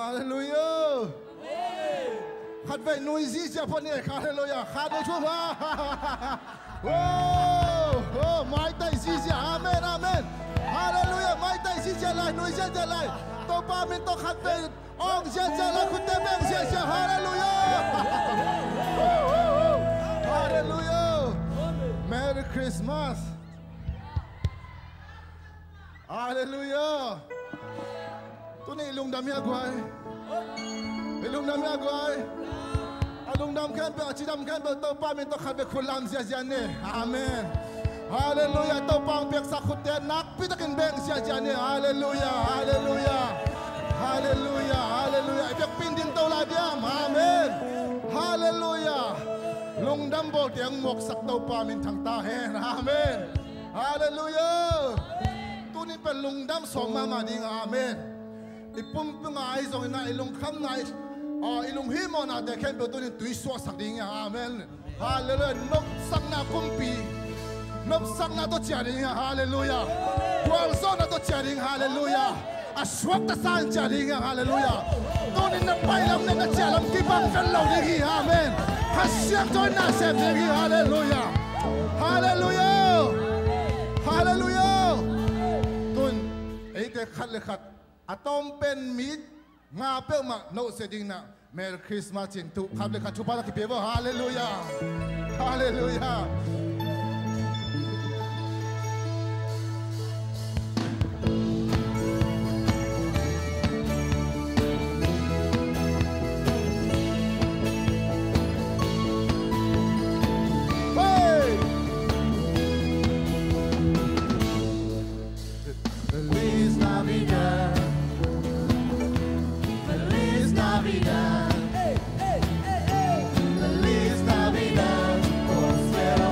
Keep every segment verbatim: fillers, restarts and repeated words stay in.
Halleluiah. Khatvei nui zizia pha ni. Halleluiah. Khat ni thum a. Oh, oh, maitai zizia. Amen, amen. Halleluiah. Maitai zizia lai, nui ziazia lai. Topa min tawh khatvei awng ziazia lai, khutte beng ziazia. Halleluiah. Halleluiah. Merry Christmas. Halleluiah. Tuni i lungdam hi a guai. I lungdam hi a guai. A lungdam khempeuh, a cidam khempeuh Topa min tawh khatvei khut lam ziazia ni. Amen. Halleluiah. Topa hong piaksa khutte nakpi takin beng ziazia ni. Halleluiah. Halleluiah. Halleluiah. Halleluiah. I biakpi in ding to lai diam. Amen. Halleluiah. Lungdam bawlte hong muaksak Topa min thang ta hen. Amen. Halleluiah. Tuni pen lungdam sawm mahmah ding. Amen. I pumpi ngai zongin ah, i lungkham ngai, ah, i lunghimawhnate khempeuh tunin tui suahsak ding hi. Amen. Halleluiah. Nopsakna kumpi, nopsakna tawh ciah ding hi. Halleluiah. Gualzawhna tawh ciah ding. Halleluiah. A suakta sa in ciah ding hi. Halleluiah. Tunin na pailam le na ciahlam kibang vet lo ding hi. Amen. Kha Siangtho in na sem ding hi. Halleluiah. Halleluiah. Halleluiah. Tun eite khat le khat a tawm pen mi nga peuhmah nohsia dingin ah Merry Christmas cih in tu khat le khat thupha la kipia vo. Halleluiah. Halleluiah. Hey! Feliz Navidad. Feliz Navidad. Feliz Navidad. Prospero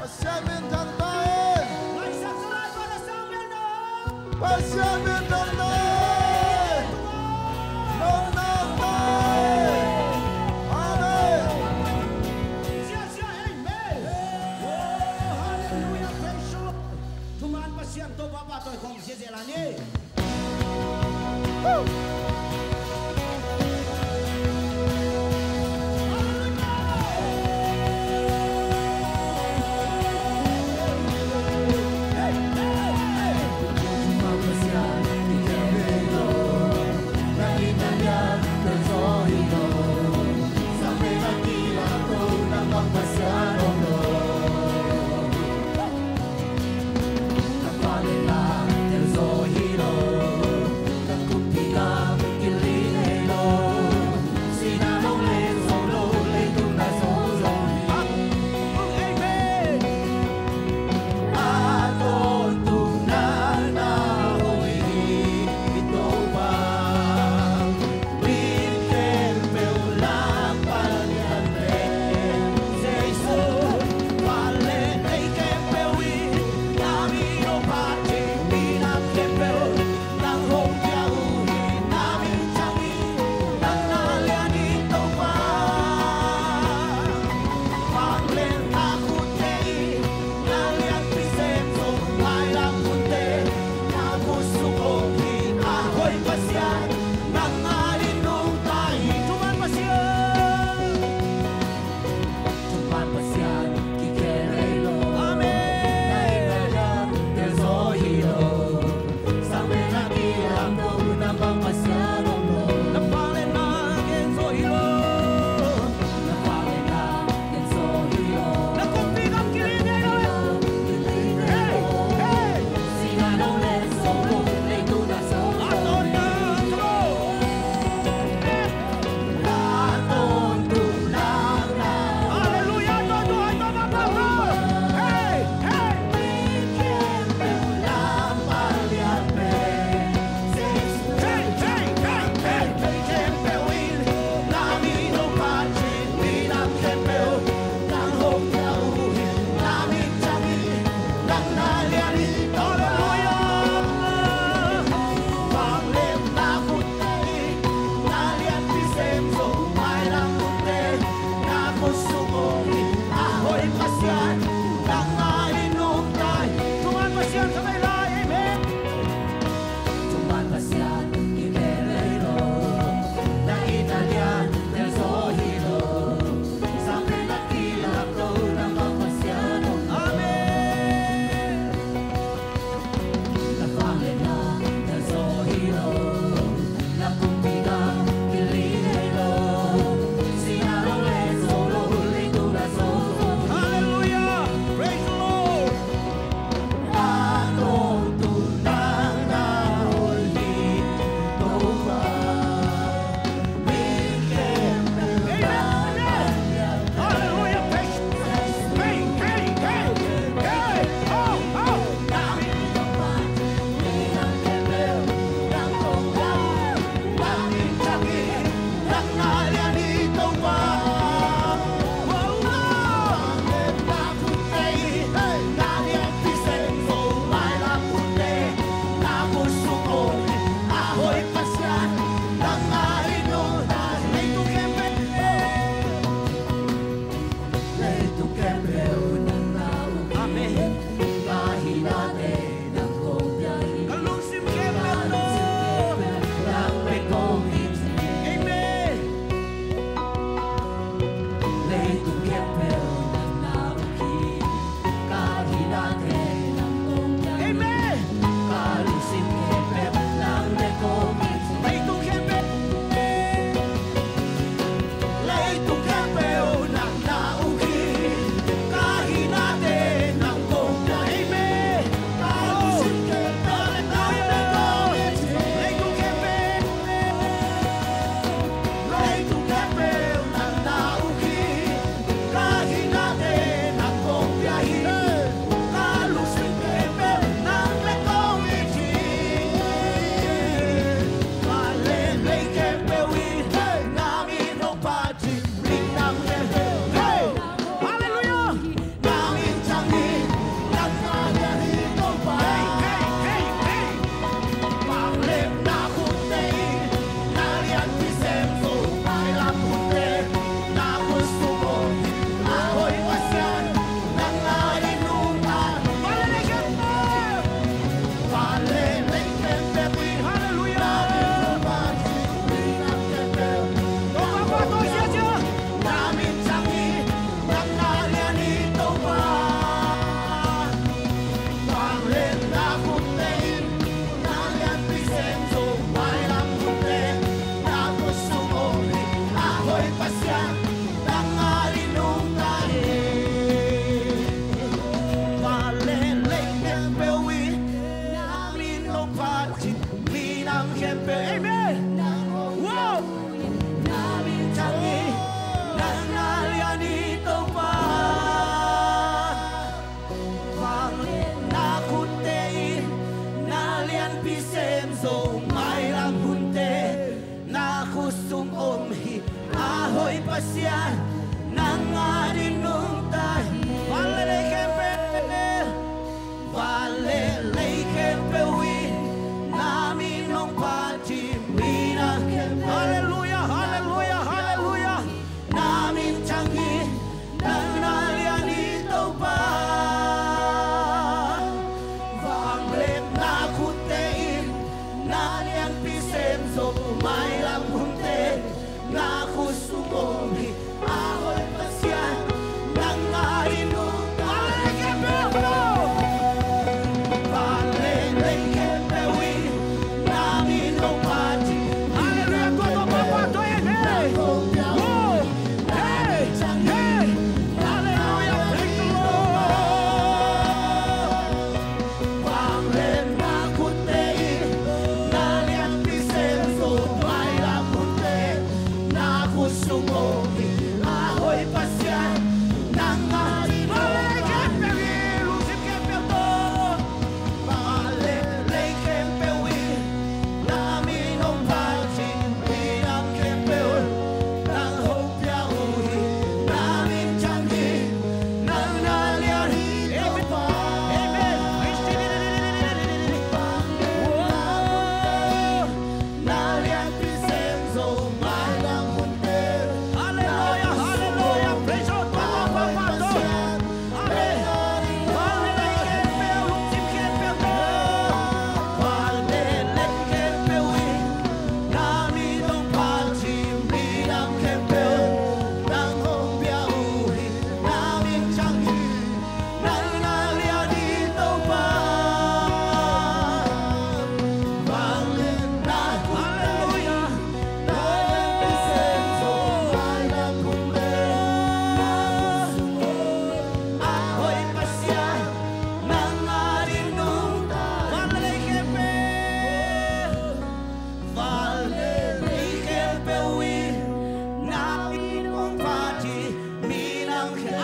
Pasian min thang ta hen. Pasian min thang ta hen. Nong nang ta hen. Amen. Ziahziah, amen. Oh, hallelujah, praise the Lord. Thuman Pasian Topa pahtawi khawm ziahziah la ni.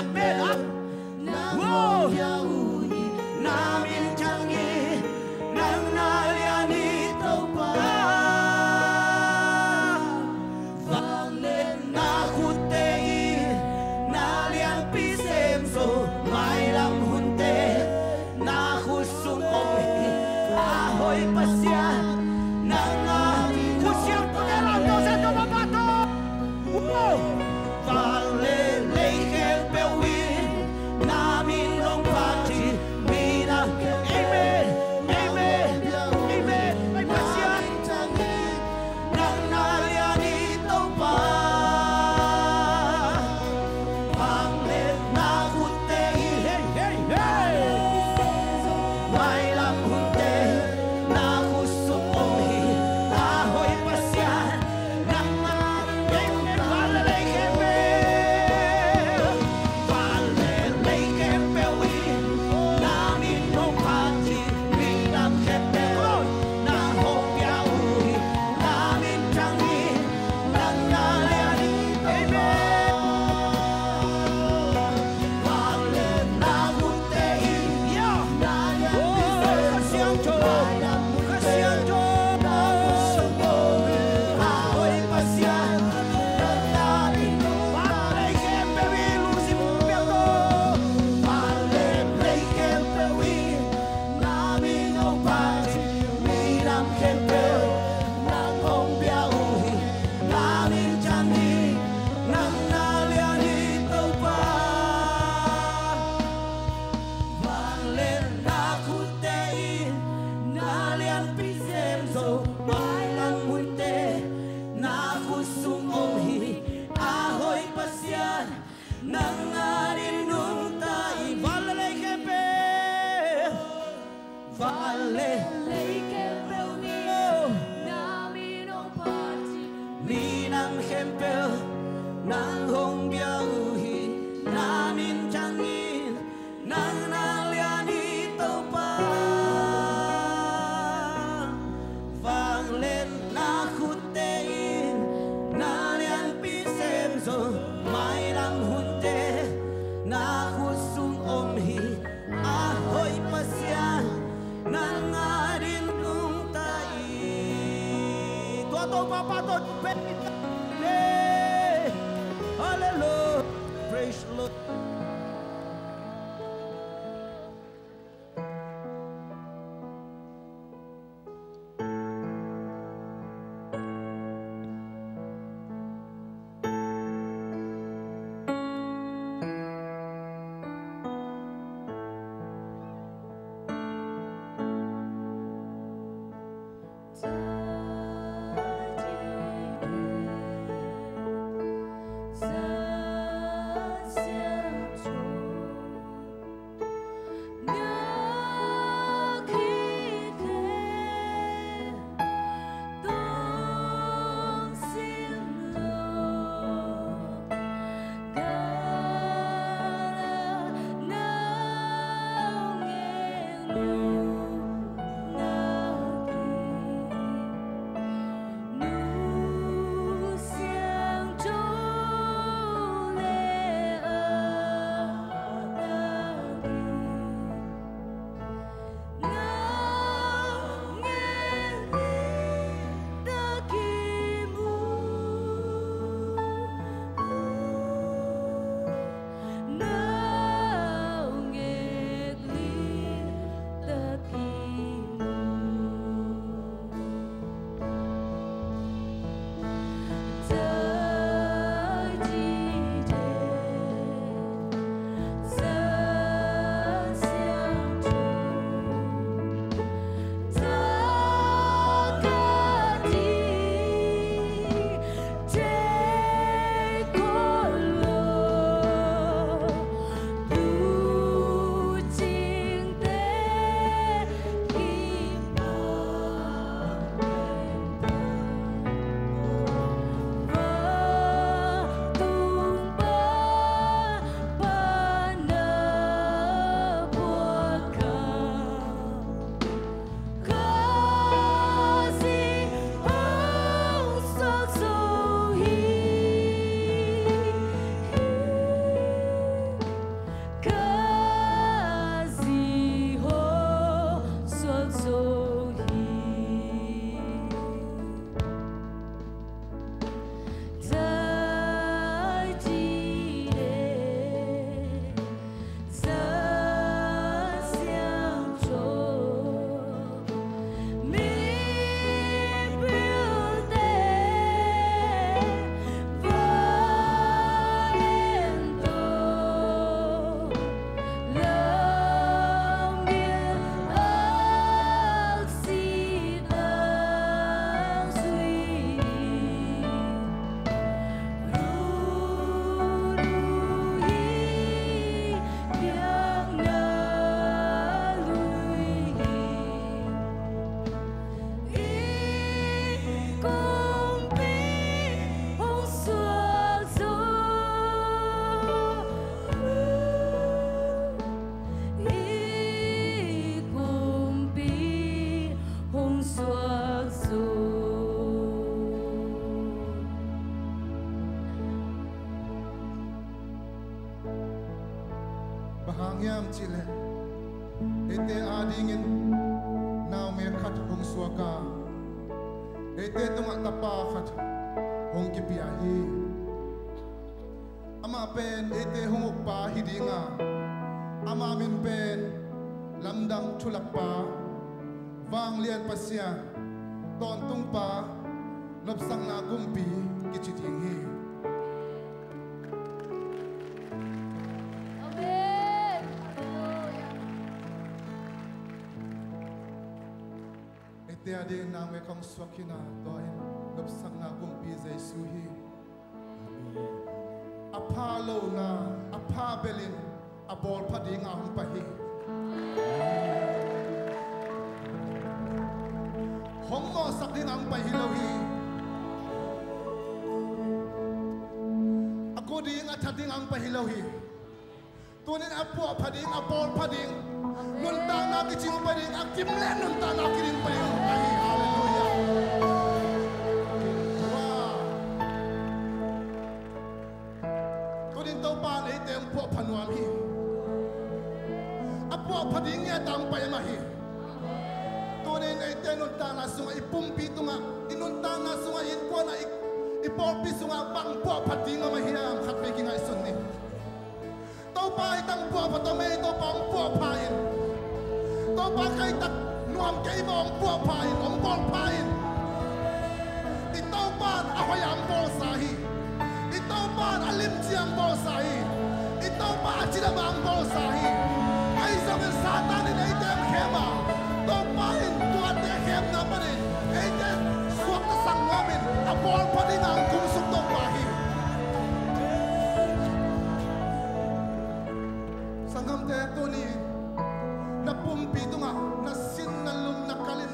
Amen. Wow. Na min ciangin nang na lian hi Topa. Vangliatna khutte in na lianpi sem zo, mailam hunte na khut sung om hi. A hoih Pasian, nang a khut siangtho te lam to se to pa pa to. Wow. Van le lei khempeuh in na min hong phat hi. Minam khempeuh. Amen. Amen. Amen. Ai Pasian. Nang na lian hi Topa. Vangliatna khutte in. Hey, hey, hey. Mailam hunte na khut sung om hi. A hoih Pasian, nang na. Amen. Van le lei khempeuh. Van le lei khempeuh in na min hong phat hi. Minam khempeuh na hong pia uh hi. Na min ciangin nang na lian hi. Amen. Vangliatna khutte in na lianpi sem zo. Kha Siangtho, Kha Siangtho. A hoih Pasian, nang na lian hi. Van le lei khempeuh in lungsim pia to. Van le lei khempeuh in na min hong phat hi. Minam khempeuh nang hong pia uh hi. Na min ciangin nang na lian hi Topa. Vangliatna khutte in na lianpi sem zo, mailam hunte na khut sung om hi. A hoih Pasian, nang a ding nungta in. Van le lei khempeuh. Van le lei khempeuh in na min hong phat hi. Minam khempeuh nang hong pia uh hi. Na min ciangin nang na lian hi Topa. Vangliatna khutte in na lianpi sem zo, mailam hunte na khut sung om hi. A hoih Pasian, nang a ding nungta in. Tua Topa pa tawh. Hallelujah. Praise the Lord. Bang hang hiam cih leh eite adingin naungek khat hong suak a, eite tungah tapa khat hong kipia hi. Amah pen eite hong ukpa hi ding a, ama min pen Lamdang Thulakpa, Vanglian Pasian, Tawntungpa, Nopsakna Kumpi kici ding hi. Amen. Halleluia. Eite adingin naungek hong suak hi a, tua in Nopsakna Kumpi Jesu hi. A pha lohna, a pha belin a bawl pha dinga hong pai hi. Hong mawhsak dinga hong pai hi lo hi. A gu ding, a that dinga hong pai hi lo hi. Tunin a puah pha ding, a bawl pha ding, nuntakna kicing pai ding, a kim le nuntakna kicing pai ding pai hi. Halleluia. Wow. Tunin Topa in eite hong puah pha nuam hi. A puah pha ding ngiat a hong pai mah hi. Tunin eite nuntakna sungah, i pumpi tungah, i nuntakna sungah, i innkuan ah, i, i pawlpi sungah bang puah pha ding om ahi hiam, khatvei kingaihsun ni. Topa, ei tang puah pha tawm ei, Topa hong puah pha in. Topa, kei tak nuam kei maw, hong puah pha in, hong bawl pha in. I Topa in a hoih a hong bawlsa hi. I Topa in a limci a hong bawlsa hi. I Topa a cidam a hong bawlsa hi. Ahi zongin Satan in eite hong khem a, Topa in tuate khemna panin eite suaktasak nuamin a bawl pha ding a hong kumsuk Topa hi. Sanggamte, tuni na pumpi tungah na sin, na lum, na kalin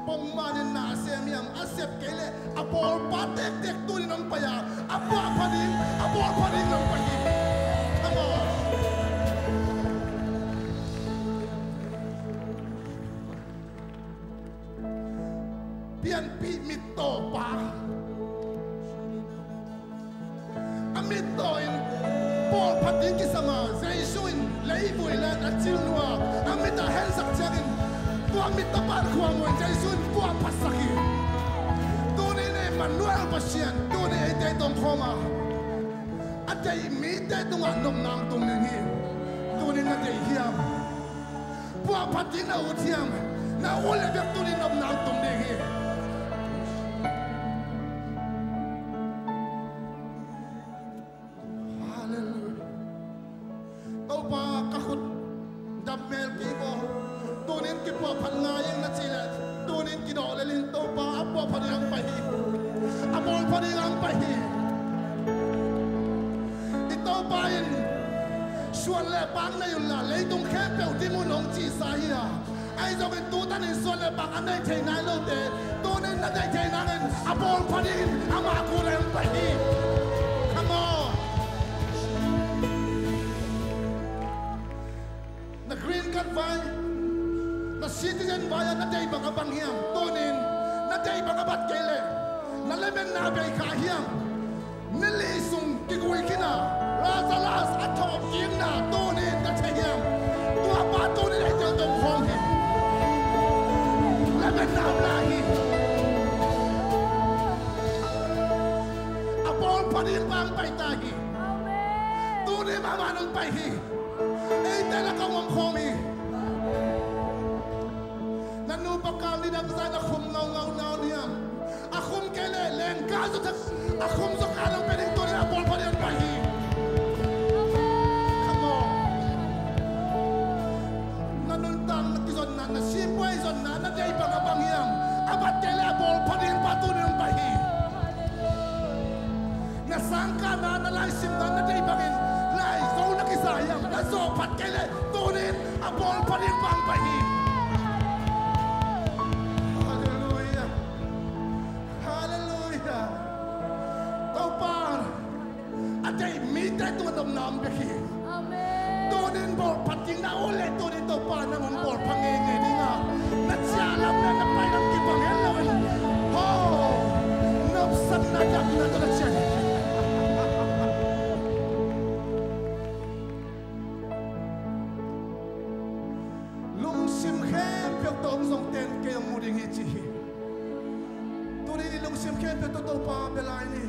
pongmanin na a sem hiam? A sep kei leh a bawlpa tektek tunin hong pai a, a puah pha ding, a bawl pha ding hong pai hi. Come on. Pianpih mittawpa. A mittaw in bawl pha ding kisam a, Jesu in leivui le a cilnu a, a mit a hensak ciangin tua mittawpa in khuamu in Jesu in puah phatsak hi. Tuni in Emmanuel Pasian tuni eite tawh om khawm a, a deih mite tungah nopna hong tung ding hi. Tuni in na deih hiam? Puah pha ding na ut hiam? Na ut leh bek tuni in nopna hong tung ding hi. Halleluia. Topa, ka khut dam mel kei maw? Tunin kipuah phat ngai ing na cih leh, tunin kidawh lel in. Topa, a puah pha ding hong pai hi. A bawl pha ding hong pai hi. I Topa in suan le paak nei unla leitung khempeuh dim un hong cihsa hi a, ahi zongin tu tanin suan le paak a nei thei nai lote, tunin na deih thei nangin a bawl pha dingin ama kul ah hong pai hi. Come on. Na green card vai, na citizen vai ah na deih bang a bang hiam? Tunin na deih bang a bat kei leh na lametna bei kha hiam? Ni li sung kigui khin a Lazarus a thawhkikna tunin na thei hiam? Tuapa tunin eite tawh om khawm hi. Lametna om lai hi. A bawl pha ding pa hong pai ta hi. Amen. Tunin amah hong pai hi. Eite lakah hong om khawm hi. Na nupa kal nidang zan a khum ngaungau na uh hiam? A khum kei leh lengka zaw thak, a khum zaw kal hong pia ding tunin a bawl pha ding hong pai hi. Come on. Na nuntakna kizonna, na sipuai zonna na deih bang a bang hiam? A bat kei leh a bawl pha ding pa tunin hong pai hi. Na sangkahna, na laisimna na deih bangin lai zo na kiza hiam? Na zawh phat kei leh tunin a bawl pha ding pa hong pai hi. Halleluia. Halleluia. Topa a deih mite tungah nopna om bek hi. Amen. Tunin bawl pha ding na ut leh tunin Topa nang hong bawl pha ngeingei ding a, na ciah lam le na pai lam kibang het loin, ho, nopsakna damna tawh na ciah hi. khempeuh tawh hong zongte'n kei hong mu ding hi ci hi. Tuni-in i lungsim khempeuh tawh Topa bia lai ni.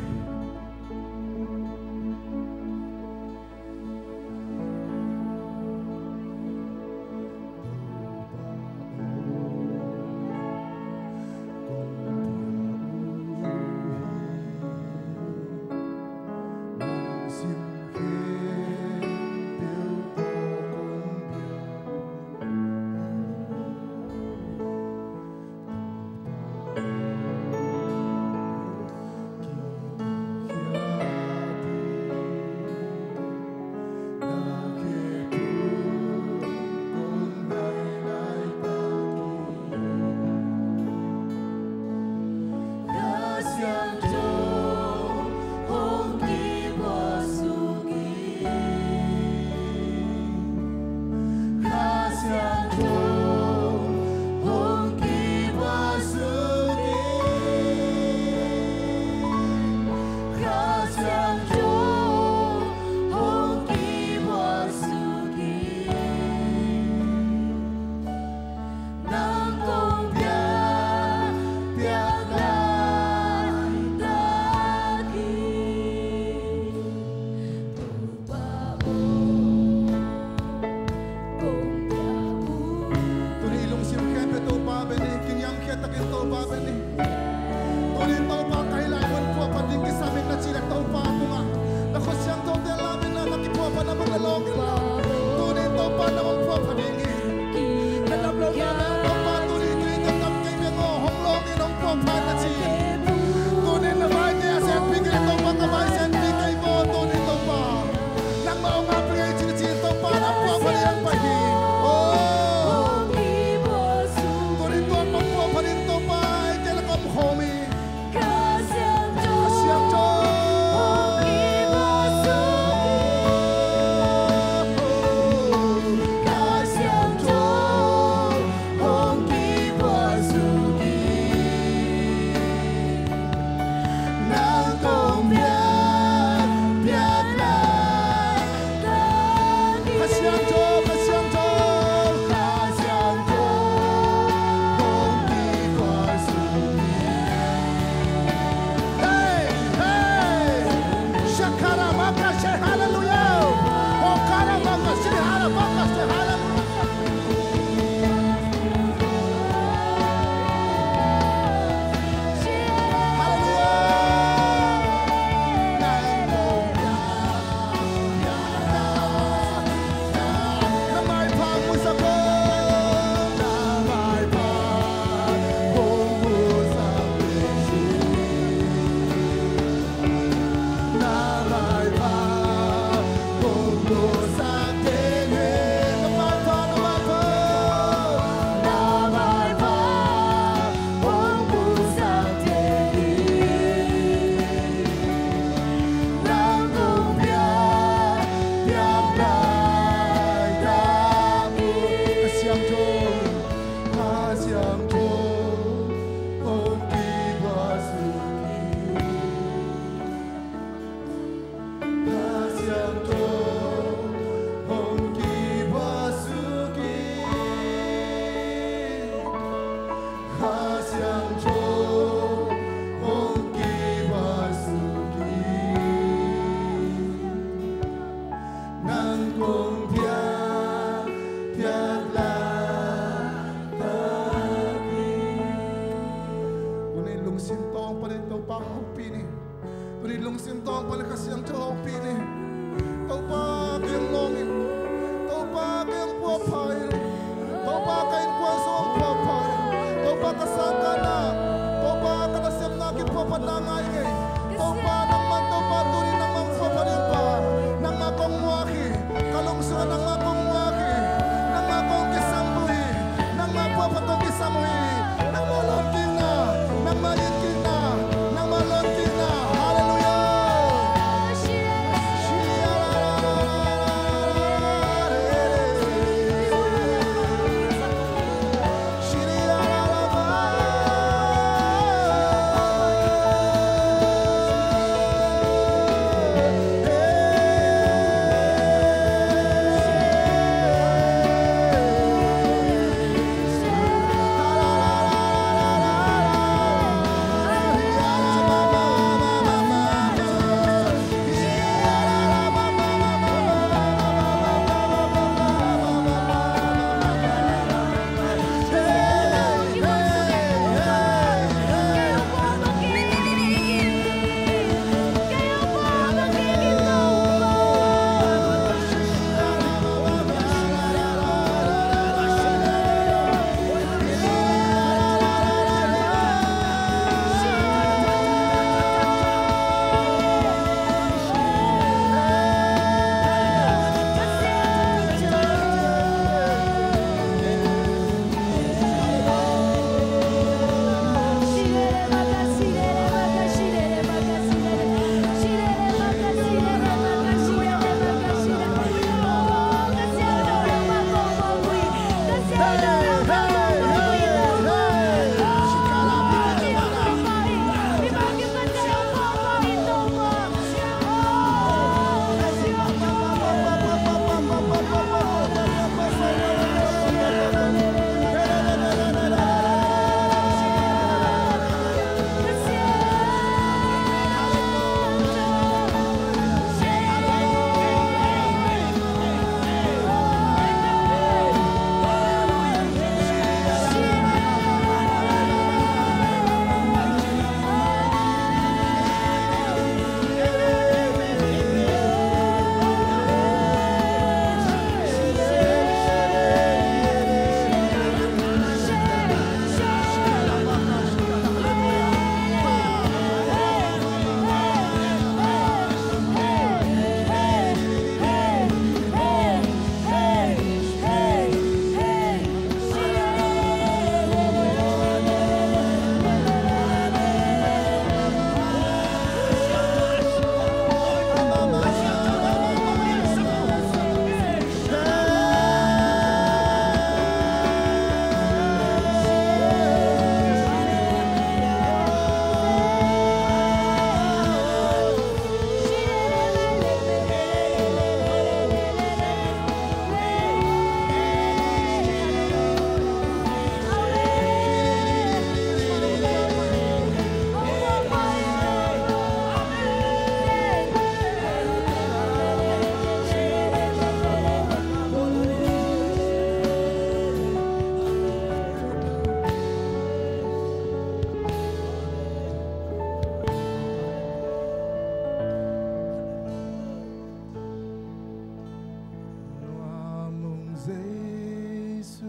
Jesu,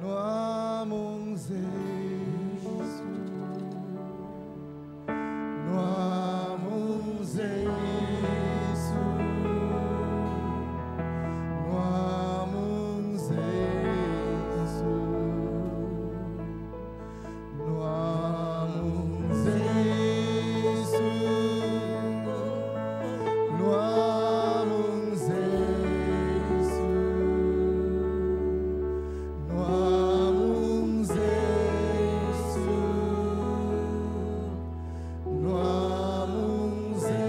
nuam ung Jesu, nuam ung Jesu, nuam ung Jesu. Nuam ung Jesu, nuam ung Jesu, nuam ung Jesu, nuam ung Jesu.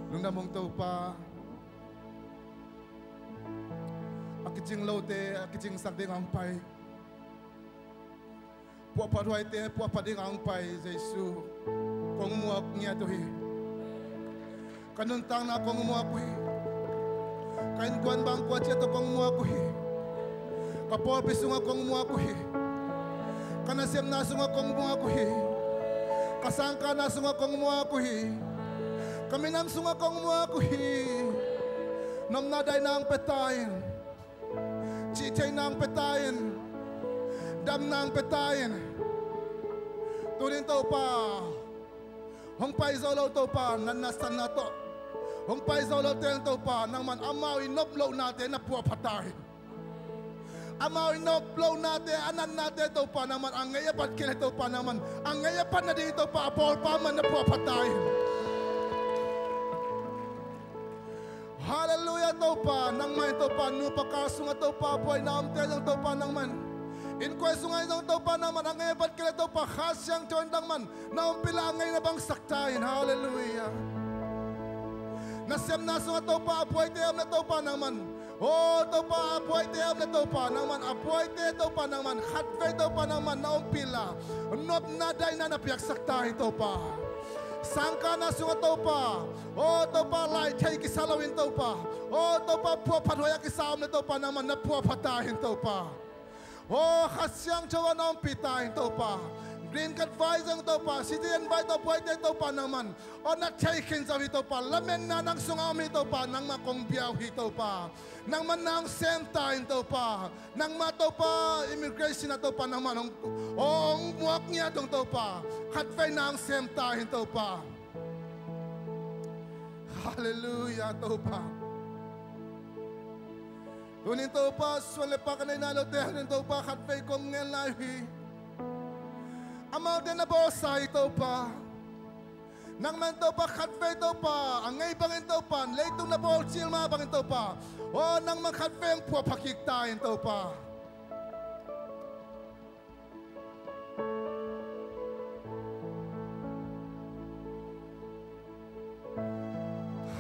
Lungdam ung Topa. A kicing lote a kicingsak ding a hong pai, puahphat huaite puahphat ding a hong pai Jesu, kong muak ngiat uh hi. Ka nuntakna kong muak uh hi. Ka innkuan bang kua ciat uh kong muak uh hi. Ka pawlpi sungah kong muak uh hi. Ka nasemna sungah kong muak uh hi. Ka sangkahna sungah kong muak uh hi. Ka minam sungah kong muak uh hi. Nopna daihna hong pia ta in. Cihtheihna hong pia ta in. Damna hong pia ta in. Tunin Topa, hong pai zo lo Topa, natna sanna tawh hong pai zo lote in Topa, nangman amau i nop lohnate na puahphat ta in. Amau i nop lohnate, a natnate Topa, nangman a ngei a pat kei leh Topa, nangman a ngei a pat nading Topa, a pawlpa man na puahphat ta in. Halleluiah Topa, nangmah in Topa, nupa kal sungah Topa, buaina omte zong Topa, nangman innkuan sungah zong Topa, nangman a ngei a pat kei leh Topa, Kha Siangtho in nangman na ompih a, a ngeina bangsak ta in. Halleluiah. Nasemna sungah Topa, a buaite om leh Topa, nangman, o Topa, a buaite om leh Topa, nangman a buaite Topa, nangman khatvei Topa, nangman na ompih a, nopna daihna na piaksak ta in Topa. Sangkahna sungah Topa, o Topa, lai thei kisa loin Topa, o Topa, puahphat huai a kisa om leh Topa, nangman na puahphat ta in Topa. O Kha Siangtho a na ompih ta in Topa. Green card vai zong Topa, citizen vai tawh buaite Topa, nangman o na thei khin zo hi Topa. Lametna nang sungah om hi Topa, nangmah kong bia uh hi Topa. Nangman na hong sem ta in Topa. Nangmah Topa, immigration ah Topa, nangman hong, o hong muak ngiat ung Topa. Khatvei na hong sem ta in Topa. Halleluiah Topa. Tunin Topa, suan le pak a nei nai lote adingin Topa, khatvei kong ngen lai uh hi. Amaute na bawlsa hi Topa. Nangman Topa, khatvei Topa, a ngei bangin Topa, leitung na bawlcil mah bangin Topa, o nangman khatvei hong puahphat kik ta in Topa.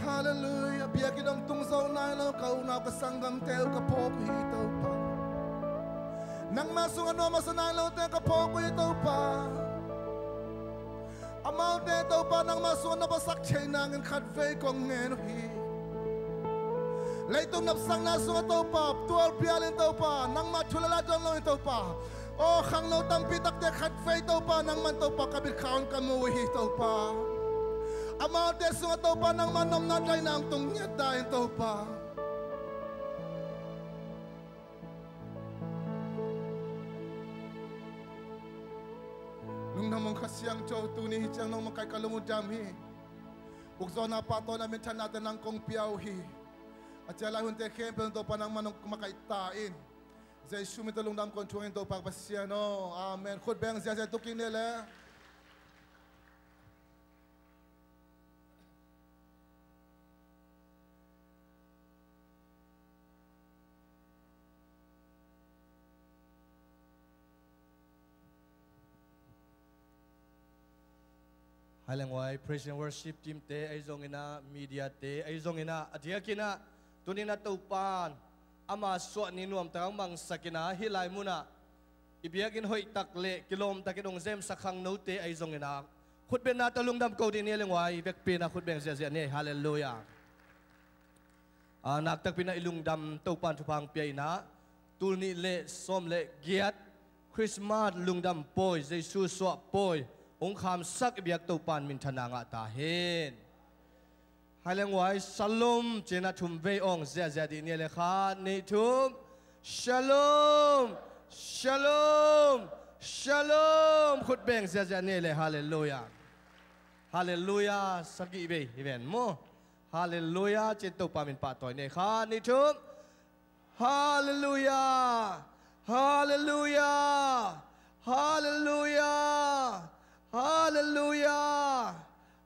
Halleluiah. Biakinn hong tung zo nai lo ka unau, ka sanggamte uh ka phawk uh hi Topa. Nangmah sungah nuam masa nai lote ka phawk uh hi Topa. Amaute Topa, nangmah sungah na puahphat theih nangin khatvei kong ngen uh hi. Leitung nopsakna sungah Topa, tualpial in Topa, nangmah thu le la dong lo in Topa, aw khangno tampi takte khatvei Topa, nangman Topa ka biakinn ah ka mu uh hi Topa. Amaute sungah Topa, nangman nopna daihna hong tung ngiat ta in Topa. Lungdam ung Kha Siangtho, tuni hih ciang nong makaih ka lung uh dam hi. Ukzawhna, pahtawina, minthannate nang kong pia uh hi. A ciah lai hunte khempeuh Topa nangman hong makaih ta in. Jesu min tawh lungdam kong thum hi Topa Pasian aw. Amen. Khut beng ziahziah tu kik ni le. Hai le nguai, praise and worship team te ahi zongin ah, media te ahi zongin ah, a diakin ah, tuni-in ah Topa'n ama suah ni nuamtak hong mangsakin ah, hih lai munah i biakinn hoihtak le kilawmtakin hong zemsak khangnote ahi zongin ah, khutbetna tawh lungdam ko dih ni le nguai, i vekpi-in ah khutbeng ziahziah ni. Halleluiah. A, naktakpi-in ah i lungdam Topa'n thupha hong pia-in ah, tul nih le sawm le giat Christmas lungdam pawi, Jesu suah pawi hong khamsak i biak Topa'n minthanna ngah ta hen. Hai le nguai, Shalom ci-in ah thum vei awng ziahziah dih ni le, khat, nih, thum. Shalom, Shalom, Shalom. Khutbeng ziahziah ni le, Halleluiah. Halleluiah, sagih vei hi ven maw. Halleluiah ci-in Topa min pahtawi ni, khat, nih, thum. Halleluiah, Halleluiah, Halleluiah, Halleluiah,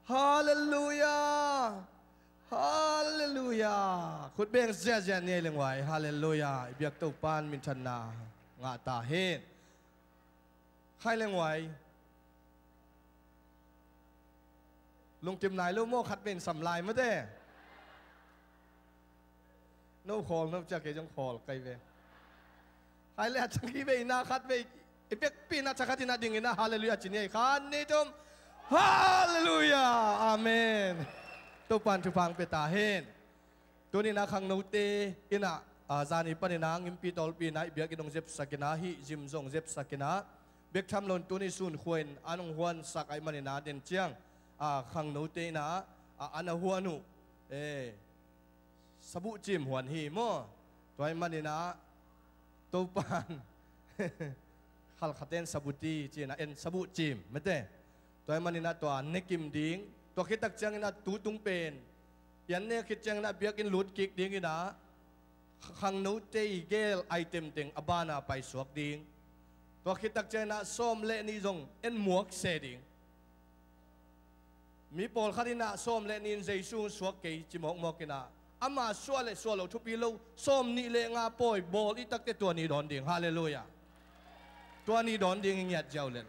Halleluiah, Halleluiah. Khutbeng ziahziah ni le nguai, Halleluiah. I biak Topa'n minthanna ngah ta hen. Hai le nguai, lungkim nai lo maw, khat vei in sam lai mate. No khawl no cia, kei zong khawl kai ve. Hai le, a ciang hi vei-in ah khat vei, i vekpi-in ah thakhatin ah dingin ah Halleluiah ci ni ei, khat, nih, thum. Halleluiah. Amen. Topa'n thupha hong pia ta hen. Tuni-in ah khangnote in ah, a, zani panin ah ngimpi tawlpi-in ah i biakinn hong zepsakin ah, hih zim zong zepsakin ah, bek tham loin tuni sunkhua-in an hong huansak ahih manin ah, den ciang, a, khangnote in ah, a, an a huan uh, e, sabuh cim huan hi maw. Tua ahih manin ah Topa'n, Khalkhate'n sabuti ci-in ah, en sabuh cim mate. Tua ahih manin ah tua ne kim ding. Tua khit tak ciangin ah tutung pen i an ne khit ciangin ah biakinn lut kik dingin ah, khangnote i gel item teng a ban ah paisuak ding. Tua khit tak ciangin ah sawm le nih zong en muak se ding. Mi pawlkhat in ah sawm le nih in Jesu suak kei ci mawkmawk in ah, ama suah le suah lo thupi lo, sawm nih le nga pawi bawl i takte tua ni dawn ding. Halleluiah. Tua ni dawn ding i ngiat ziau lel.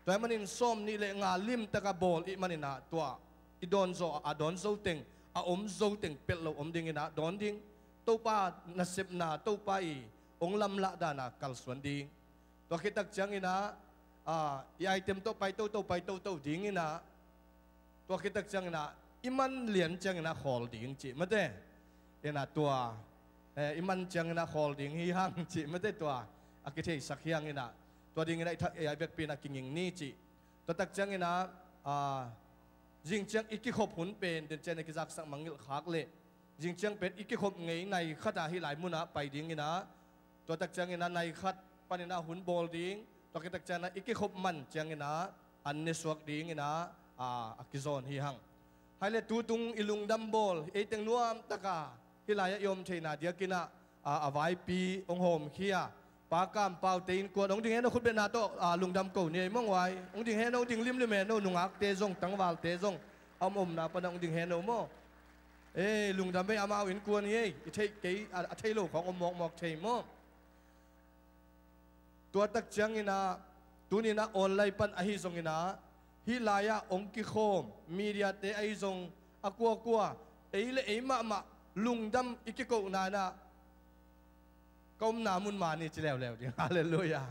Tua ahih manin sawm nih le nga limtak a bawl i hih manin ah tua i dawn zo, a dawn zo teng, a om zo teng pelh lo om dingin ah dawn ding. Topa nasepna, Topa i hong lamlahdan ah kalsuan ding. Tua khit tak ciangin ah, a, i item tawh pai toto, pai toto dingin ah, tua khit tak ciangin ah i man lian ciangin ah khawl ding cih mate. In ah tua, e, i man ciangin ah khawl ding hi hang cih mate, tua a kitheisak hi hangin ah, tua dingin ah i tha-, e, i vekpi-in ah kinging ni cih. Tua tak ciangin ah, a, zing ciang i kikhop hun pen den ciang a kizaksak mangngilh khak leh, zing ciang pen i kikhop ngei nai khat ah hih lai mun ah pai dingin ah, tua tak ciangin ah nai khat panin ah hun bawl ding, tua khit tak ciangin ah i kikhop man ciangin ah an ne suak dingin ah, a, a kizawn hi hang. Hai le, tutung i lungdam bawl, ei teng nuamtak a hih lai-ah i om theihna diakin ah, a, a vaipi hong hawmkhia Pa Kam Pau te innkuan, hong ding hen aw, khutbetna tawh, a, lungdam ko ni ei maw nguai. Hong ding hen aw, hong ding limlim hen aw, nungakte zong, tangvalte zong, a om omna pan ah hong ding hen aw maw. Ei, lungdam ei, amau innkuan hi ei, i theih kei, a, a thei lo khawng om mawkmawk thei maw. Tua tak ciangin ah, tuni-in ah online pan ahi zongin ah, hih lai-ah hong kikhawm mediate ahi zong, a kuakua, ei le ei mahmah lungdam i kikohna in ah, ka omna mun man hi ci leuleu ding. Halleluiah.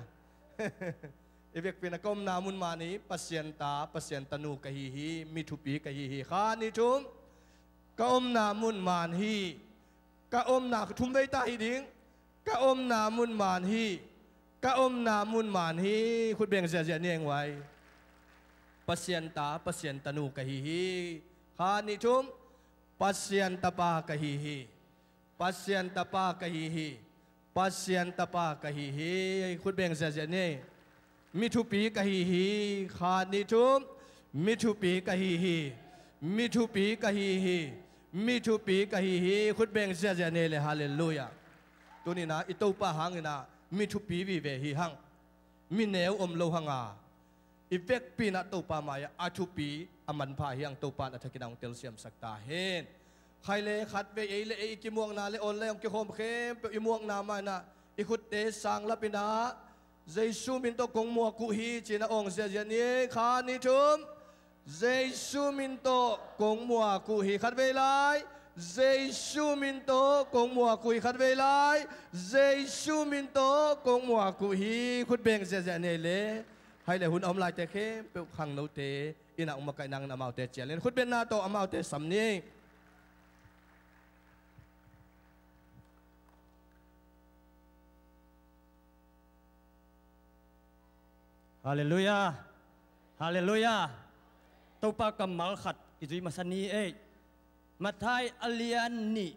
I vekpi-in ah, ka omna mun man hi, Pasian ta, Pasian tanu ka hi hi, mi thupi ka hi hi. Khat, nih, thum. Ka omna mun man hi. Ka omna, thum vei ta hi ding. Ka omna mun man hi. Ka omna mun man hi. Khut beng ziahziah ni ei nguai. Pasian ta, Pasian tanu ka hi hi. Khat, nih, thum. Pasian tapa ka hi hi. Pasian tapa ka hi hi. Pasian tapa ka hi hi. Khut beng ziahziah ni ei. Mi thupi ka hi hi. Khat, nih, thum. Mi thupi ka hi hi. Mi thupi ka hi hi. Mi thupi ka hi hi. Khut beng ziahziah ni ei le, halleluiah. Tuni-in ah i Topa hangin ah mi thupi vive hi hang. Mi neu om lo hang a, i vekpi-in ah Topa mai-ah a thupi a manpha hi hang. Topa in a thakin ah hong telsiamsak ta hen. Khai le, khatvei ei le ei i kimuakna le online hong kikhawm khempeuh i muakna mah in ah i khutte sang lap in ah, Jesu min tawh kong muak uh hi ci-in ah awng ziahziah ni ei. Khat, nih, thum. Jesu min tawh kong muak uh hi khatvei lai. Jesu min tawh kong muak uh hi khatvei lai. Jesu min tawh kong muak uh hi. Khut beng ziahziah ni ei le. Hai le hun a om laite khempeuh khangnote inn ah hong makaih nangin amaute cial in khutbetna tawh amaute sam ni. Halleluiah. Halleluiah. Topa kammal khat kizui masa ni ei. Matthai a lian nih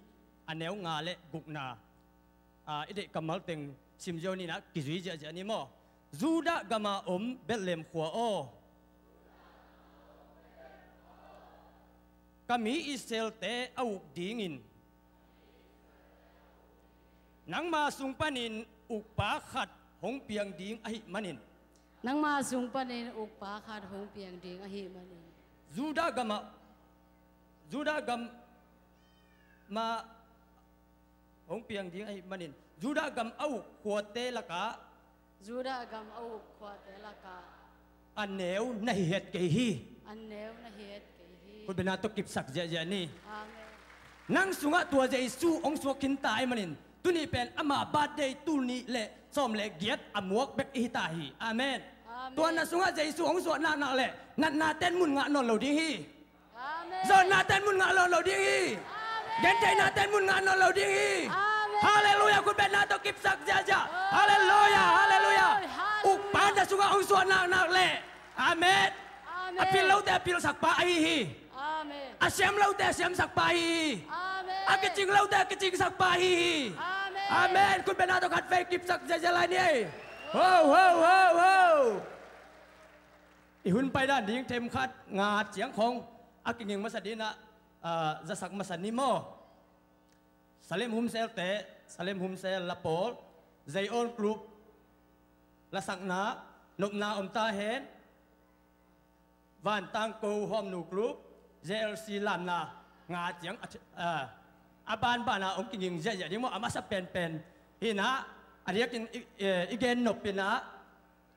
a neu nga le gukna, a, i deih kammal teng simzia un, ina kizui ziahziah ni maw. Judah gama om Bethlehem khua aw, ka mi Israelte a uk dingin nangma sung panin ukpa khat hong piang ding ahih manin. Nangma sung panin ukpa khat hong piang ding ahih manin. Judah gama, Judah gama hong piang ding ahih manin Judah gam a uk khuate lakah. Judah gam a uk khuate lakah. A neu na hi het kei hi. A neu na hi het kei hi. Khutbetna tawh kipsak ziahziah ni. Amen. Nang sungah tua Jesu hong suak khinta ahih manin tuni pen ama birthday tul nih le sawm le giat a muak bek i hita hi. Amen. Amen. Tua na sungah Jesu hong suah naknak le natna ten mun ngah nawn lo ding hi. Amen. Zawhna ten mun ngah nawn lo ding hi. Amen. Gentheihna ten mun ngah nawn lo ding hi. Amen. Halleluiah. Khutbetna tawh kipsak ziahziah. Amen. Halleluiah. Halleluiah. Halleluiah. Ukpa na sungah hong suah naknak le. Amen. Amen. A pil lote a pilsak pa ahi hi. Amen. A siam lote a siamsak pa ahi hi. Amen. A kicing lote a kicingsak pa ahi hi. Amen. Amen. Khutbetna tawh khatvei kipsak ziahziah lai ni ei. Ho, ho, ho, ho. I hun paidan ding themkhat nga ciang khong a kiging masa dingin ah, ah, zasak masa ni maw. Salem Home Cell te, Salem Home Cell la pawl, Zion Group lasakna, nopna om ta hen. Vantang Ko Hawmnu Group, J L C lamna nga ciang a, ah, a banbana hong kiging ziahziah ding maw, a masa penpen hi-in ah, a diakin i, eh, i gen nop in ah,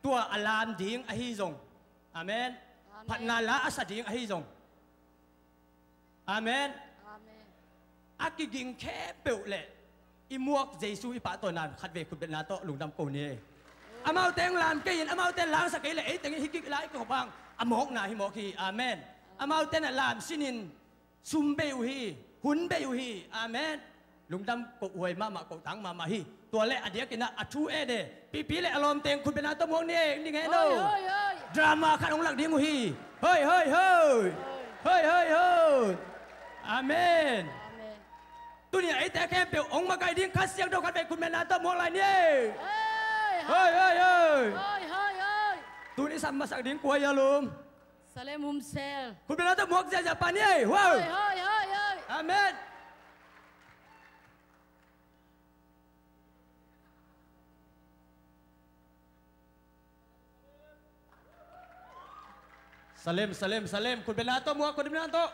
tua a lam ding ahi zong. Amen. Amen. Phatna la a sa ding ahi zong. Amen. Amen. A kiging khempeuh le i muak Jesu i pahtawi nang khatvei khutbetna tawh lungdam ko ni. Amaute hong lam kei in, amaute langsak kei le ei teng in hih kik lai kong bang a mawkna hi mawk hi. Amen. Amaute na lam sinin sum bei uh hi, hun bei uh hi. Amen. Lungdam kohhuai mahmah, kohtang mahmah hi. Tua le a diakin ah a thu e de. Pipi le a lawm teng khutbetna tawh muak ni e, ning e no. Hoi, hoi, hoi. Drama khat hong lak ding uh hi. Hoi, hoi, hoi. Hoi, hoi, hoi. Amen. Amen. Tuni a eite khempeuh hong makaih ding Kha Siangtho khatvei khutbetna tawh muak lai ni e. Hoi, hoi. Hoi, hoi, hoi. Hoi, hoi, hoi. Tuni sam masak ding kua hi a lum. Salem Home Cell. Khutbetna tawh muak ziahziah pah ni ei. Wow. Hoi, hoi, hoi, hoi. Amen. Salem, Salem, Salem. Khutbetna tawh muak, khutbetna tawh.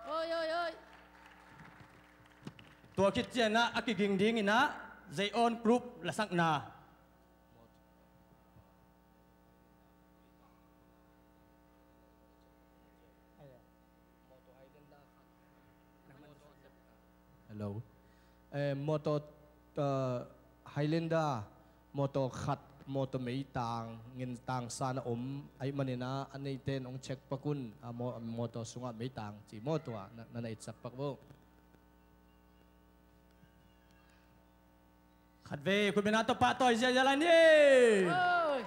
Hoi, hoi, hoi. Tua khit ciangin ah a kiging dingin ah Zion Group lasakna. Hello. Eh, motor, uh, Highlander, motor khat, motor meitang, ngin tangsan a om ahih manin ah, a neite in hong check pak un, a mo-, motor sungah meitang ci motor ah, na, na, na itsak pak bo. Khatvei khutbetna tawh pahtawi ziahziah lai ni. Oi.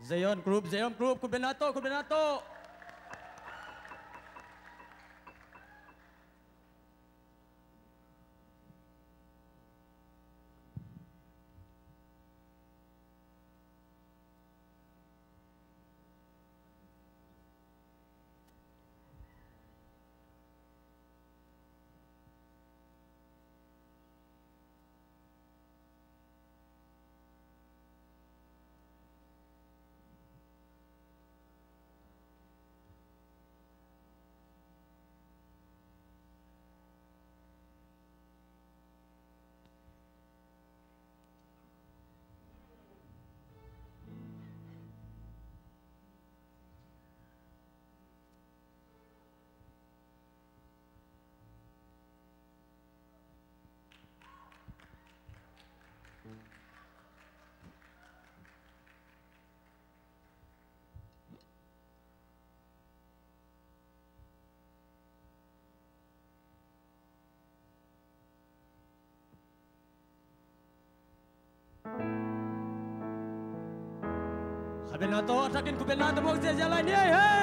Zion Group, Zion Group, khut beng na tawh, khut beng na tawh. Kha bena tawh a thakin khut bena tawh mawk ziahziah lai ni ei, hei!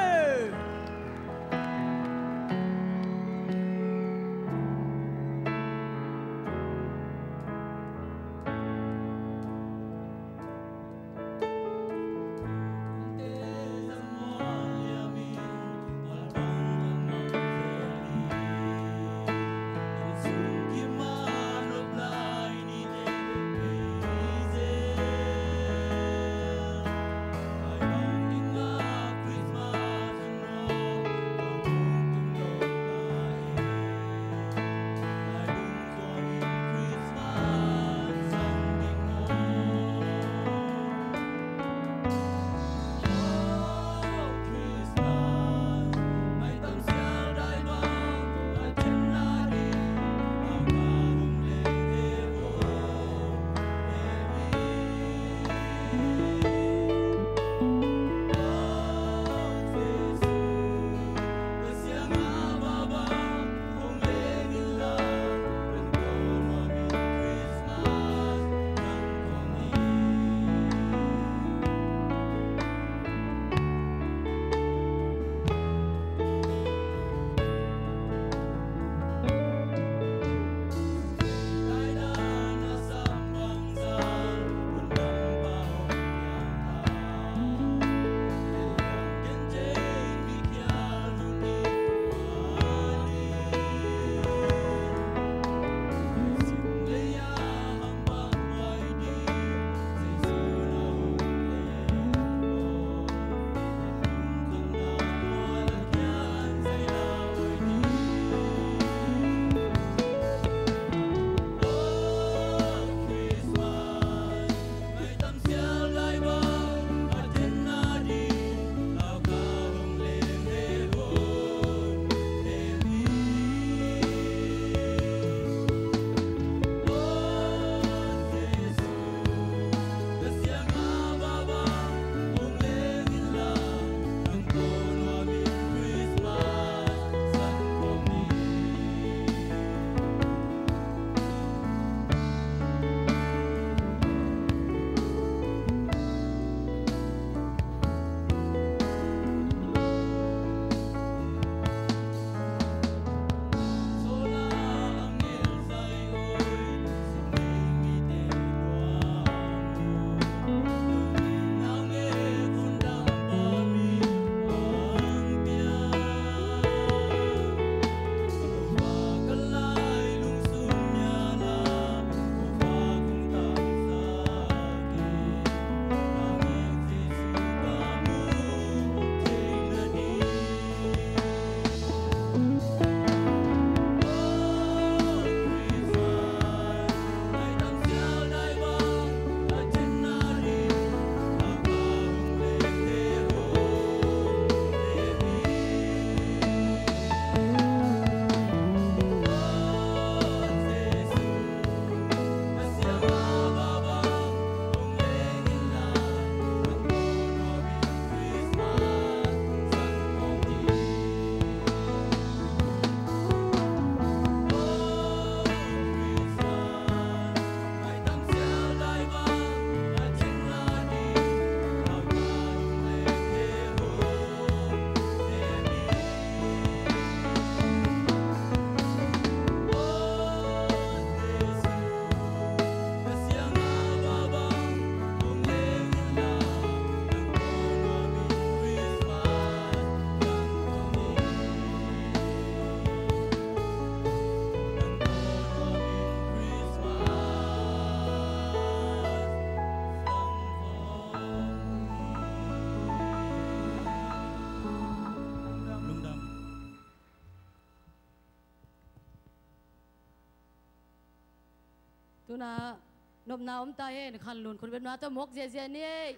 Tuna nopna om ta hen, khanlun khutbetna tawh mawk ziazia ni ei.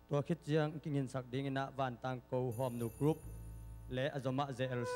Tua khit ciang kigingsak dingin ah Vantangko Hawmnu Group le Azoma J L C.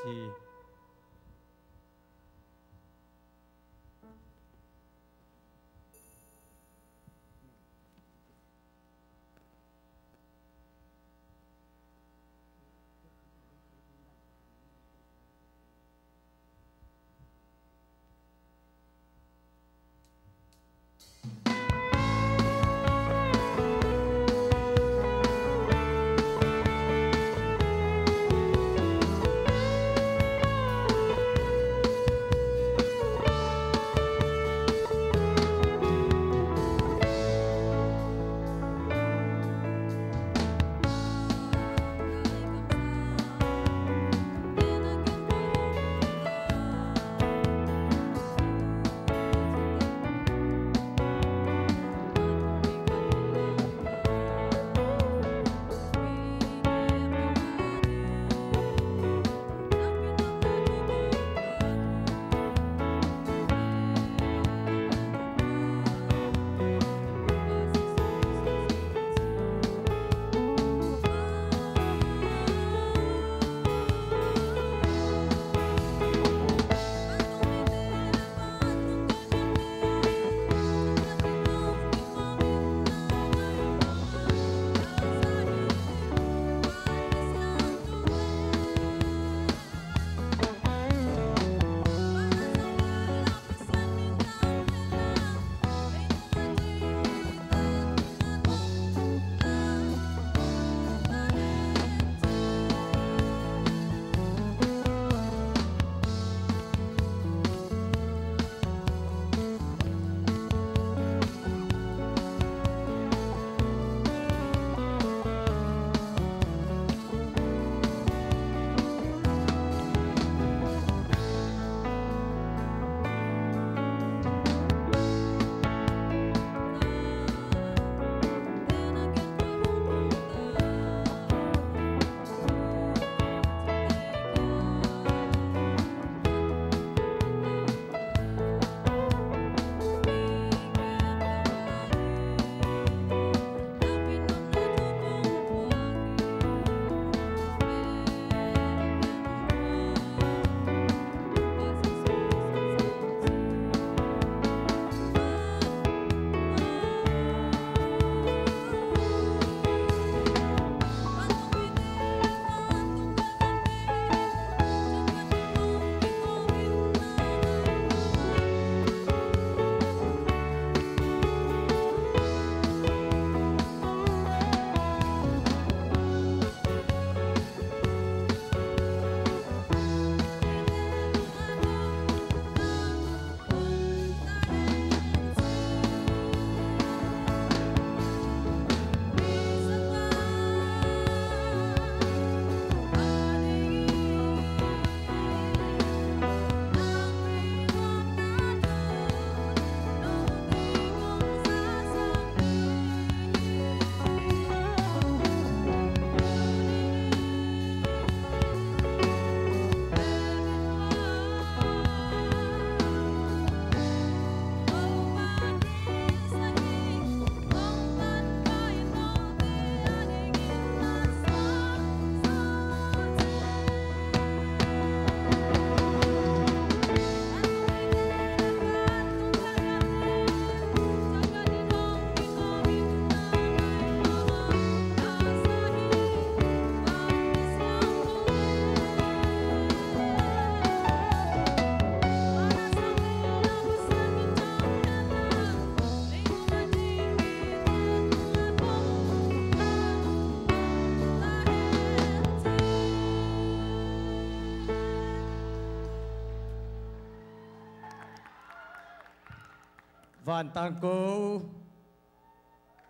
Vantangko.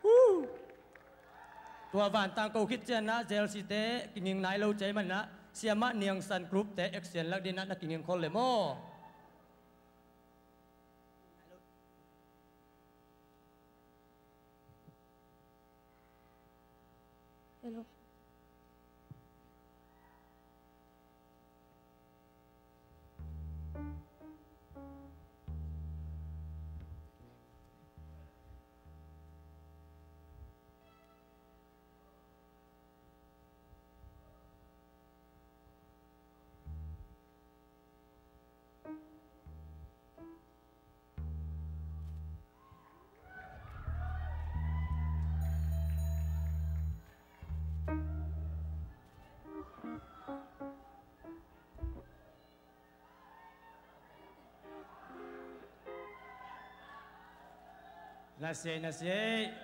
Woo! Tua vantang ko khit ciangin ah J L C te kinging nai lo cih manin ah, Siamah Niang San group te action lak dingin ah na kinging khol le maw? Hello. Nasiei, nasiei.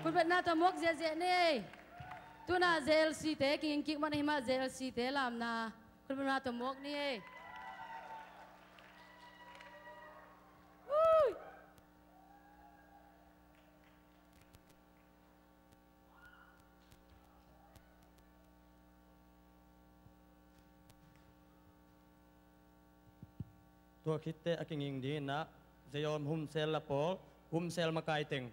Khutbetna tawh muak ziahziah ni. Tuna J L C te kinging kik man ahi mah, J L C te lamna khutbetna tawh muak ni. Tua khitte a kinging dingin ah Zayawm Humsel la pawl, Humsel makai teng.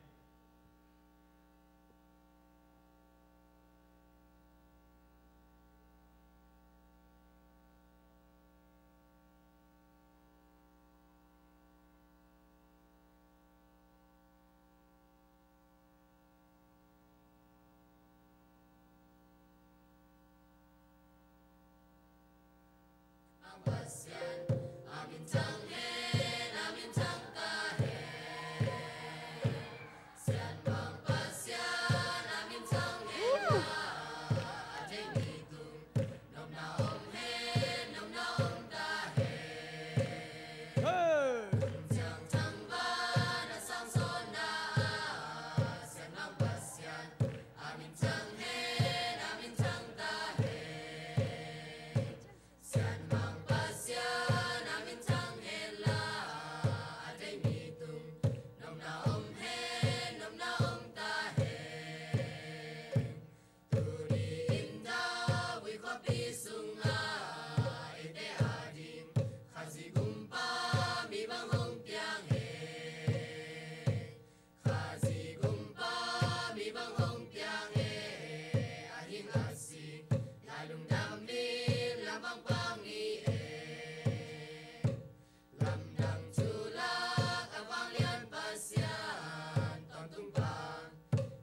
Lamdang thulak a vanglian Pasian tawntung pa,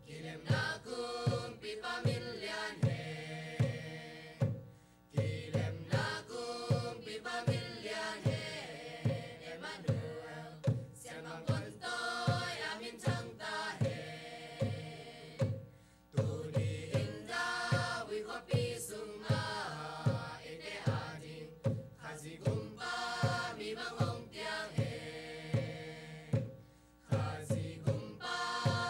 kilemna kumpipa min lian hen. Kilemna kumpipa min lian hen. Emmanuel, Siampa hong tawi a min thang ta hen. Tuni in David khuapi sung ah eite ading Khazih Gumpa mi bang hong piang hen. Khazih Gumpa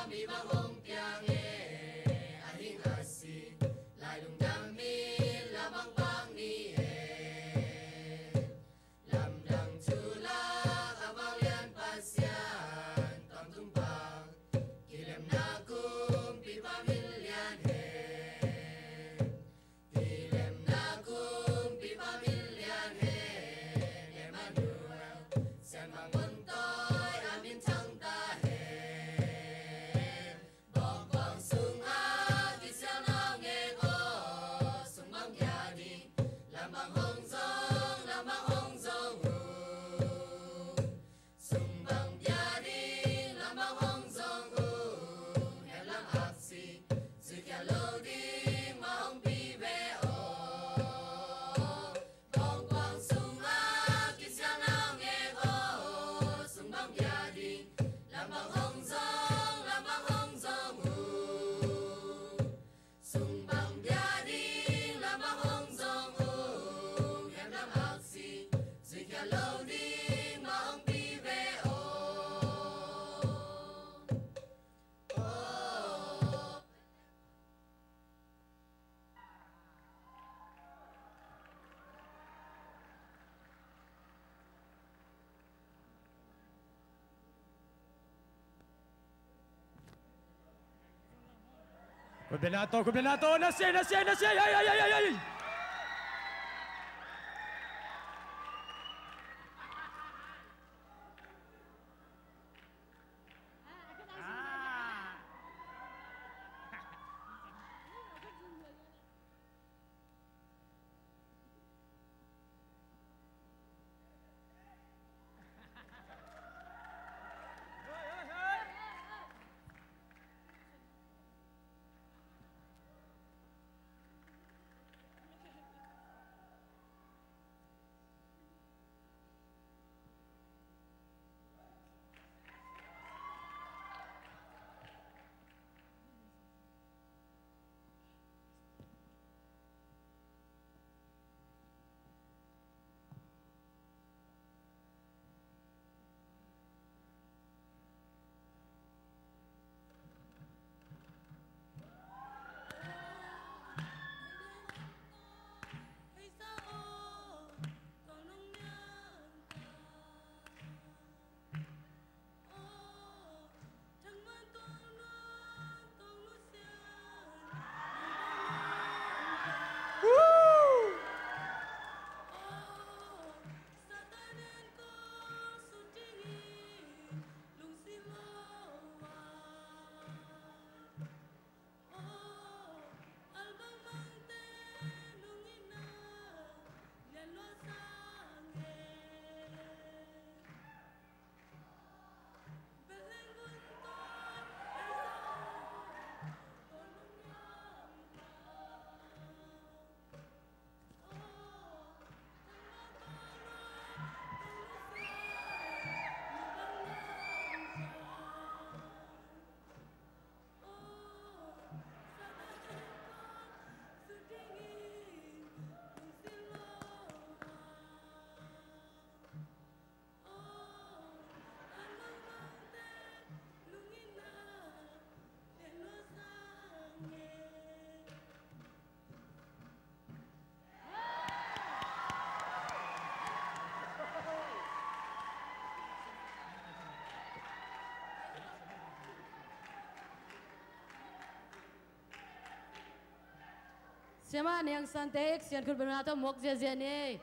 mi bang hong piang hen. A hing a si lai lungdam in lamdang pang ni hen. Lamdang thulak a vanglian Pasian tawntung pa, kilemna kumpipa min lian hen. Kilemna kumpipa min lian hen. Emmanuel, Siampa hong tawi a min thang ta hen. Bawngkuang sungah kisialna ngek aw, sung bang bia ding lam bang hong zong, lam bang hong zong uh. Sung bang bia ding lam bang hong zong uh. Hemlang aksi zuihkhiat lo ding mah hong pi ve aw. Bawngkuang sungah kisialna ngek aw, sung bang bia ding lam bang hong zong, lam bang hong zong uh. Sung bang bia ding lam bang hong zong uh. Hemlang aksi zuihkhiat lo ding mah hong pi ve aw. Khutbetna tawh, khutbetna tawh, na siai, na siai, na siai, ai, ai, ai, ai, ai. Siamah Niang San Teik, Sian khutbetna tawh muak ziahziah ni.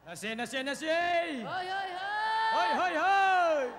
Na siai, na siai, na siai. Hoi, hoi, hoi. Hoi, hoi, hoi.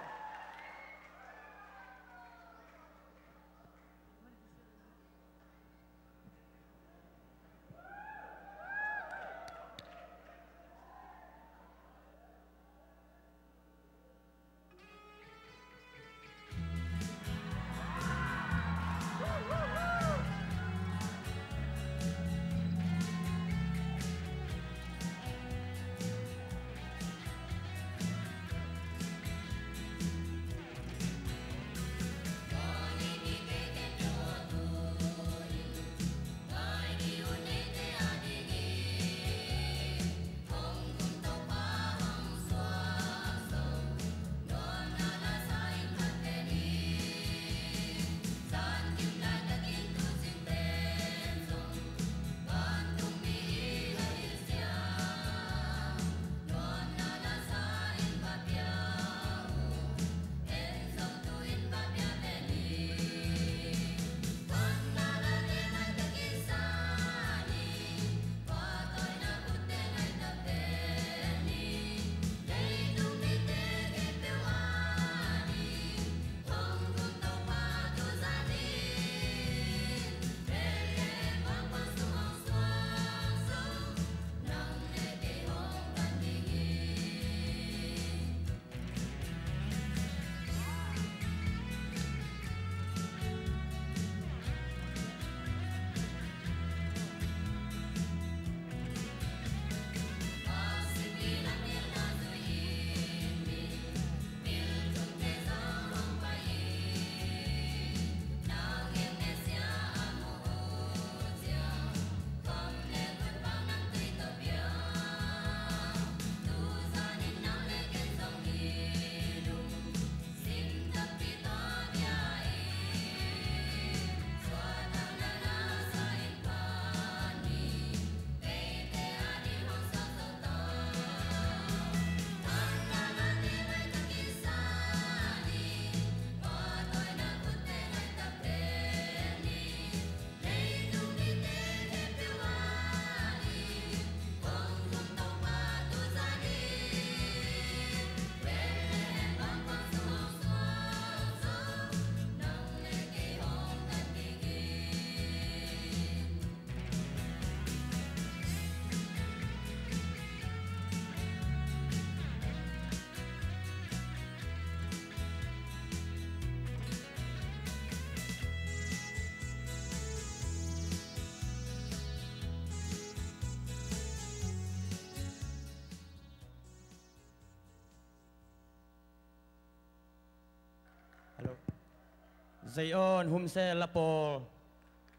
Zion Home Cell a pawl.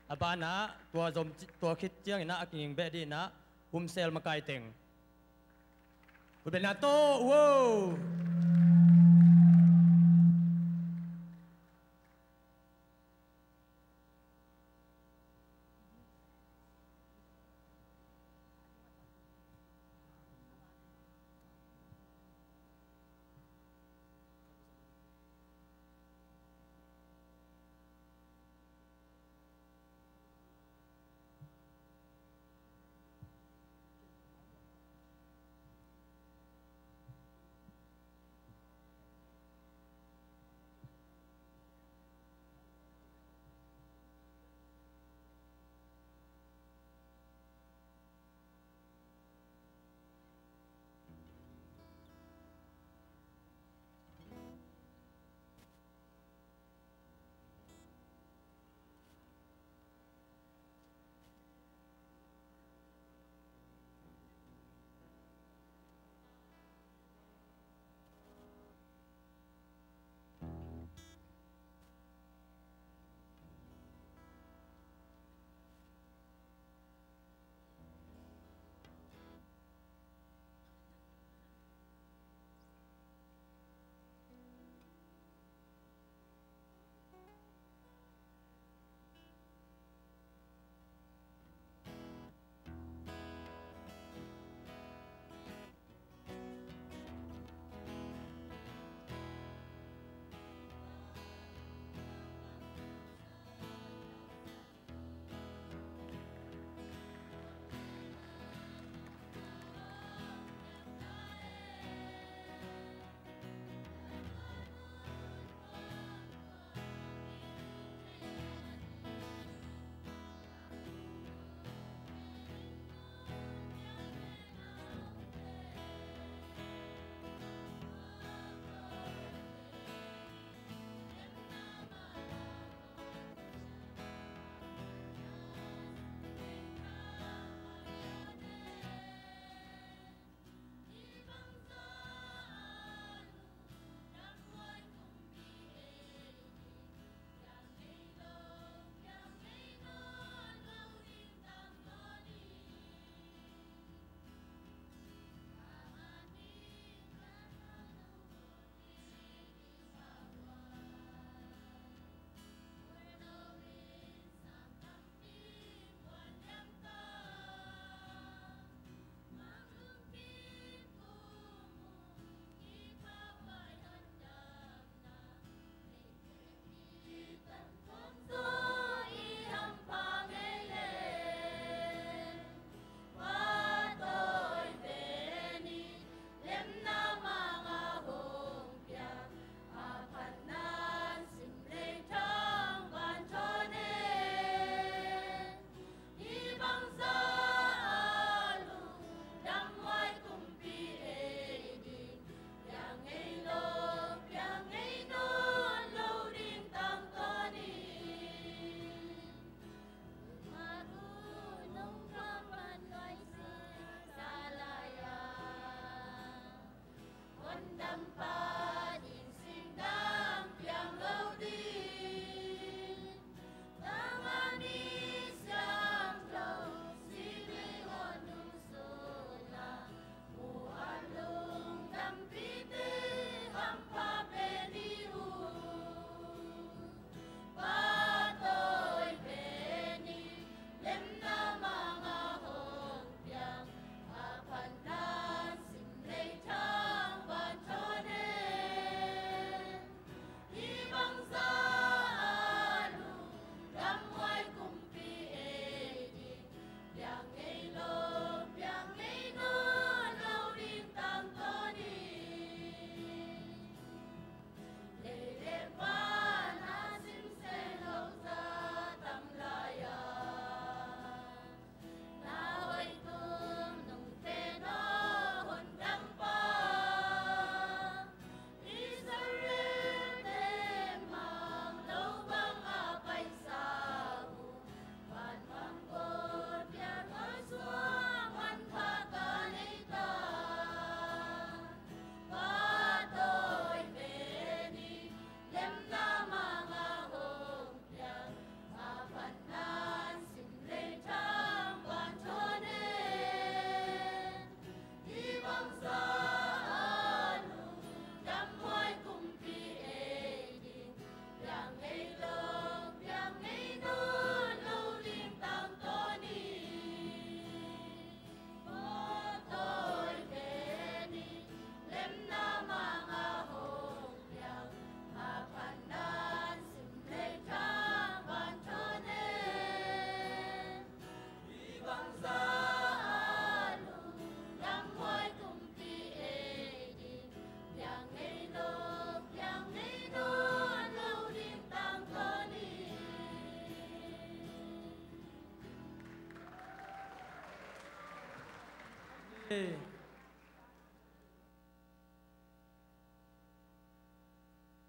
A banah tua zom, tua khit ciangin ah a kinging beh dih inah Home Cell makai teng. Khut beng na tawh, wow!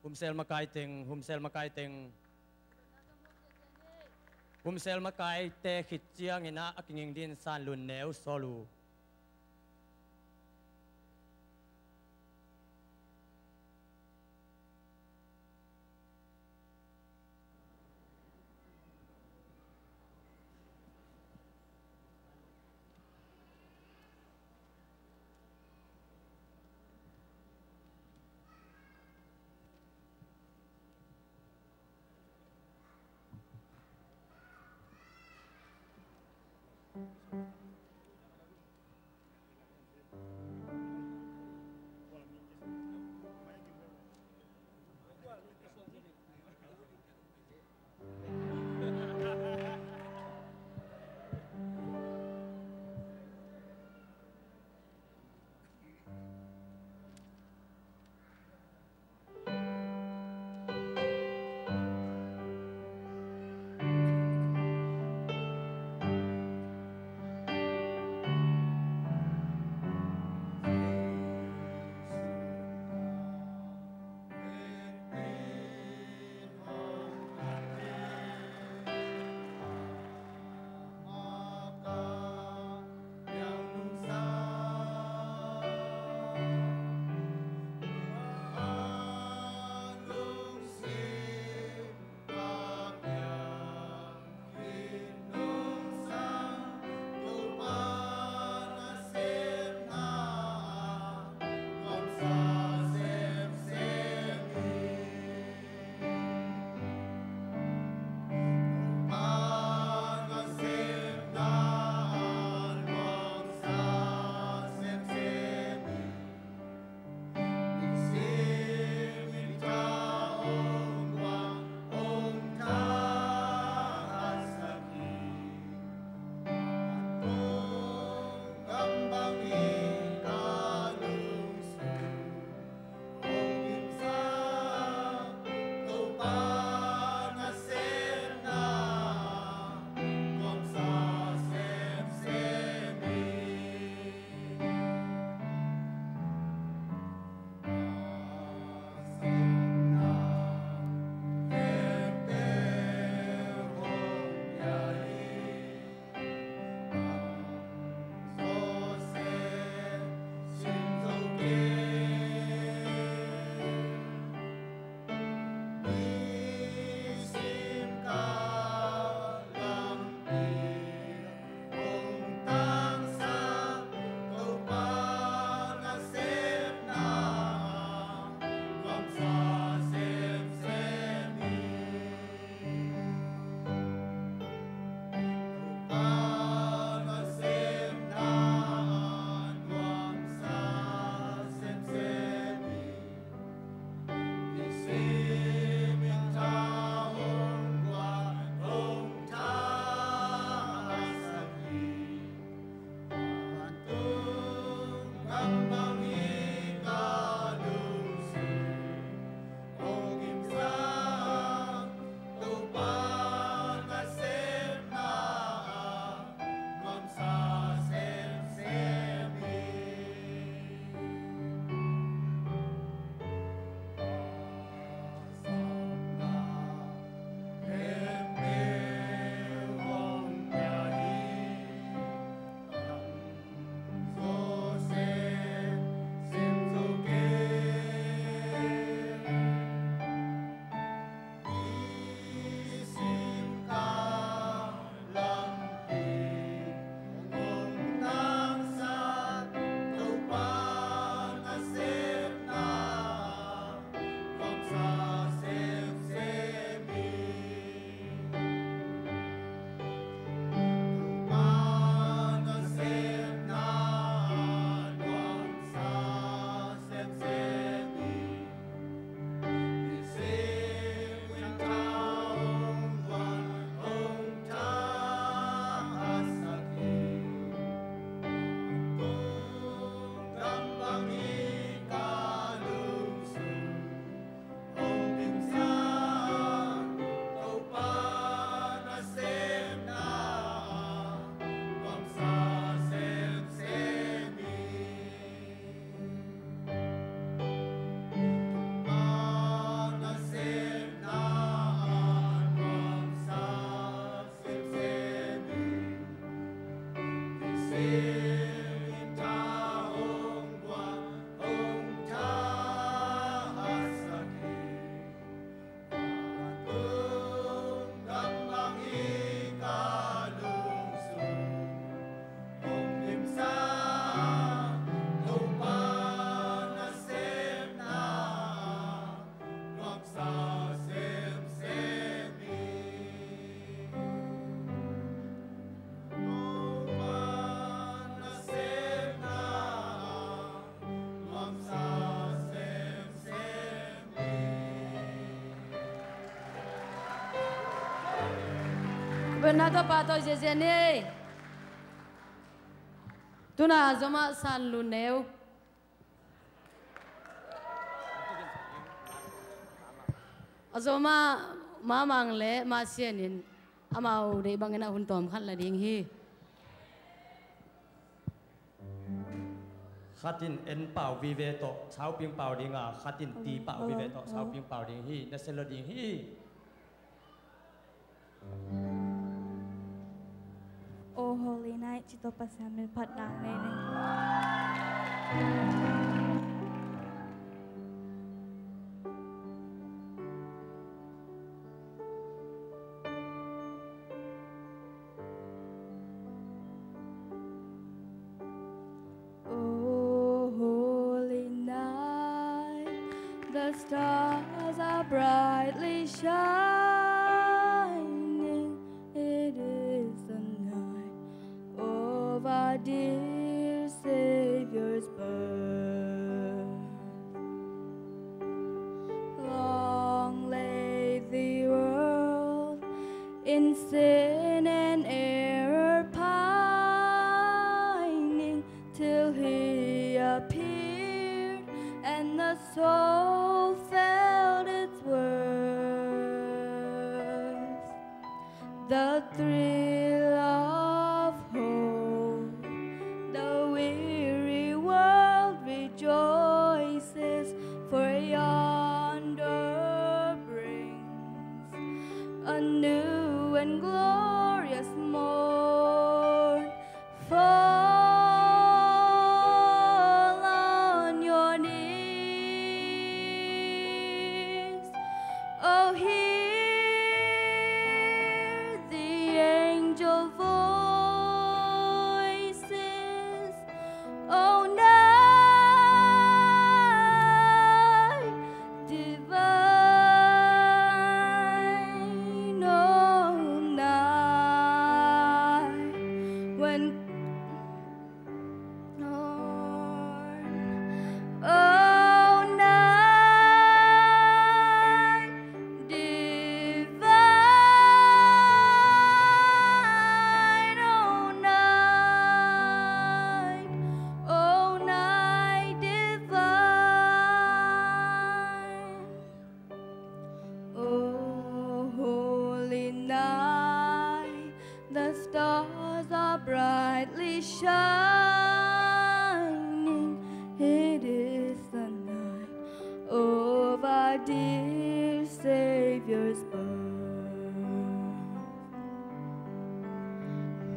Hum sel makai teng, hum sel makai teng. Hum sel makaite khit ciangin ah a kinging dingin San Lun Neu sawl uh. Tuna tawh pah tawh ziahziah ni. Tuna a zomah San Lu Neu. A zomah Ma Mang le Ma Sian in amau deih bangin a hun tawm khat la ding hi. Khat in en pau vive tawh sauping pau ding a, khat in ti pau vive tawh sauping pau ding hi. Na sia lo ding hi. O Holy Night, ci tawh Pasian min phat nang nei ni. Oh, holy night, the stars are brightly shining. It is the night of our dear Savior's birth. Long lay the world in sin and error pining, till he appeared and the soul felt its worth. The thrill of hope, the weary world rejoices, for yonder brings a new and glorious morn. Fall on your knees. Oh, hear the angel voices. Oh, night divine, oh, night when Oh, night divine, oh, night, oh, night divine. Oh, holy night, the stars are brightly shining. It is the night of our dear Savior's birth.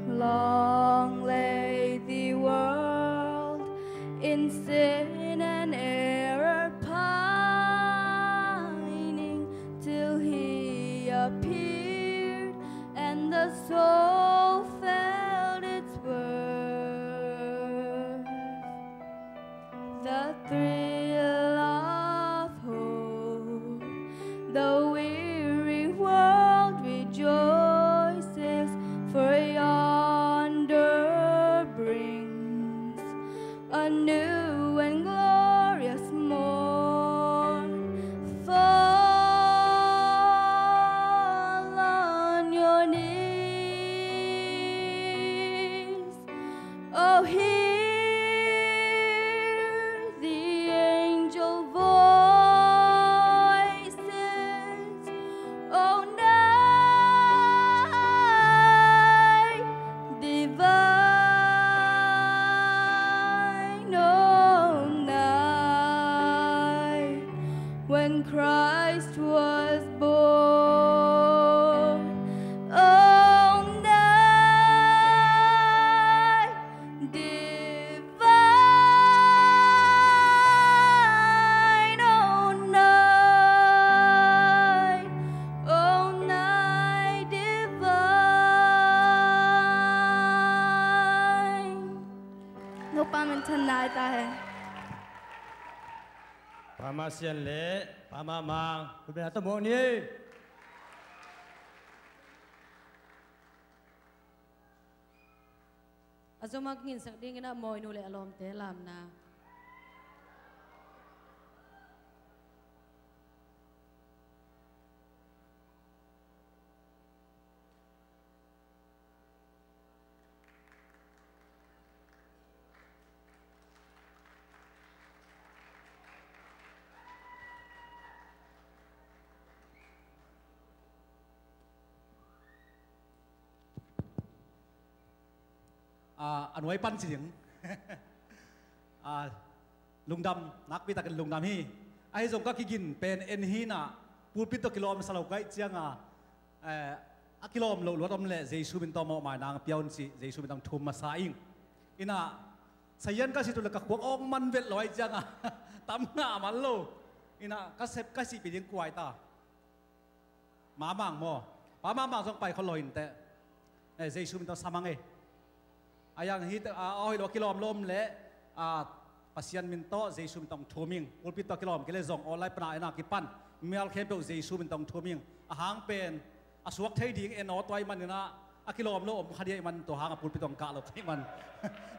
Long lay the world in sin and error pining, till he appeared and the soul felt its worth. The thrill of hope, the weary world rejoices, for yonder brings a new and glorious morn. Fall on your knees. Oh, hear the angel voices. Oh, night divine, oh, night when Christ was born. Oh, night divine, oh, night, oh, night divine. Nupa min than nai ta hen. Pa Ma Sian le Pa Ma Mang, tu bena ta mo ni. A zom a kingin sak dingin a mawinu le a lawmte lamna. a, a nuai pan ci ding. A, lungdam, nakpi takin lungdam hi. Ahi zong ka kigin pen en hi inah, pulpit tawh kilawm sa lo ka hih cianga, eh, a kilawm loh luat om leh Jesu min tawh mawhmaina hong pia un cih Jesu min tawh thum masa ing. Inah, sayan ka sit uh leh ka khuak awk man velh lo ahih cianga, tam ngah man lo. Inah, ka sep ka sihpih ding kuai ta. Mamang maw? Pa Mamang zong pai khol lo inteh. Eh, Jesu min tawh sa mang e. A yang hi, a, aw hi lo a kilawm lo om leh, a, Pasian min tawh Jesu min tawh thum ing. Pulpit tawh kilawm kei leh zong online pana ena kipan mial khempeuh Jesu min tawh thum ing. A hang pen a suak thei ding en aw tua ahih man inah, a kilawm lo om kha ding ahih man tua hang a pulpit tawh kah lo ka hih man.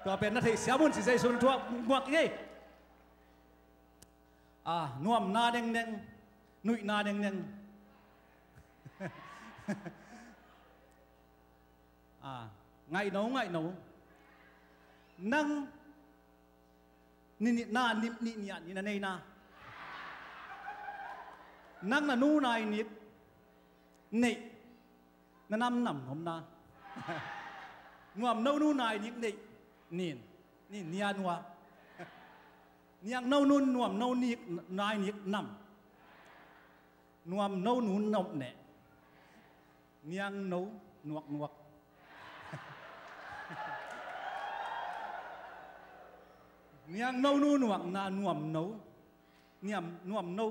Tua pen na theih siam un ci Jesu min tawh muak ing ei. A, nuamna nengneng, nuihna nengneng. A, ngaihno, ngaihno. Nang ni, ni, na, ni, ni, ni, ni na neina. Nang na nu nai nik neih. Na nam nam nuamna. Nuamno nu nai nik neih. Nin. Nin nia nua. Niang no nu nuamno nik nai nik nam. Nuamno nu nuam neh. Niang no nuak nuak. Niang no nu nuak na nuamno. Niam nuamno.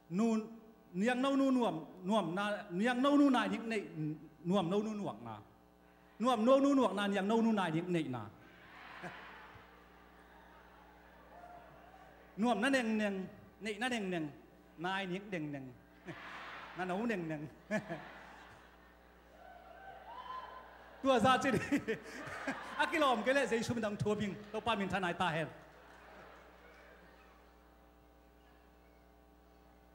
Nu, niang no nu nuam, nuam na, niang no nu nai nik neih, nuam no nu nuak na. Nuam no nu nuak na, niang no nu nai nik neih na. Nuam na neng neng, neih na neng neng, nai nik neng neng. Na no neng neng. Tua za ci dih. A kilawm kei leh Jesu min tawh thum ing, Topa min thanai ta hen.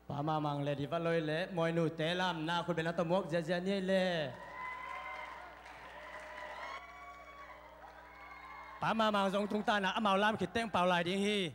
Pa Mamang le Divaloi le Moinu te lam na khut beng na tawh muak ziazia ni le. Pa Mamang zong tungtana amau lam khit teng pau lai ding hi.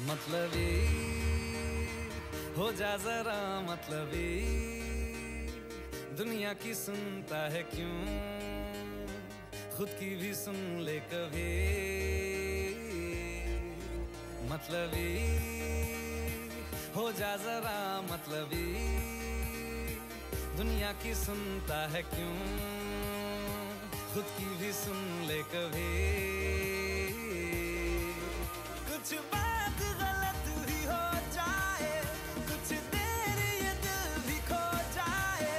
मतलबी हो जा जरा मतलबी, दुनिया की सुनता है क्यों, खुद की भी सुन ले कभी। मतलबी हो जा जरा मतलबी, दुनिया की सुनता है क्यों, खुद की भी सुन ले कभी। कुछ बात गलत भी हो जाए, कुछ देर ये दिल भी खो जाए,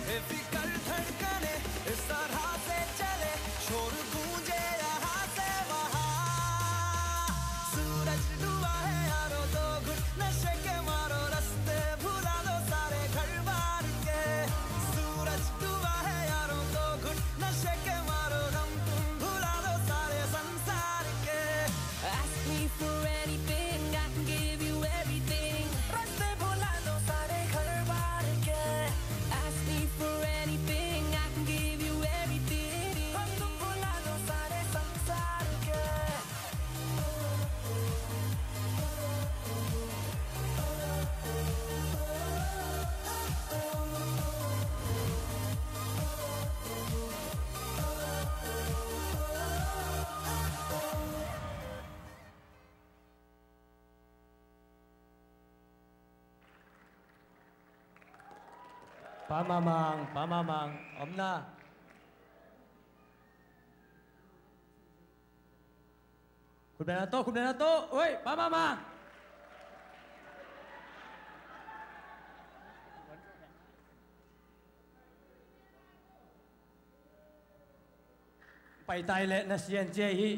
बेफिक्र धड़कने इस तरह से चले, शोर गूंजे यहाँ से वहाँ। सूरज डूबा है यारो, दो घुट नशे के मारो, रास्ते भुला दो सारे घर बार के। सूरज डूबा है यारो, दो घुट नशे के मारो, गम तुम भुला दो सारे संसार के। Ask me for anything. Pa Mamang, Pa Mamang, om na. Khut beng na to, khut beng na to. Oi, Pa Mamang. Pai tai leh na sian cia hi.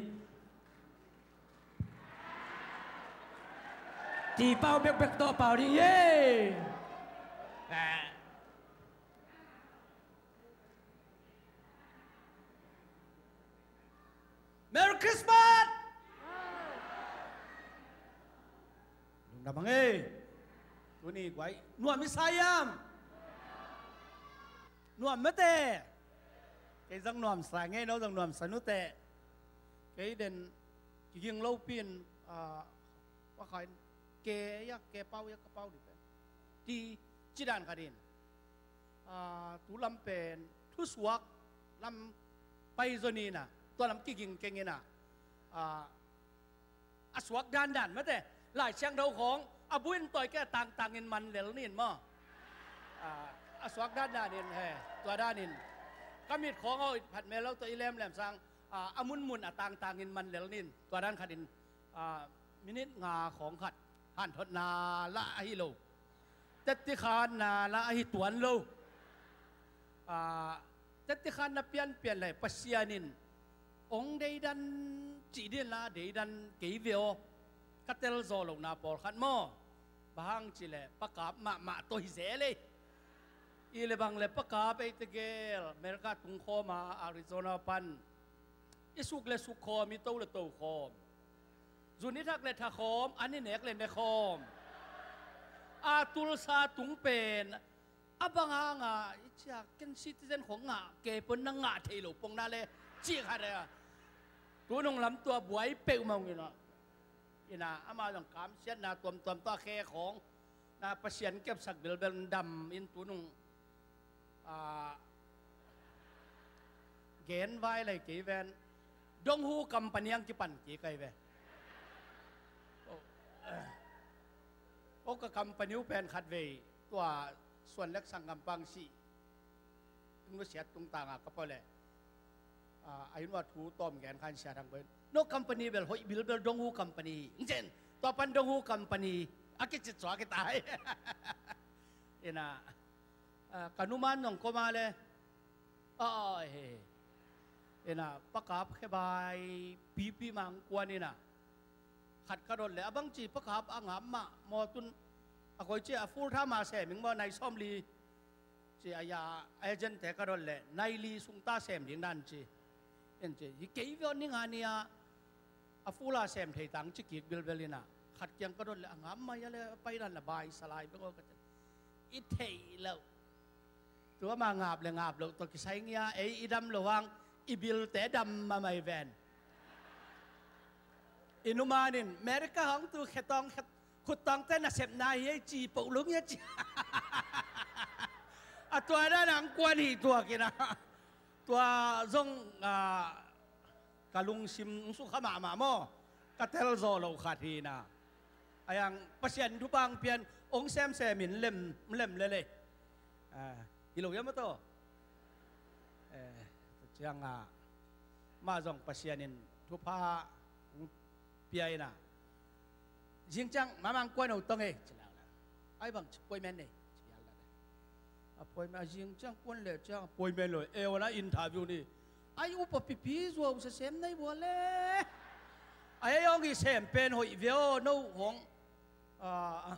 Ti pau bekbek tawh pau ding hi. Merry Christmas! Lungdam hang ei. Tuni guai nuam i sa hiam? Nuam mate. Kei zong nuam sa ngei, no zong nuam sa nute. Kei den kiging lopi in, ah, wa khain ke ya ke pau ya ka pau di pen ti ci dan khat in. Ah, tu lam pen thusuak lam pai zo ni na, tua lam kiging keng ina, ah, a suak dandan mate. Lai Siangtho khawng a buin tawi ke a tangtangin man lel nin maw? Ah, a suak dandan in he, tua danin ka mit khawng aw phat mel lo tua i lemlem sang, ah, a munmun a tangtangin man lel nin tua dan khatin, ah, minit nga khawng khat hanthotna lah ahi lo. Tetti khanna lah ahi tuan lo. Ah, tetti khanna pianpian lai Pasian in ong deidan cih din la deidan kei ve aw. Ka tel zaw lohna pawlkhat maw? Bang hang cileh pakap mahmah tawh hi zel ei. I le bang le pakap ei tegel America tungkhawma Arizona pan i suk le suk khawm, i to le to khawm. Zun i thak le tha khawm, an i nek le ne khawm. A tulsa tung pen a bang hanga i ciak ken citizen khong ngah kei pon na ngah thei lo pong na le cik hat a. Tunung lam tua buai peuh mong ina. Ina ama zong kamsiatna tuamtuam tua khe khong na Pasian kepsak bilbel dam in tunung. Ah, gen vai lai kei ven. Donghu company ang kipan kei kai ve. Oh, oh, ka company uh pen khat vei tua suan lek sang gampang si. Tung lu siat tung tanga ka pau le. Ah, a inn ua thu tawm gen khan siat hang pen. No company bel hoih bilbel Donghu company. Ngen tua pan Donghu company a kicit suak i tai. Ina. Ah, ka numan nong koma le. Ah, he. Ina, pakap khebai pipi mang kuan ina. Khat ka dot le, a bang ci pakap a ngap mah, maw tun, a koi ci a full time a sem ing maw, nai sawm li. Ci a ya, agent te ka dot le, nai li sung ta sem ding dan ci. En ci, hi kei vio ni nga ni a, a full a sem thei tang ci kik bilbel ina. Khat kiang ka dot le, a ngam mai a le, a pai dan la bai salai beng o ka ci. I thei lo. Tua ma ngap le ngap lo, tua kisai ngia, ei i dam lo hang, i bilte dam ma mai ven. I numan in, America hong tu khetong khet, khut tawngte nasepna hi ei ci poh lung hi a ci. A tua dan ang kuan hi tua kina. Tua zong, ah, ka lungsim sukha mahmah maw. Ka telzaw lo khat hi na. A yang Pasian thupha pian ong semsem in lem, lem lele. Ah, hi lo hiam a to. Eh, ciang a, ma zong Pasian in thupha pia ina. Zing ciang mamang kuan o tong e ci la la. Ai bang ci poi men ne ci la la. A poi men a zing ciang kuan le ciang poi men lo e wana interview ni. Ai upa pipi zuau sa sem nei bua le. Ai ai ong i sem pen hoih veo no hong. Ah,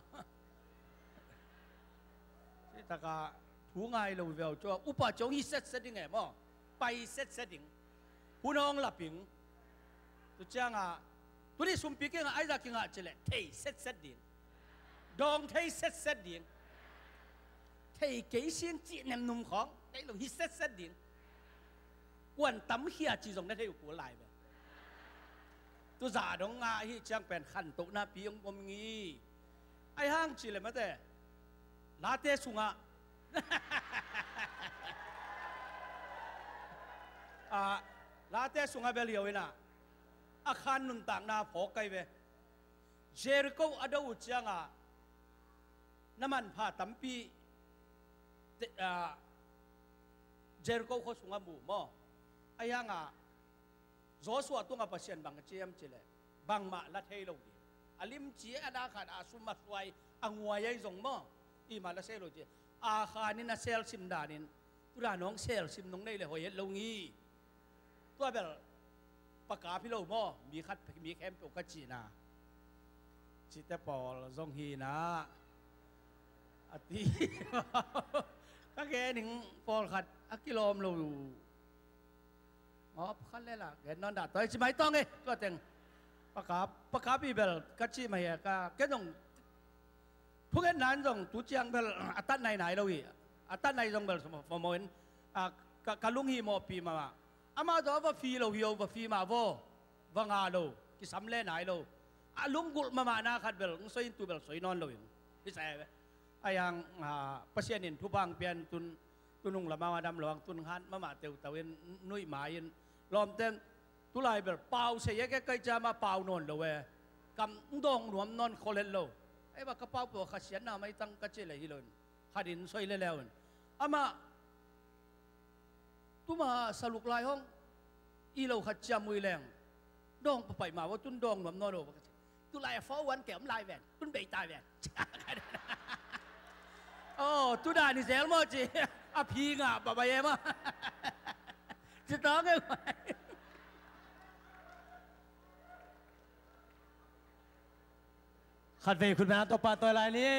ci taka thu ngai lo veo cua upa ciong hi setset ding e maw. Pai setset ding. Hun hong laping. Tu cianga tuni sumpi kingah aizah kingah cileh thei setset ding. Dawng thei setset ding. Thei kei sin cih nemnum khawng thei lo hi setset ding. Kuan tamkhia ci zong na thei uh kul lai ve. Tuzah dong ngah hi ciang pen khantohna pi ong om ngi. Ai hang ci le mate. Late sungah. Ah, late sungah bel hiau ina. A khan nuntakna phawk kai ve. Jericho a do uh cianga na manpha tampi Te- ah, Jericho khua sungah mu maw? Ahi hangah Joshua tungah Pasian bang a ci hiam cih leh, bangmah la thei lo ding, a limci a, na khat a sum a suai a nguai ahi zong maw, i mah la thei lo ci. Akhan in a selsim danin, tu dan hong selsim nong nei leh hoih het lo ngi. Tua bel pakap hi lo maw, mi khat, mi khempeuh ka cihna. Cite pawl zong hi na a ti. Ka gen ning pawlkhat a kilawm lo. Aw, pakhat le la gen nawn dah, tua i ci mai tawng e, tua teng. Pakap, pakap i bel ka cih mah hi a, ka, ken zong thungetna in zong tu ciang bel a tat nai nai lo hi. A tat nai zong bel sum fo mo in, a, ka, ka lunghimawhpih mahmah. Amah zong a va fi lo hi o, va fi mah vaw, va ngah lo, kisam le nai lo. A lunggulh mahmahna khat bel hong soi in, tu bel soi nawn lo in. Hi sa e. Ahi hang, a, Pasian in thupha hong pia in, tun, tun hong lam a dam lo hang, tun khat mahmah teutau in, nuih mai in. Lawmten, tulai bel pau sei e, ke kai ciam a pau nawn lo e. Kam dawng nuam nawn khol het lo. Ei, va ka pau pua, Kha siatna maitang ka cih leh hi lo in. Khat in soi leleu in. Amah tuma saluk lai hong i lo khat ciam ui leng, dawng papaih mah vaw, tun dawng nuam nawn lo. Tulai a fo wan ke om lai ven, tun bei tai ven. Aw, tu dan hi zel maw ci. A phi ngah papaih e maw. Ci tawng e. Khatvei khutbeng tawh pahtawi lai ni.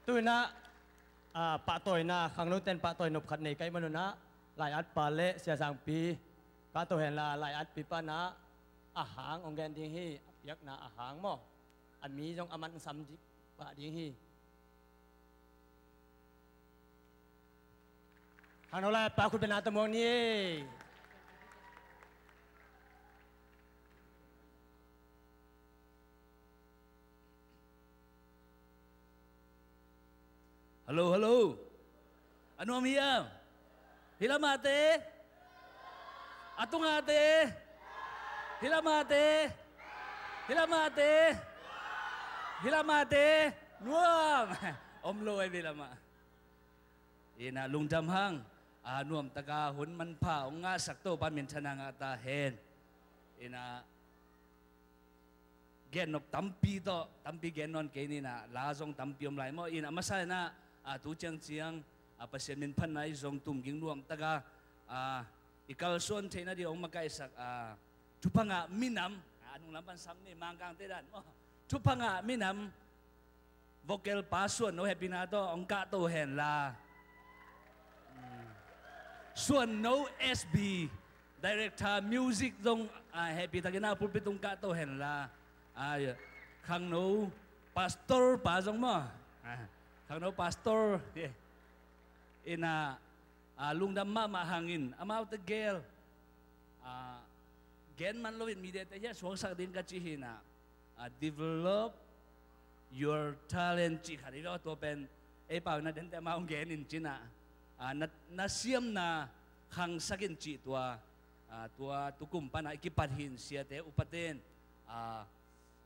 Tu-in ah, a, pahtawina, khangnote in pahtawi nop khat nei ka hih manun ah, lai-atpa le Sia Sangpi, ka to hen la, lai-atpi pan ah, a hang hong gen ding hi, a piakna a hang maw. A mi zong a man sam dik pah ding hi. Khangno lai-atpa khutbeng tawh muang ni. Hello, hello. A nuam hiam? Hih lamah te? A tungah te? Hih lamah te? Hih lamah te? Hih lamah te? Nuam. Om lo ai hih lamah. Ina lungdam hang. A nuam taka hun manpha hong ngahsak Topa minthanna ngah ta hen. Ina gennop tampi tawh, tampi gen nawn kei ni, ina la zong tampi om lai maw. Ina a masa ina, a, tu ciangciang, a, Pasian minphatna i zong tumging nuam taka, a, i kalsuan theihna ding hong makaihsak, a, thupha ngah minam, a, nunglam pan sam ni, Mangkangte dan maw. Thupha ngah minam, vocal pa Suan No hehpihna tawh hong kahto hen la. Hmm. Suan No S B, director music zong, a, hehpih takin a pulpit tung kahto hen la. A, khangno pastor pa zong maw. A, khangno pastor. Ina, a, lungdam mahmah hangin amaute gel, a, gen man loin midete hia suaksak ding ka ci hi ina. A, develop your talent cih khat hi lo, tua pen ei pau ina dente amah hong gen in ci ina. A, na, na siamna khangsak in cih tua, a, tua tukum pana i kipat hi in siate upate in, a,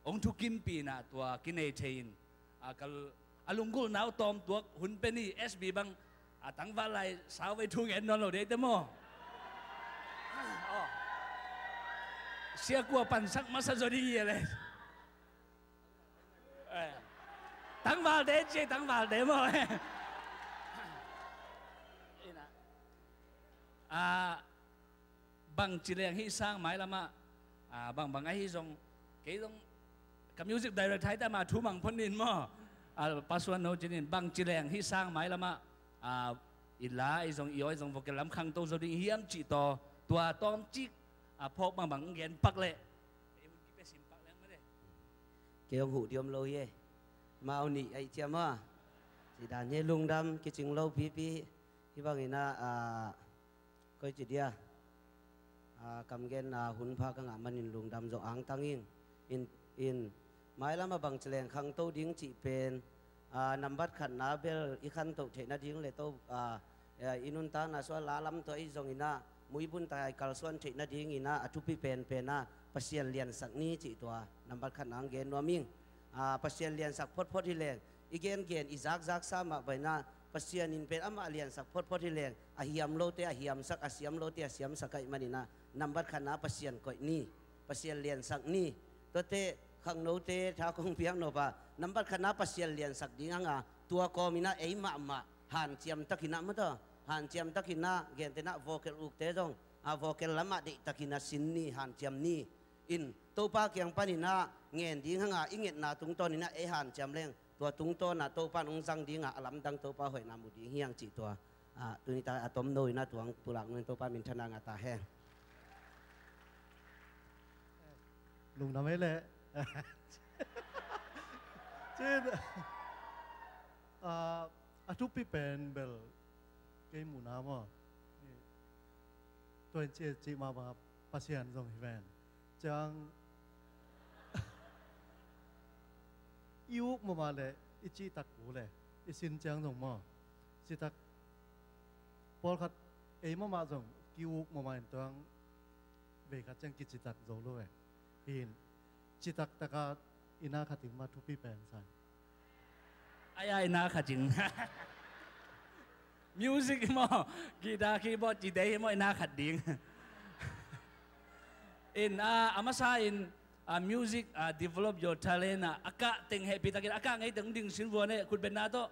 hong thukimpih ina tua kinei thei in, a, ka, a lunggulhna uh tawm tuak hun pen hi. S B bang, a, tangval lai sauvei thu ngen nawn lo dei te maw. Aw. Sia kua pansak masa zaw ding hi a le. Eh. Tangvalte ci, tangvalte maw. Ina. A, bangci leng hih sang mailamah, a, bangbang ahi zong, kei zong ka music director hi ta ma thu mang phon nin maw. A, Pa Suan No cinin bangci leng hih sang mailamah, a, i la ahi zong, i aw ahi zong, vocal lam khangto zo ding hiam cih tawh, tua tawmcik, a, phawk bangbang gen pak leh. Kei hong huh diam lo hi e. Mau nih ahi ciam a. Ci dan hi lungdam, kicing lo pipi. Hih bangin a, a, koi ci dia. A, kam gen a hun pha ka ngah manin lungdam zong angtang ing. In, in, mailam a bangci leng khangto ding cih pen, a, nambat khatna bel i khantoh theih nading le to, a, a, i nuntakna sua la lam tawh i zong ina, muibun ta i kalsuan theih nading ina, a thupi penpen a, Pasian liansak ni cih tua, nambat khatna ang gen nuam ing. A, Pasian liansak photphot hi leng, i gengen, i zakzak sa mah baina, Pasian in pen amah liansak photphot hi leng, a hiam lote a hiamsak, a siam lote a siamsak ahih manin ah, nambat khatna Pasian koih ni, Pasian liansak ni. Tuate khangnote tha kong piak nop a, nambat khatna Pasian liansak ding hang a, tua kawm in ah ei mahmah hanciam takin ah, maw taw, hanciam takin ah, gentehna vocal ukte zong, a vocal lam ah deihtakin ah sin ni, hanciam ni. In Topa kiang panin ah ngen ding hang a, i ngetna tungtawn in ah ei hanciam leng, tua tungtawn ah Topa in hong zang ding a, a lamdang Topa hoihna mu ding hi hang cih tua, ah, tuni ta a tomno in ah tua hong pulak nuam in Topa minthanna ngah ta hen. Lungdam ei leh. Cin, ah, a thupi pen bel kei muhna maw, tua in cih, cih mahmah, Pasian zong hi ven. Ciang i uk mahmah leh, i cihtak uh leh, i sin ciang zong maw, citak, pawlkhat, ei mahmah zong ki-uk mahmah in, tua hang vei khat ciang kicitak zo lo ve. Hi in, citak taka i na khat ding mah thupi pen sa. Ai, ai, i na khat ding. Music hi maw, guitar, keyboard, cihte hi maw, i na khat ding. In, ah, a masa in, ah, music, ah, develop your talent, ah, a kah teng hehpihtakin, a kah ngei teng ding sin vua ne, khut betna tawh.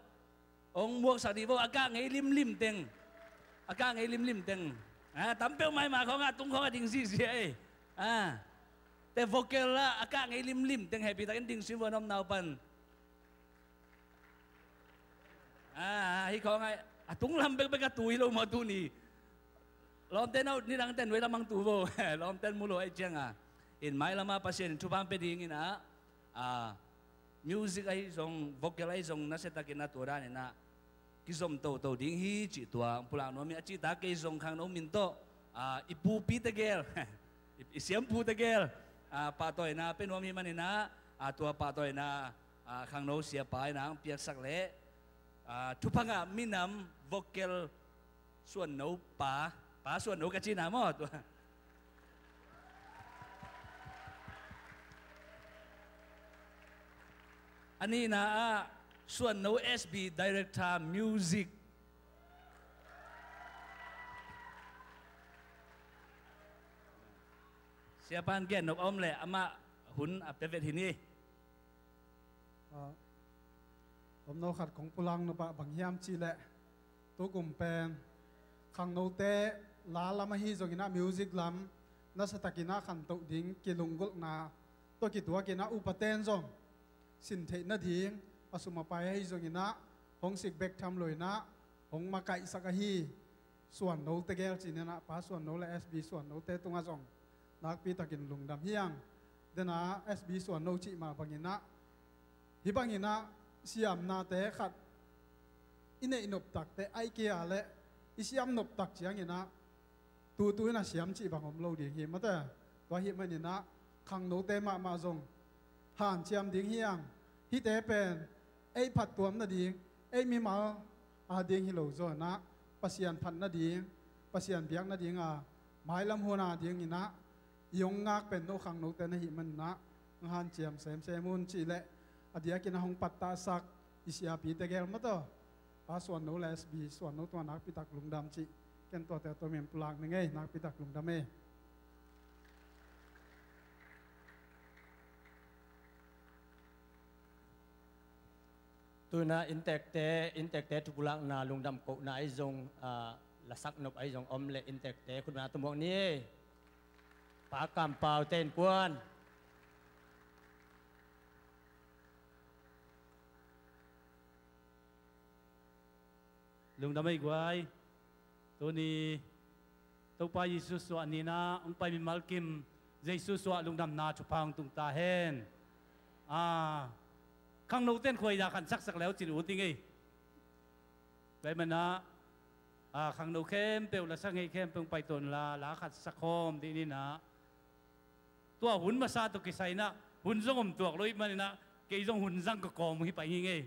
Hong muaksak dih vo, a kah ngei limlim teng. A kah ngei limlim teng. Ah, tam peuh maimah khawng ah, tung khawng ah ding zihziah ei. Ah. Te vocal ah, a kah ngei limlim teng hehpihtakin ding sin vua, nopna uh pan. Ah, hih khawng ah, a tung lam bekbek a tu hi lo maw tuni. Lawmte, no, nidang ten nuai lam hong tu vo. Lawmte mu lo ahih ciang a. In mailam ah Pasian in thupha hong pia ding in ah. Ah, music ahi zong, vocal ahi zong, nasiatakin ah tua dan in ah kizom toto ding hi cih tua hong pulak nuam hi. A cihtak kei zong khangno min tawh, ah, i pupi tegel, i, i siampu tegel, ah, pahtawina pia nuam hi manin ah, ah, tua pahtawina, ah, khangno siapa in ah hong piaksak leh, ah, thupha ngah minam vocal Suanno pa, Pa Suanno ka cihna maw tua. A nihna ah Suanno S B Director Music. Siapa in gen nop a om leh amah hun a pia vet hi ni. Ah, tomno khat kong pulak nop ah bang hiam cih leh, tukum pen khangnote la lam ahi zongin ah, music lam nasatakin ah khantoh ding kilunggulhna tawh kituakin ah, upaten zong sin theih nading, a sum a pai ahi zongin ah hong sik bek tham lo in ah hong makaihsak ahi Suanno tegel ci-in ah, Pa Suanno le S B Suannote tungah zong nakpitakin lungdam hi hang. Dena S B Suanno cih mah bangin ah, hih bangin ah siamnate khat i neih nop tak teh, ahih kei leh i siam nop tak ciangin ah tutu in a siam cih bang om lo ding hi, mate. Tua ahih manin ah khangnote mahmah zong hanciam ding hi hang. Hihte pen ei phattuam nading, ei mimal ading hi lo zaw in ah, Pasian phat nading, Pasian biak nading a, mailam hun adingin ah i hong ngak pen no khangnote na hih manin ah, hong hanciam semsem un cih leh, a diakin ah hong pattahsak i siapite gel maw taw, Pa Suanno le S B Suanno tungah nakpitak lungdam cih ken tuate a tomin pulak ning ei, nakpitak lungdam ei. Tu-in ah inntekte, inntekte thupulakna, lungdam kohna ahi zong, ah, lasak nop ahi zong om leh, inntekte khutna tumuak ni. Pa Kampau ten kuan. Lungdam ei guai. Tuni Topa Jesu suah ni-in ah hong pai mimal kim, Jesu suah lungdamna thupha hong tung ta hen. Ah, khangnote'n khuaiza khat saksak le uh cin uh ding ei. Tua ahih manin ah, ah, khangno khempeuh, la sa ngei khempeuh hong pai ta un la, la khat sa khawm dih ni in ah. Tua hun masa tawh kisai in ah hun zong om tuak lo ahih manin ah, kei zong hun zang ka kawm hi pai ngei ngei.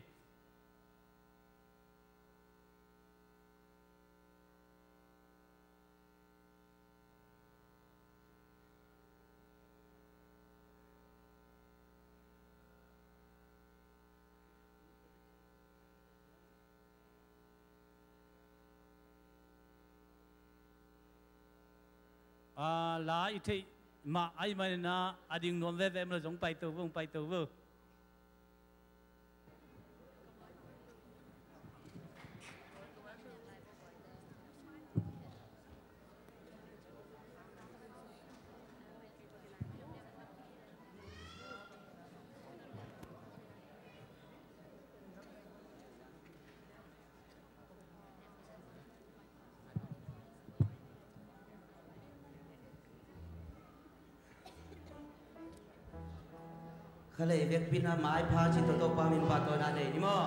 A, la i theih mah ahih manin ah, a ding nuam veve maw, zong paito vo, paito vo. Kha lei vekpi-in ah maipha ci tawh Topa min pahtawina nei ni maw.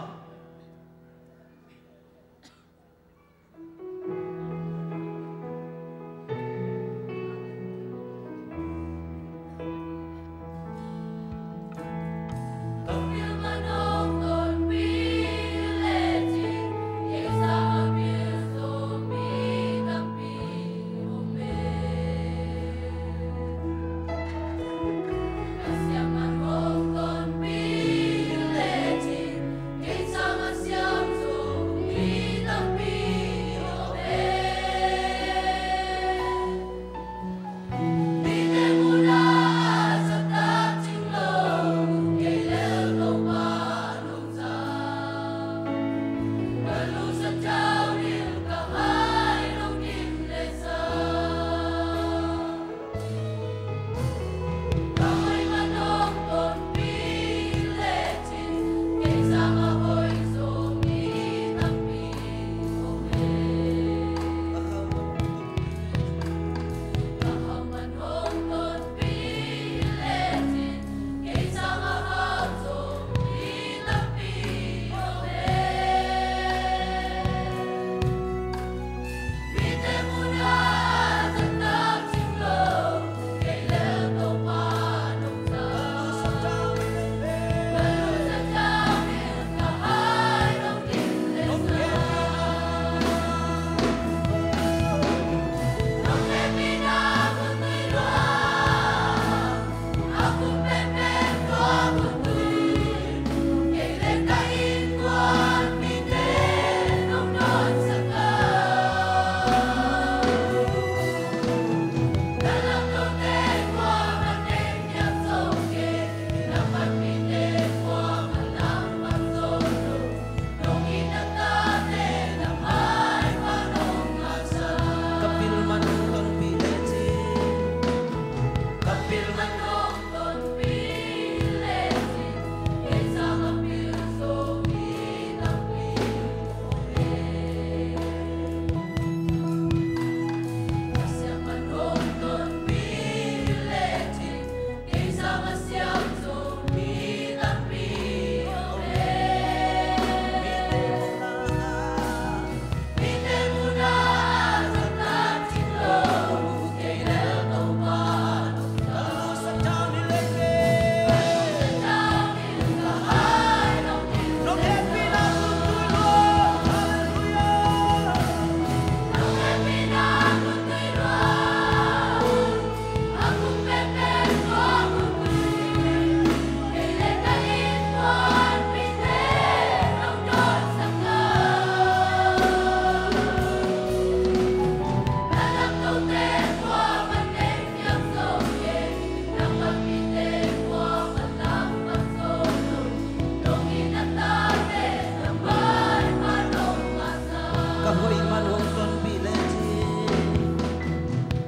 Ka hoih man hong tonpih lecin.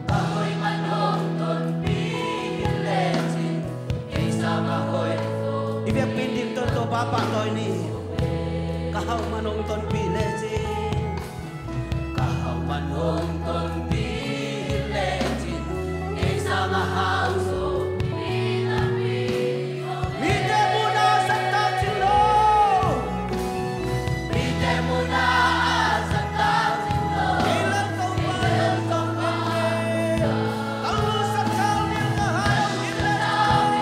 Ka hoih man hong tonpih lecin. Kei sangah hoih. I biakpi in dim ton Topa pahtawi ni. Ka hoih man hong tonpih lecin. Ka hoih man hong tonpih lecin. Kei sangah hau zo. Mite muhna a zat tak cing lo. Mite muhna a zat tak cing lo. Kei leh Topa, Topa. Ka lusat kal ning ka hai hong dim lecin.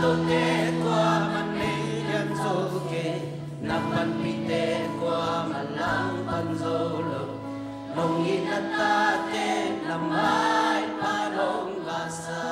Tote kuaman nei lian zo kei, na panpihte kuaman langpan zo lo. Nong itna tate na maipha nong ngahsa.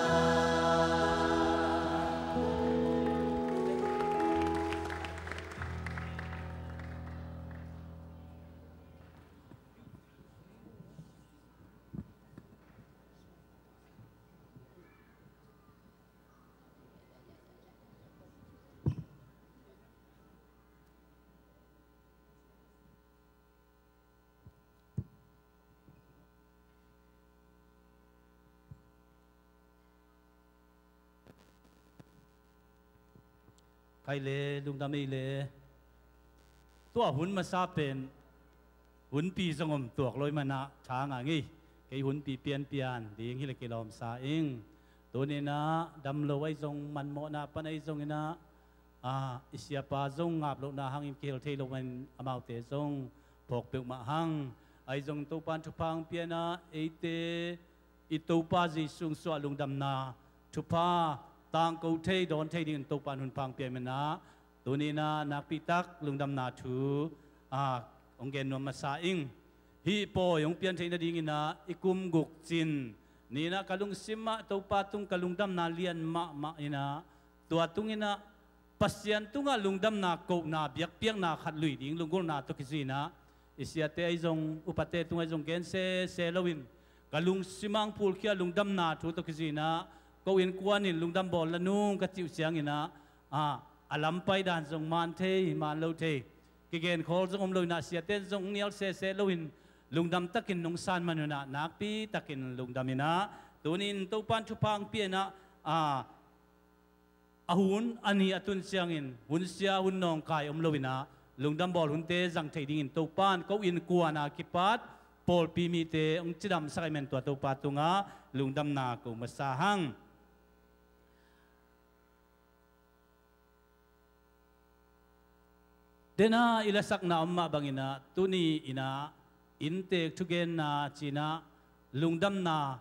Khai le, lungdam ei le. Tua hun masa pen hunpi zong om tuak lo ahih manin ah tha ngah ing ei. Kei hunpi pianpian ding hi le kilawm sa ing. Tuni-in ah dam lo ahi zong, manmawhna pan ahi zongin ah, ah, i siapa zong ngap lohna hangin kihel thei lo manin amaute zong phawk peuhmah hang. Ahi zong Topa'n thupha hong pia-in ah eite i Topa Jesu hong suah lungdamna thupha tangko thei, dawn thei dingin Topa'n hun pha hong pia ahih manin ah, tuni-in ah nakpitak lungdamna thu, ah, hong gen nuam masa ing. Hih pawi hong pian theih nadingin ah i kum guk cin ni-in ah ka lungsim ah Topa tung ka lungdamna lian mahmah in ah, tua tungin ah Pasian tungah lungdamna kohna, biakpiakna khat lui ding lunggulhna tawh kizui-in ah, i siate ahi zong, upate tungah ahi zong gen sese loin, ka lungsim ah hong phulkhia lungdamna thu tawh kizui-in ah, ko innkuan in lungdam bawl la nung ka cih uh ciangin ah, a, a lam pai dan zong man thei, man lo thei, kigen khawl zong om lo-in ah, siate in zong hong nial sese loin lungdam takin nong san man un ah, nakpi takin lungdam in ah, tuni-in Topa'n thupha hong pia-in ah, a, a hun a ni a tun ciangin hun sia hun nawngkai om lo-in ah, lungdam bawl hunte zang thei dingin Topa'n ko innkuan a kipat pawlpi mite hong cidamsak ahih manin tua Topa tungah lungdamna ko masa hang. Dena i lasakna om mah bangin ah, tuni-in ah inntek thugenna ci-in ah lungdamna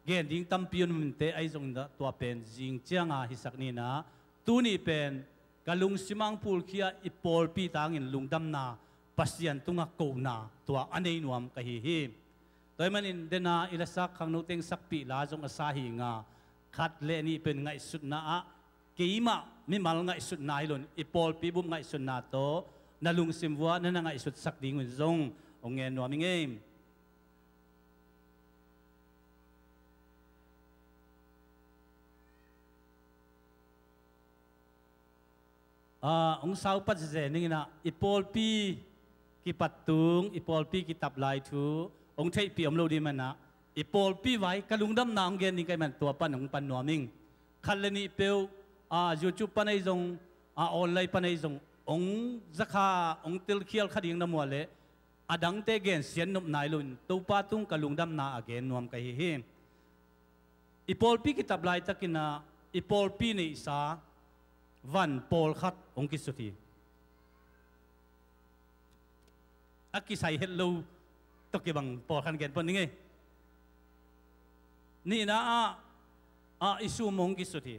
gen ding tampi om inteh, ahi zongin ah tua pen zing ciang a hisak ni-in ah, tuni pen ka lungsim ah hong phulkhia i pawlpi tangin lungdamna Pasian tungah kohna tua a nei nuam ka hi hi. Tua ahih manin dena i lasak khangno teng sakpih la zong a sa hi ing a, khat le nih pen ngaihsutna ah, keimah mimal ngaihsutna hi loin i pawlpi bup ngaihsutna tawh na lungsim vuah na na ngaihsutsak ding un zong hong ngen nuam ing ei. Ah, hong saupat zen ning in ah, i pawlpi kipat tung, i pawlpi kitap lai thu hong theihpih om lo ding manin ah, i pawlpi vai ka lungdamna hong gen ding ka hih manin tua pan hong pan nuam ing. Khat le nih peuh, ah, YouTube pan ahi zong, ah, online pan ahi zong, hong zakha, hong telkhial kha ding na muah leh, a dangte gensiat nop nai loin Topa tung ka lungdamna a gen nuam ka hi hi. I pawlpi kitap laitakin ah, i pawlpi neihsa van pawlkhat hong kisut hi. A kisai het lo tawh kibang pawlkhat gen pah ning ei. Nihna ah, ah, i sum hong kisut hi.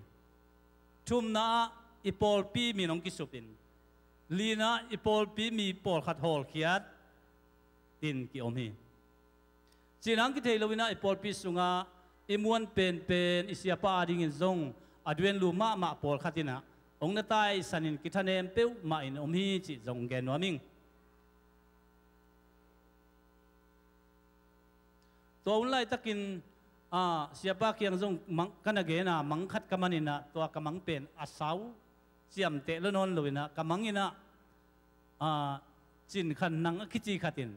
Thumna ah, i pawlpi min hong kisupin, lina ah i pawlpi mi pawlkhat hawlkhiat in ki-om hi. Cih nang kithei loin ah, i pawlpi sungah i muan penpen, i siapa adingin zong a duenlu mahmah pawlkhat in ah hong na taisanin kithanem peuhmah in om hi cih zong gen nuam ing. Tua hun laitakin, ah, siapa kiang zong mang, ka na gen a, mang khat ka man in ah, tua ka mang pen a sau ciamteh lo nawn loin ah, ka mang in ah, ah, Cin Khan Nang a kici khat in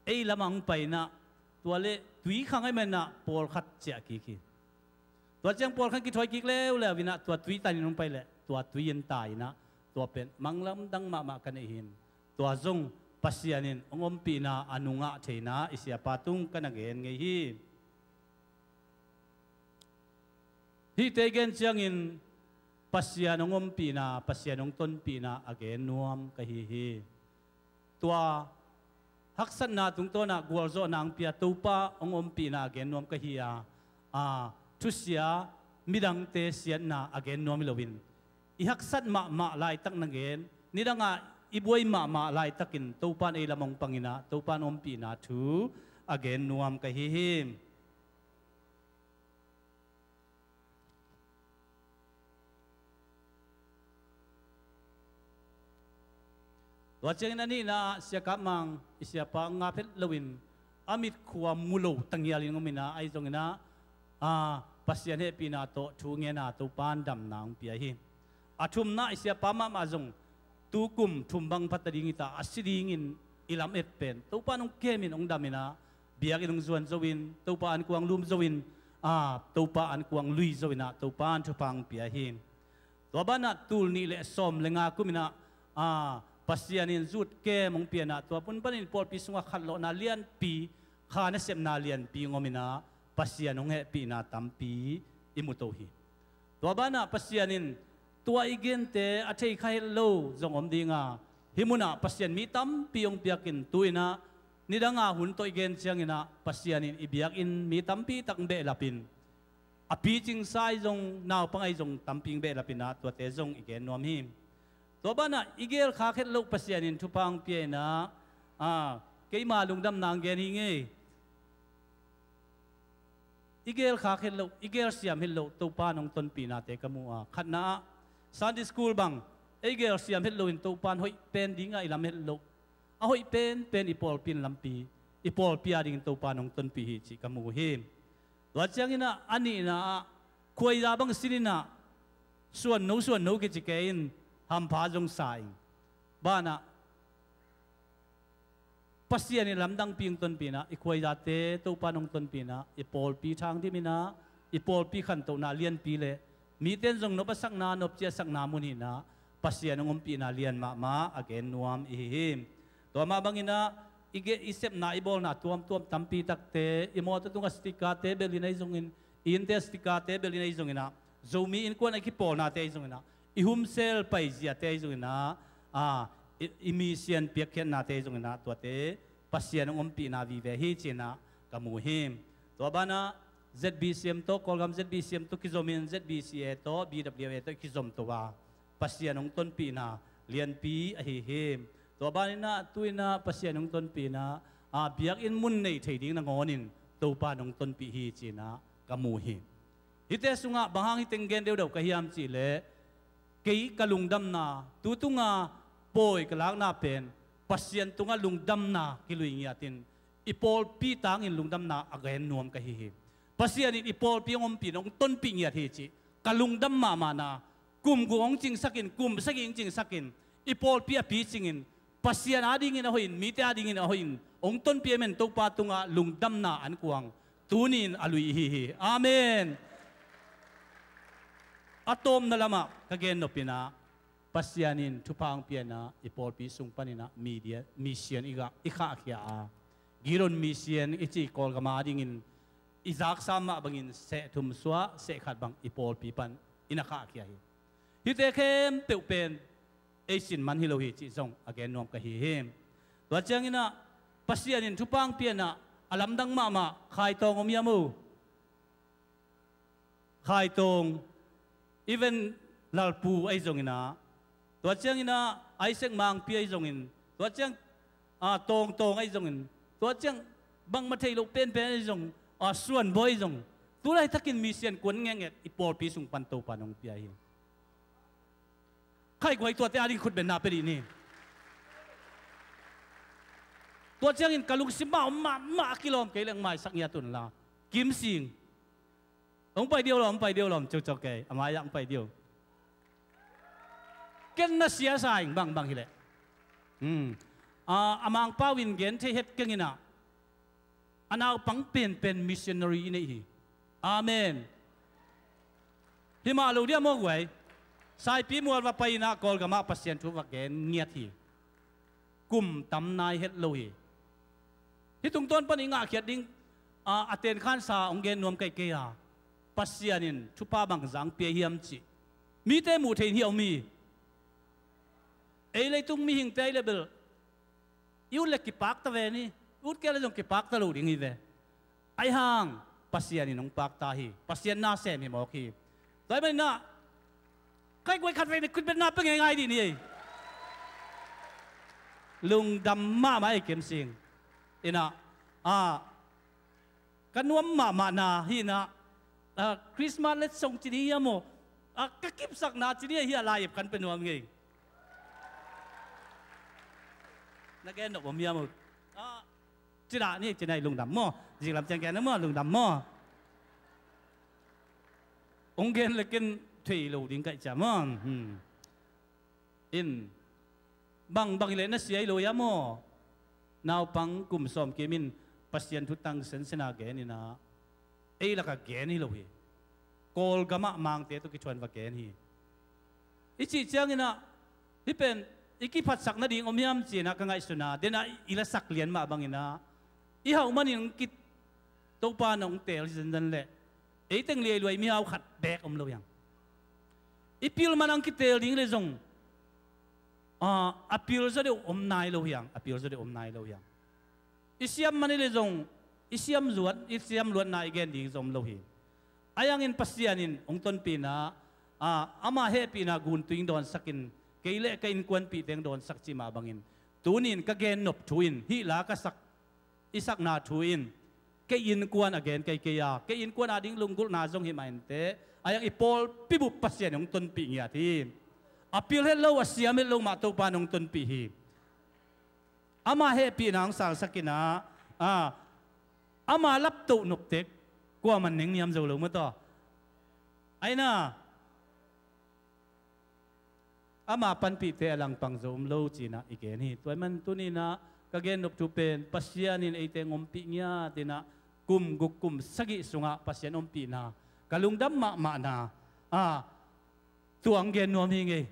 ei lamah hong pai in ah, tua leh tui khang ahih manin ah pawlkhat ciah kik hi. Tua ciang pawlkhat kithuai kik leuleu in ah, tua tui tanin hong pai leh tua tui in tai in ah, tua pen mang lamdang mahmah ka neih hi. Tua zong Pasian in hong ompihna a nungah theihna i siapa tung ka na gen ngei hi. Hihte i gen ciangin Pasian hong ompihna, Pasian hong tonpihna a gen nuam ka hi hi. Tua haksatna tungtawn ah gualzawhna hong pia Topa hong ompihna a gen nuam ka hi a, a, thusia midangte siatna a gen nuam hi loin, i haksat mahmah laitak na gen, nidangah i buai mahmah laitakin Topa in ei lam hong pangin ah Topa in ompihna thu a gen nuam ka hi hi. Tua ciangin a nihna ah Sia Kap Mang, i siapa ngap het loin a mitkhua mu lo tangialin om in ah, ahi zongin ah, a, Pasian hehpihna tawh thu ngen a Topa in damna hong pia hi. A thumna i siapa mahmah zong tu kum thum bang pha ta ding hi ta, a si dingin i lam et pen Topa in hong kemin hong dam in ah, biakinn hong zuan zo in, Topa ankuang lum zo in, a, Topa ankuang lui zo in ah Topa in thupha hong pia hi. Tua banah tul nih le sawm le nga kum in ah, a, Pasian in zutkem hong pia in ah, tua hun panin pawlpi sungah khatlawhna lianpi, kha nasepna lianpi hong om in ah, Pasian hong hehpihna tampi i mu to hi. Tua banah Pasian in tua i gente a thei kha het lo zong om ding a, hih munah Pasian mi tampi hong piakin tu in ah, nidang a hun tawh i gen ciangin ah Pasian in i biakinn mi tampi tak hong behlap in, a picingsa ahi zong, naupang ahi zong tampi hong behlap in ah, tuate zong i gen nuam hi. Tua banah i gelkhak het loh Pasian in thupha hong pia in ah, a, keima lungdamna hong gen hi ing ei. I gelkhak het loh, i gelsiam het loh Topa in hong tonpihnate ka mu a, khatna ah Sunday school bang ei gelsiam het loin Topa in hoih pen ding a i lam het loh, a hoih penpen i pawlpi in lampi, i pawlpi a dingin Topa in hong tonpih hi cih ka mu hi. Tua ciangin ah a nihna ah khuaiza bang sin in ah suanno suanno kici kei in, hampha zong sa ing. Banah Pasian in lamdangpi hong tonpih in ah, i khuaizate Topa in hong tonpih in ah, i pawlpi thang dim in ah, i pawlpi khantohna lianpi le mite in zong nop a sakna, nop ciahsakna mun hi in ah, Pasian hong ompihna lian mahmah a gen nuam i hi hi. Tua mah bangin ah i ge-, i sepna, i bawlna tuamtuam tampi takte, i mawtaw tungah sticker-te belh in ahi zongin, i innte sticker-te belh in ahi zongin ah, Zomi innkuan a kipawlnate ahi zongin ah, i humsel paiziate ahi zongin ah, a, i, i mission piakkhiatnate ahi zongin ah, tuate Pasian hong ompihna vive hi ci in ah ka mu hi. Tua banah Z B C M tawh, Kawlgam Z B C M tawh kizom in, Z B C A tawh, B W A tawh i kizom to a, Pasian hong tonpihna lianpi ahi hi. Tua ban in ah tu in ah Pasian hong tonpih in ah, a, biakinn mun nei thei ding nangawn in Topa in hong tonpih hi ci in ah ka mu hi. Hihte sungah bang hang hih teng gen deuhdeuh ka hiam cih leh, kei ka lungdamna, tu tunga pawi ka lakna pen Pasian tungah lungdamna kilui ngiat in, i pawlpi tangin lungdamna a gen nuam ka hi hi. Pasian in i pawlpi hong ompih in hong tonpih ngiat hi cih ka lungdam mahmahna, kum guk hong cingsak in, kum sagih hong cingsak in, i pawlpi a picing in, Pasian a dingin a hoih in, mite a dingin a hoih in hong tonpih ahih manin Topa tungah lungdamna ankuang tuni-in a lui i hi hi. Amen. A tawpna lamah ka gen nop in ah, Pasian in thupha hong pia in ah, i pawlpi sung panin ah media, mission i gah, i khahkhia a, Giron mission i cih Kawlgam a dingin i zaksa mah bangin seh thum suah, seh khat bang i pawlpi pan i na khahkhia hi. Hihte khempeuh pen ei sin man hi lo hi cih zong a gen nuam ka hi hi. Tua ciangin ah Pasian in thupha hong pia in ah, a lamdang mahmah Khaitawng om hiam o? Khaitawng, even Lalpu ahi zongin ah, tua ciangin ah Isaac Mangpi ahi zongin, tua ciang, a, Tawngtawng ahi zongin, tua ciang bangmah thei loh penpen ahi zong, a, Suanbawi ahi zong, tu laitakin mission kuan ngekngek i pawlpi sung pan Topa in hong pia hi. Khaiguai tuate a ding khutbenna pia dih ni. Tua ciangin ka lungsim mah om mahmah a kilawm kei leng maisak ngiat un la. Kim Sing. Hong pai dih uh lawm, hong pai dih uh lawm, cokcok kei. A mai-ah hong pai dih uh. Ken na sia sa ing bangbang hi leh. Hmm. A, a Mangpau in gen thei het keng in ah, a naupang penpen missionary i neih hi. Amen. Hi mah lo dia maw guai? Saipi mual va pai in ah Kawlgam ah Pasian thu va gen ngiat hi. Kum tam nai het lo hi. Hih tungtawn pan i ngahkhiat ding, a, a tenkhansa hong gen nuam kei kei a, Pasian in thupha bangzah pia hiam cih mite muh thei in hi a om hi. Ei leitung mihingte i leh bel i ut leh kipakta ve ni, i ut kei leh zong kipakta lo ding hi ve. Ahi hang Pasian in hong pakta hi. Pasian nasem hi mawk hi. Tua ahih manin ah, kai guai khat vei na khut betna pia ngeingai dih ni ei. Lungdam mahmah ei kem sing. Inah, ah, ka nuam mahmahna hi inah, ah, Christmas letsong ci ding hiam aw, ah, ka kipsakna ci ding hi a, lai-ep kan pia nuam ngei. Na gen nop om hiam aw? Ah, ci dah ni, ci nai lungdam maw. Zinglam ciang gen na maw, lungdam maw. Ong gen le ken thei lo ding kaih cia maw. Hmm. In, bang bang hi leh na sia hi lo hiam aw? Naupang kum sawm kim in Pasian thu tang sensen a gen inah, ei lakah gen hi lo hi. Kawlgamah Mangte tawh kithuan va gen hi. I cih cianginah, hih pen i kiphatsak nading om hiam ci-inah ka ngaihsuna, denah i lasak lian mah banginah, i hauh manin hong kit, Topa nong teel hi zenzen leh, ei teng liailuai mihau khat beek om lo hiang. I pil man ang kiteel ding le zong, ah, a pil zaw deuh om nai lo hiang, a pil zaw deuh om nai lo hiang. I siam man i le zong, i siam luat, i siam luatna i gen ding zong om lo hi. Ahi hangin Pasian in hong tonpihna, ah, ama hehpihna guntuing dawnsakin, kei le ka innkuanpihte hong dawnsak cih mah bangin, tuni-in ka gen nop thu in, hih la ka sak, i sakna thu in, kei innkuan a gen kei kei a, kei innkuan ading lunggulhna zong hi mah inteh, ahi hang i pawlpi bup Pasian in hong tonpih ngiat hi. A pil het lo, a siam het lo mah Topa in hong tonpih hi. Ama hehpihna hong salsak inah, ah, ama laptoh noptek kuaman neng niam zo lo maw taw. Aina, ama panpihte a langpang zo om lo ci-inah i gen hi. Tua ahih man tuni-inah ka gen nop thu pen, Pasian in eite hong ompih ngiat inah, kum guk kum sagih sungah Pasian ompihna ka lungdam mahmahna, ah, tua hong gen nuam hi ngei.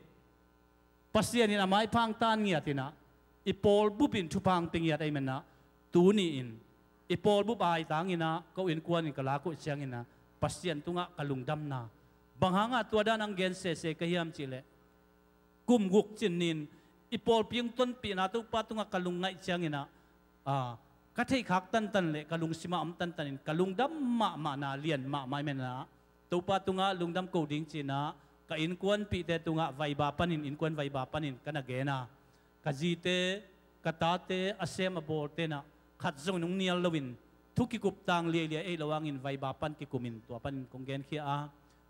Pasian in a maipha hong tan ngiat inah, i pawl bup in thupha hong pia ngiat ahih manah, tuni-in i pawl bup aitang inah, ko innkuan in ka lak uh cianginah, Pasian tungah ka lungdamna, bang hangah tua dan hong gen sese ka hiam cih leh, kum guk cin ni-in i pawlpi hong tonpihna Topa tungah ka lungngaih cianginah, ah, ka theihkhak tantan le ka lungsimah om tantanin ka lungdam mahmahna lian mahmah ahih manah, Topa tungah lungdam ko ding ci-inah, ka innkuanpihte tungah vaiba panin, innkuan vaiba panin ka na gen a, ka zite, ka tate, a sem a bawlte inah khat zongin hong nial loin, thu kikup tang liailiai ei lo hangin vaiba pan kikumin tua panin kong genkhia a,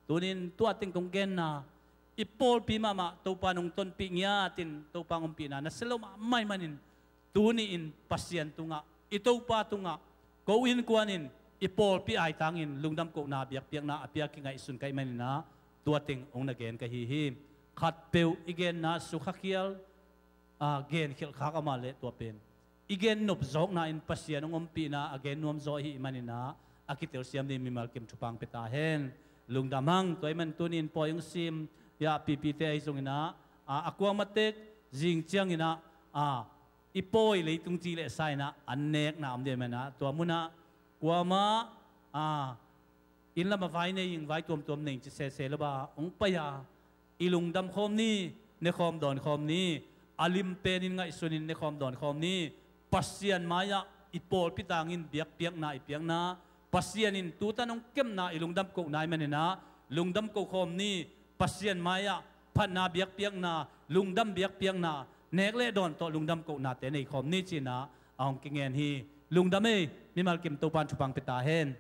tuni-in tua teng kong genna, i pawlpi mahmah Topa in hong tonpih ngiatin Topa hong ompihna nasia lo mahmah ahih manin, tuni-in Pasian tungah, i Topa tungah, ko innkuan in i pawlpi aitangin lungdam kohna biakpiakna a pia kingaihsun ka hih maninah, tua teng hong na gen ka hi hi. Khatpeuh i genna sukha khial, a, genkhelh khak amah leh tua pen i gen nop zawkna in Pasian hong ompihna a gen nuam zaw ahih maninah, a kitelsiam ding mimal kim thupha hong pia ta hen. Lungdam hang. Tua ahih man tuni-in pawi hong sim, ya, pipite ahi zonginah, a, a kuamah tek zing cianginah, a, i pawi leitung ci leh sa inah an nekna om ding ahih manah, tua munah kuamah, a, inn lamah vai nei ing, vai tuamtuam nei ing ci sese lo a, hong pai a, i lungdam khawm ni, ne khawm dawn khawm ni, a lim penin ngaihsunin ne khawm dawn khawm ni. Pasian mai-ah i pawlpi tangin biakpiakna i piakna, Pasian in tutan hong kepna i lungdam kohna ahih maninah, lungdam ko khawm ni. Pasian mai-ah phatna biakpiakna, lungdam biakpiakna, nek le dawn tawh lungdam kohnate nei khawm ni ci-inah a hong kingen hi. Lungdam ei, mimal kim Topa in thupha hong pia ta hen.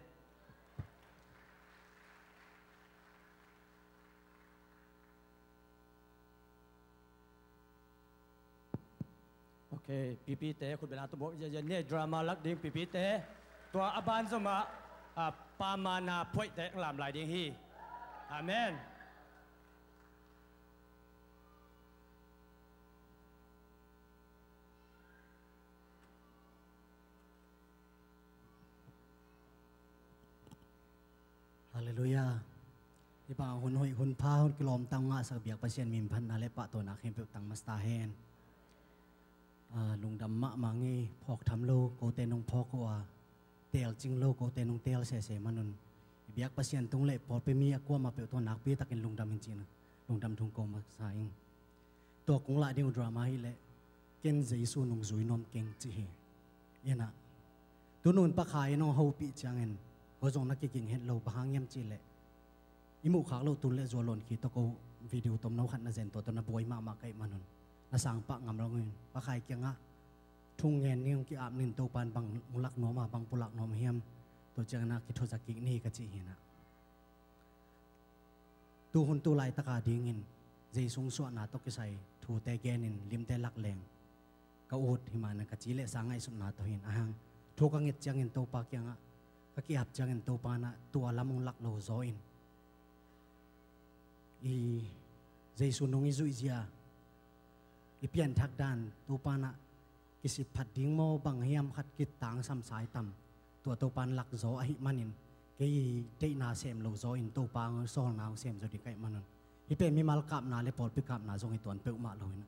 Ok, pipite khut beng a tum bawk, ya, ya, ni drama lak ding pipite. Tua a ban zomah, a, pamana phoihte lam lai ding hi. Amen. Halleluiah. Hih bang hun hoih, hun pha, hun kilawmta hong ngahsak biak Pasian min phatna le pahtawina khempeuh tang masa ta hen. Ah, lungdam mahmah ngei, phawk tham lo, kote nong phawk uh a, teelcing lo, kote nong teel sese manun, i biak Pasian tung le pawlpi mi a kuamah peuh tawh nakpi takin lungdam in ci-in, lungdam thu ko masa ing. Tua kong lah ding uh drama hi leh, ken Jesu nungzui nuam keng ci hi. Inah, tunun pakha in hong hopih ciangin, ko zong na kiging het lo, bang hang hiam cih leh, I muhkhak loh tun le zualon khi tawh ko video tomno khat na zen tua tawh na buai mahmah ka hih manun na sangpah ngam lo in Pa Khai kiangah thu ngen ning, ki-ap ning, Topa in bang hong lak nuam a, bang pulak nuam hiam, tua ciangin ah kithuza kik ni ka cih hi inah. Tu hun tu laitaka dingin Jesu suahna tawh kisai thute genin limte lak leng ka ut hi mah na ka ci le sa ngaihsutna tawh hin ahang. Thu ka nget ciangin Topa kiangah ka ki-ap ciangin Topa in ah tua lam hong lak lo zaw in i Jesu nung i zuih zia i pianthak dan Topa in ah kisitphat ding maw bang hiam khat kitangsam sa i tam. Tua Topa in lak zaw ahih manin kei i deihna sem lo zaw in Topa sawlna hong sem zaw ding ka hih manun hih pen mimal kapna le pawlpi kapna zong hi tuan peuhmah lo in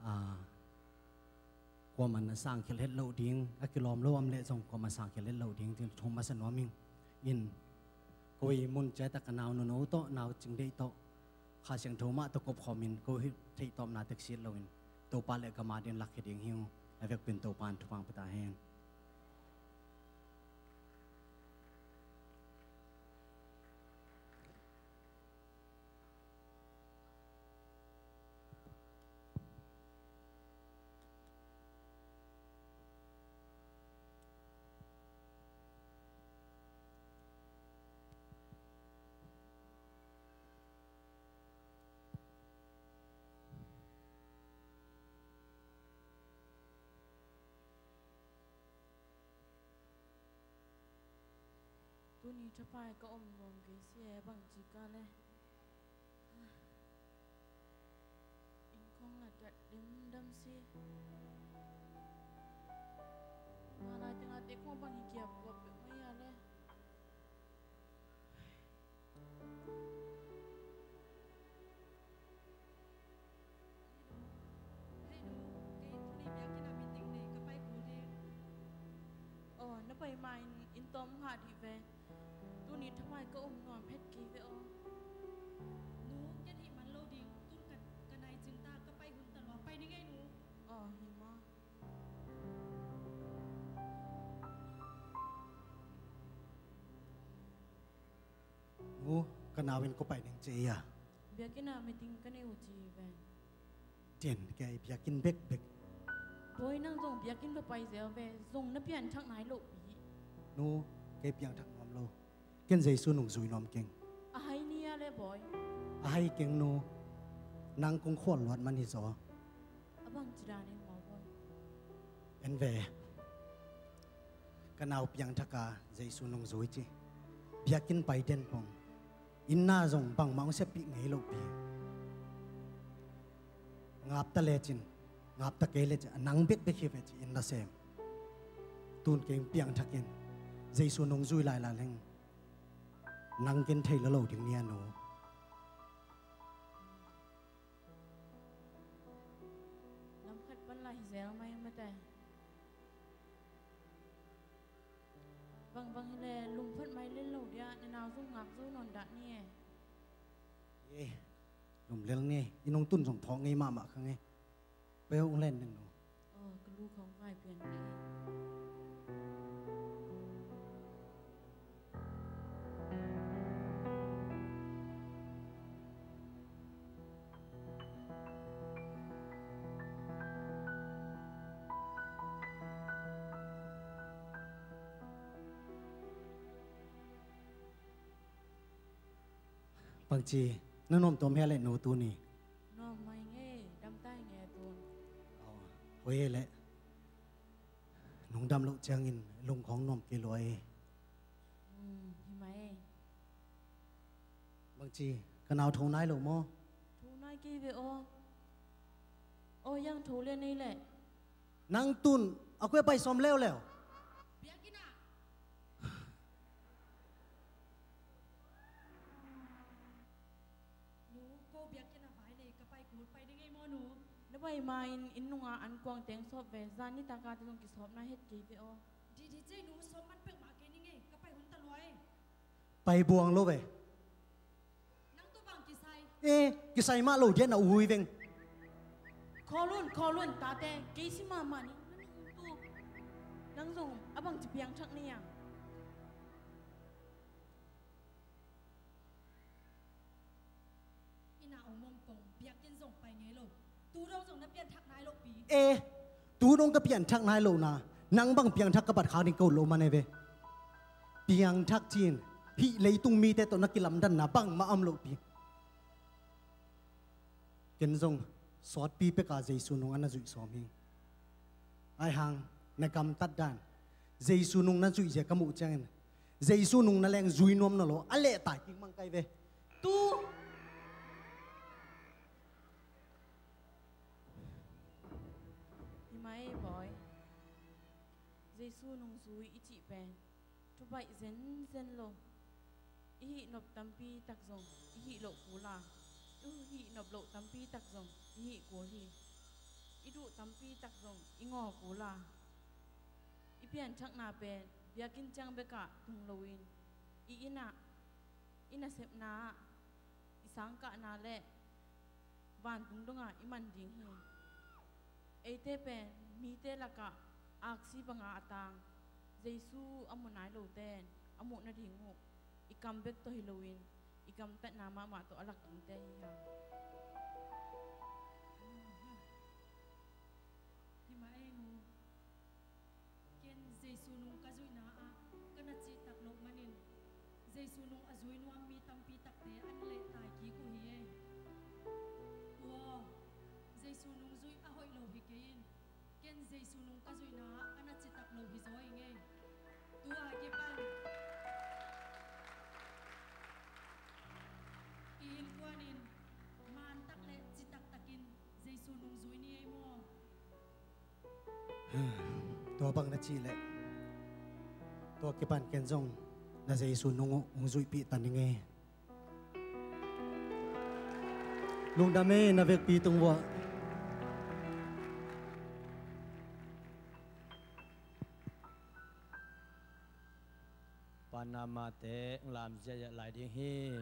ah, kuaman a sangkhel het loh ding, a kilawm lo om leh zong kuaman sangkhel het loh ding, tin thum masa nuam ing. In, ko i mun ciat a ka nau Nuno tawh, nau Cing Deih tawh, Kha Siangtho mah tawh kop khawm in, ko hih theih tawpna tek sit lo in, Topa le gam a ding lak hi ding hi ung, a vekpi in Topa in thupha pia ta hen. Tuni thapai ka om nuam kei si e, bang ci ka le. Inn khong la tat demdam si. Malai tengah te khong bang hi kiap kuap peuh mai a le. Hei nu, kei tuni biakinn ah meeting nei ka pai kul hi. Aw, na pai ma in inn tawm ngat hi ve. Tuni thapai ka um nuam het kei ve aw. Nu, ken hih man lo ding, tun ka, ka nai cing ta, ka pai hun ta lua, pai ni ngei nu. Aw, hi ma. Nu, ka nau in ko pai ning ci a. Biakinn ah meeting ka nei uh ci ve. Tin, kei biakinn bekbek. Bawi, nang zong biakinn va pai zel ve, zong na pianthak nai loh pi. Nu, kei piangthak nuam lo. Ken Jesu nungzui nuam keng. A hai ni a le bawi. A hai keng nu, nang kong khual luat man hi zaw. A bang ci dan in maw bawi? En ve. Ka nau piangthak a Jesu nungzui ci. Biakinn pai den pong. Inn na zong bangmah hong seppih ngei loh pi. Ngap ta lecin, ngap ta kei lecin, a nang bekbek hi ve ci inn na sem. Tun kei piangthak in, Jesu nungzui lailai leng. Nang ken thei lo lo ding nia nu. Lam khat pan la hi zel mai mate. Bang bang hi le lungphat mai lel lo dia, na nau zong ngak zo nawn dah ni e. Ye, lum lel ni e, i nungtun zong phawk ngei mahmah kha ngei. Peuh ung len ding lo. Aw, ka lu khong vai pian ni e. Bangci, na nuam tuam hia le nu tuni? Nuam mai nge, dam tai nge tun. Aw, hoi e le. Nung dam loh ciangin lung khong nuam kei lua e. Hmm, hi mai e. Bangci, ka nau tho nai lo maw? Tho nai kei ve aw. Aw, yang tho le nei le. Nang tun, a kua pai sawm leuleu. Biakinn ah. Nu, ko biakinn ah vai nei ka pai kul, pai ding ei maw nu? Na pai ma in, inn nunga an kuang teng sawp ve, zan nitak a te zong kisawpna het kei ve aw. Didi cei nu, sawp man peuhmah kei ning ei, ka pai hun ta lua e. Pai buang lo ve. Nang tu bang kisai. Eh, kisai mah lo dia na ui veng. Kholun, kholun, tate, kei si mahmah ni, nang tu. Nang zong, a bang ci piangthak ni a. E, tu dong ka pianthak nai lohna, nang bang piangthak ka bat khak ding ka ut lo man e ve. Piangthak cin, hih leitung mite tawh na kilamdanna bangmah om lohpi. Ken zong sawtpi peka Jesu nung a na zuih sawm hi. Ai hang, na gamtat dan, Jesu nung na zuih zia ka muh ciangin, Jesu nung na leng zui nuam na lo, a lehtai kik mang kai ve. Tu hi mai bawi. Jesu nungzui i cih pen thubaih zenzen lo. I hih nop tampi tak zong i hih loh kul a, i hih nop loh tampi tak zong i hih kul hi. I duh tampi tak zong i ngaw kul a, i pianthakna pen biakinn ciang bekah tung loin i innah, i nasepna ah, i sangkahna le vantung dongah i man ding hi. Eite pen mite lakah aksi banga a tang, Jesu a mu nai lote in a muh nading uh i kam bek tawh hi loin i gamtatna mahmah tawh a lak dingte hi hang. Hi mah ei mu. Ken Jesu nung ka zuihna ah ka na cihtak loh manin Jesu nung a zui nuam mi tampi takte an lehtai kik uh hi ei. Tua Jesu nung zuih a hoih lo hi kei in, ken Jesu nung ka zuihna ah a na citak lo hi zaw ing ei. Tua kipan i innkuan in mantak le citaktakin Jesu nung zui ni ei maw? Tua bang na cih leh tua kipan ken zong na Jesu nung uh hong zuihpih ta ning ei. Lungdam ei, na vekpi tung vuah. Panamate lam ziahziah lai ding hi.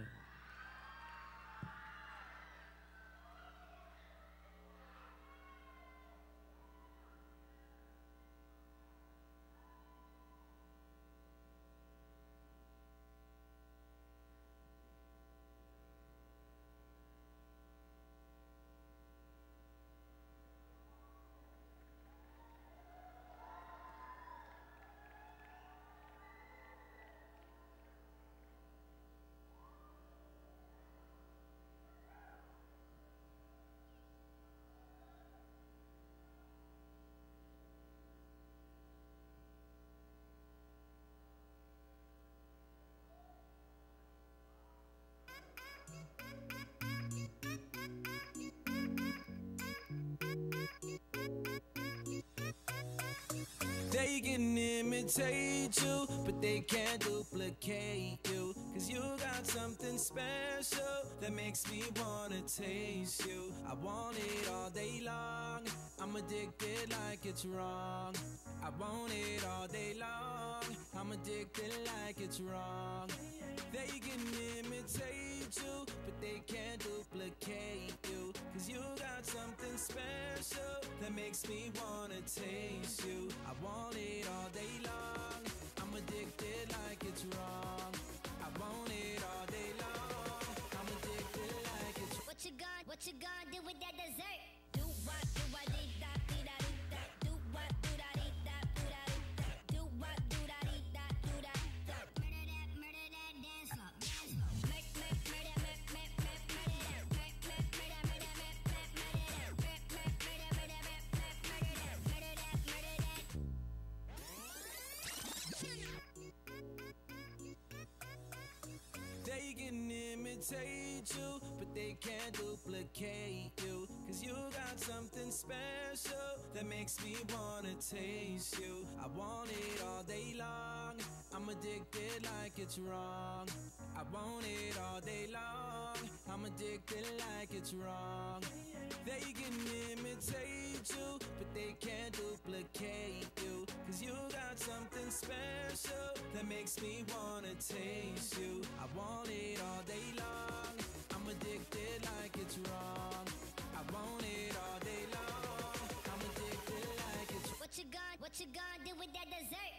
They can imitate you, but they can't duplicate you. 'Cause you got something special that makes me wanna taste you. I want it all day long. I'm addicted like it's wrong. I want it all day long. I'm addicted like it's wrong. They can imitate you, but they can't duplicate you. 'Cause you got something special that makes me wanna taste you. I want it all day long. I'm addicted like it's wrong. I want it all day long. I'm addicted like it's What you gonna, what you gonna do with that dessert? They can imitate you, but they can't duplicate you. 'Cause you got something special that makes me wanna taste you. I want it all day long. I'm addicted like it's wrong. I want it all day long. I'm addicted like it's wrong. They can imitate you, but they can't duplicate you. 'Cause you got something special that makes me wanna taste you. I want it all day long. I'm addicted like it's wrong. I want it all day long. I'm addicted like it's What you gonna, what you gonna do with that dessert?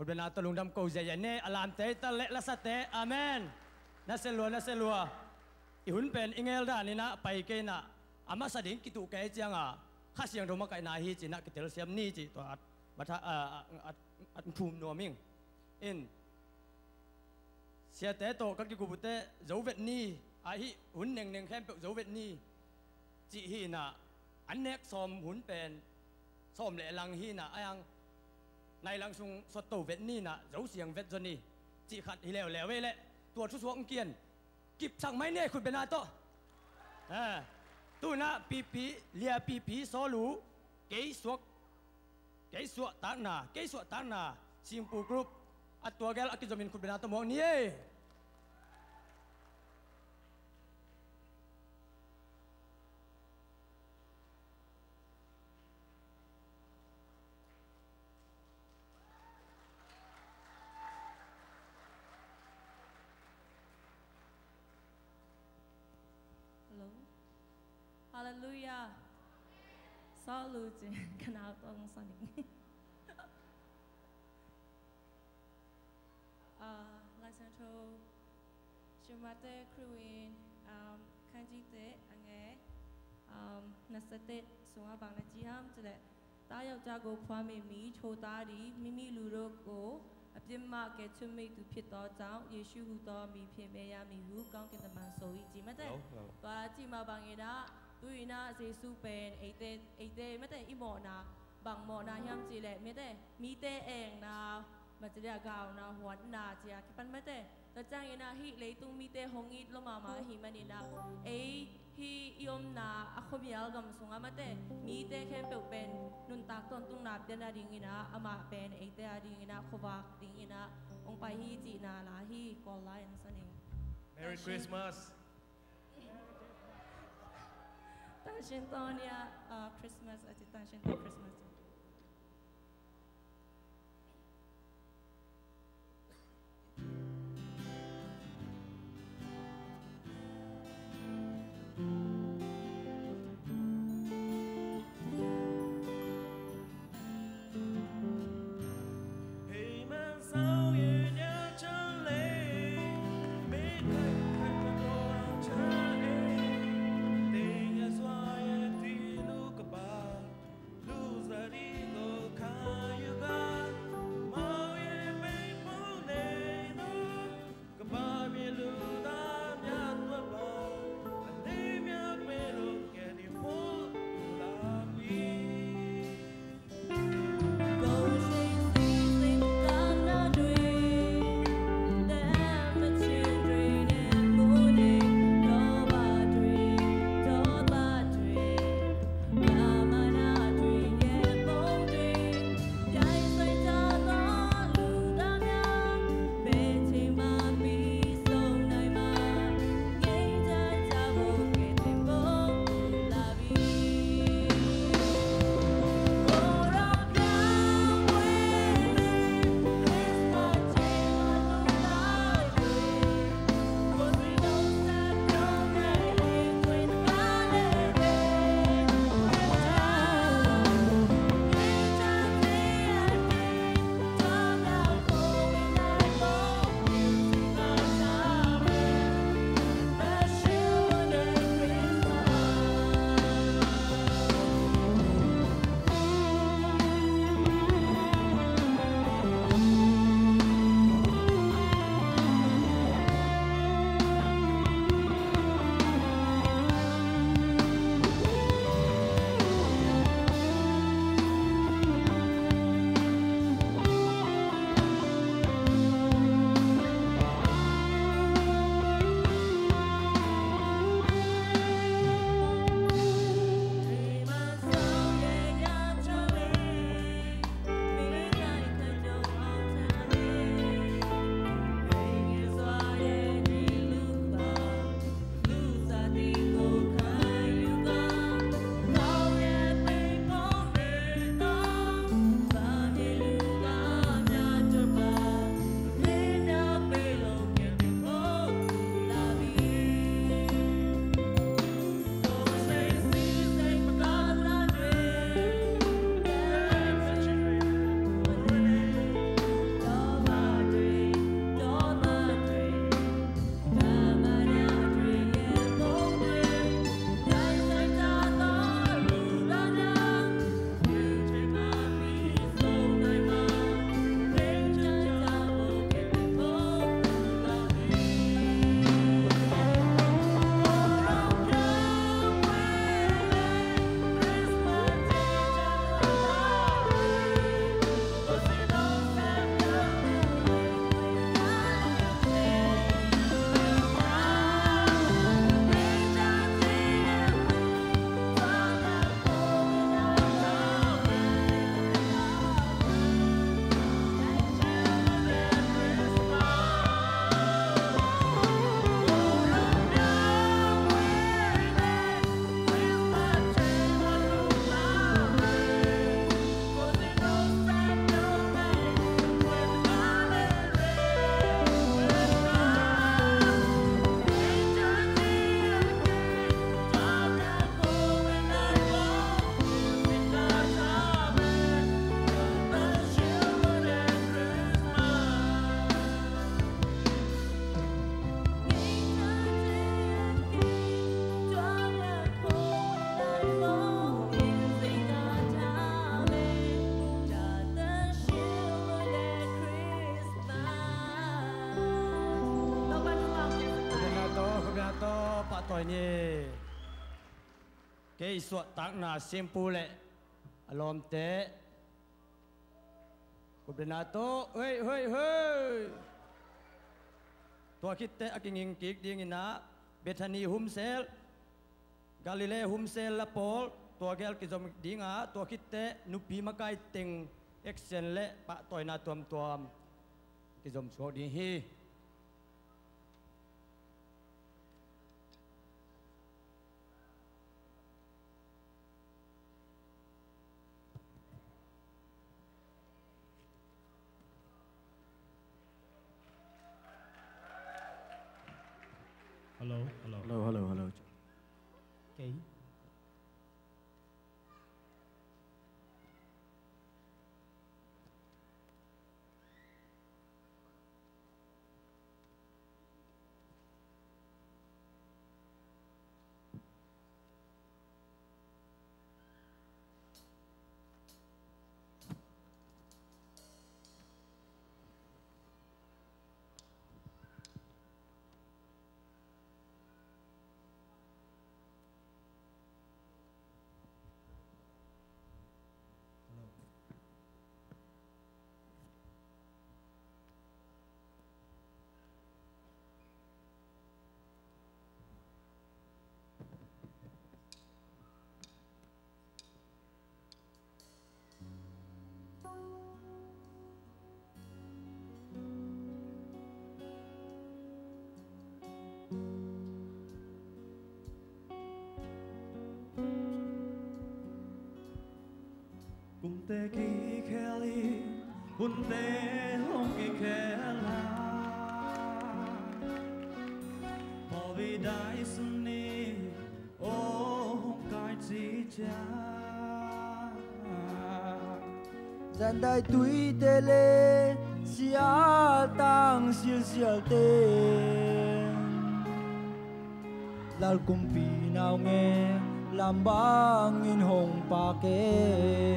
Khutbena tawh lungdam ko ziahziah ni ei, a lamte ta leh lasate. Amen. Na se lua, na se lua. I hun pen i ngel dan inah pai kei inah, a masa ding kituh kei cianga Kha Siangtho makaihna hi ci inah kitelsiam ni cih tua at, at, at, at phum nuam ing. In, siate tawh ka kikup uh teh zo vet ni, ahi hun nengneng khempeuh zo vet ni cih hi inah, an nek sawm hun pen sawm le lang hi inah, a yang nai lang sung sotto vet ni inah, zo siang vet zaw ni cih khat hi leuleu ei leh, tua thusuak hong kian kipsak mai ni ei, khutbena tawh. Eh, tu inah pipi, lia pipi sawl uh, kei suak, kei suahtakna, kei suahtakna, Singpu group, a tua gel a kizomin khutbena tawh muak ni ei. Hello. Halleluiah. Sawl uh ci, ka nau tawh hong sawn ing. Ah, Lai Siangtho, Shemate Kruin, um, ခန်းကြီးတစ် အငယ် um, နှစ်ဆယ့်တစ် sungah bang na ci hiam cih leh, သားယောက်ျားကို ဖွားမြင်မည်။ ချိုးသားသည် မိမိလူတို့ကို အပြစ်မှ ကယ်ထုတ်မည့်သူဖြစ်သောကြောင့် ယေရှုဟူသောအမည်ဖြင့် မြဲရမည်ဟု ကောင်းကင်တမန်ဆို၏။ ကြည့်မ့ၢ်တဲ။ Hello, hello. သွားကြည့်မှာပါငယ်တာ။ သူ့အနား ယေရှုပင် အိမ်ထဲ အိမ်ထဲ မ့ၢ်တဲ အိမ်မော်နာ ဘန်မော်နာ hiam cih leh မ့ၢ်တဲ မီးတဲအဲင်နာ မ့ၢ်တဲ အဂါနာ ဟိုနာ ကျာ ကပန် မ့ၢ်တဲ တကြင် အနာ ဟိ လေတုံ မီးတဲ ဟိုငိတ် လီၤမးမး အဟိမ့ၢ်န့ၣ်နာ အိမ် ဟိ အိမ်နာ အခိၣ်မီးအလ်ဂမ် စူငါ မ့ၢ်တဲ မီးတဲ ခဲမ်ပဝ်ပင် နုန်တၢ်တွန်တုံနာ ပျဲနာ ဒ်အံၤနာ အမးပင် အိမ်တဲ ဒ်အံၤနာ ခိၣ်ဘၣ် ဒ်အံၤနာ အိမ်ပၢ်ဟိ ကျိၣ်နာ လၢဟိ ကီၢ်လၢ အင်း စန့ၣ် Merry Christmas. တန်ရှင်းသောနေ့ အာ Christmas အချစ် တန်ရှင်းသော Christmas. လူစရီ Kei suahtakna Siampu le a lawmte, kup le na tawh, hei, hei, hei. Tua khitteh a kinging kik dingin ah, Bethany humsel, Galilee humsel la pawl, tua gel kizom ding a, tua khitteh nupi makai teng action le pahtawina tuamtuam kizom suak ding hi. Hello, hello. Hello, hello, hello. Okay. Kumte kikhel hi, hunte hong kikhel a, pawlpi dai sung ni, aw hong kai cicia. Zandai tuite le siatang silsialte, Lal kumpi naungek lam bangin hong pak e.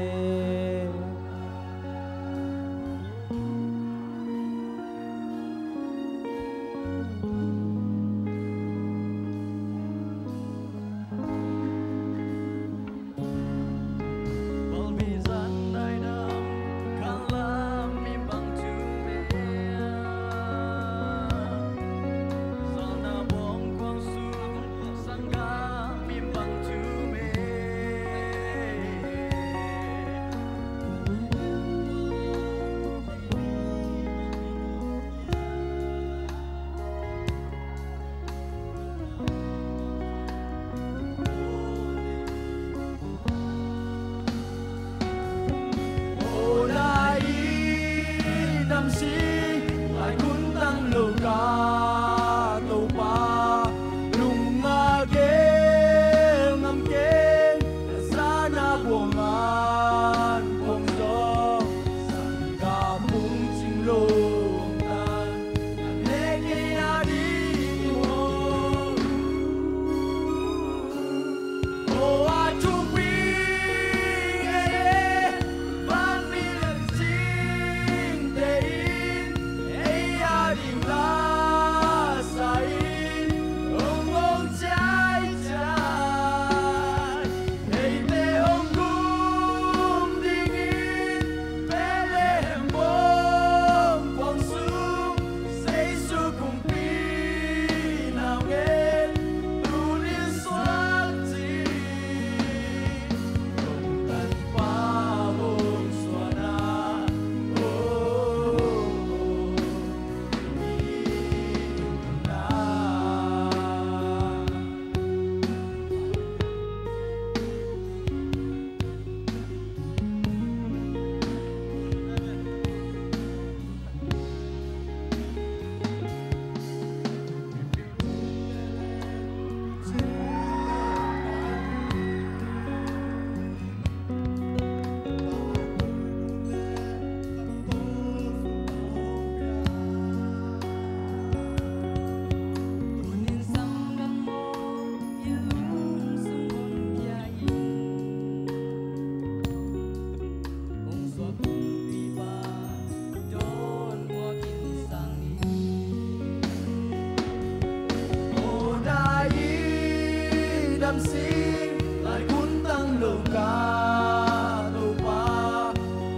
Ka Topa,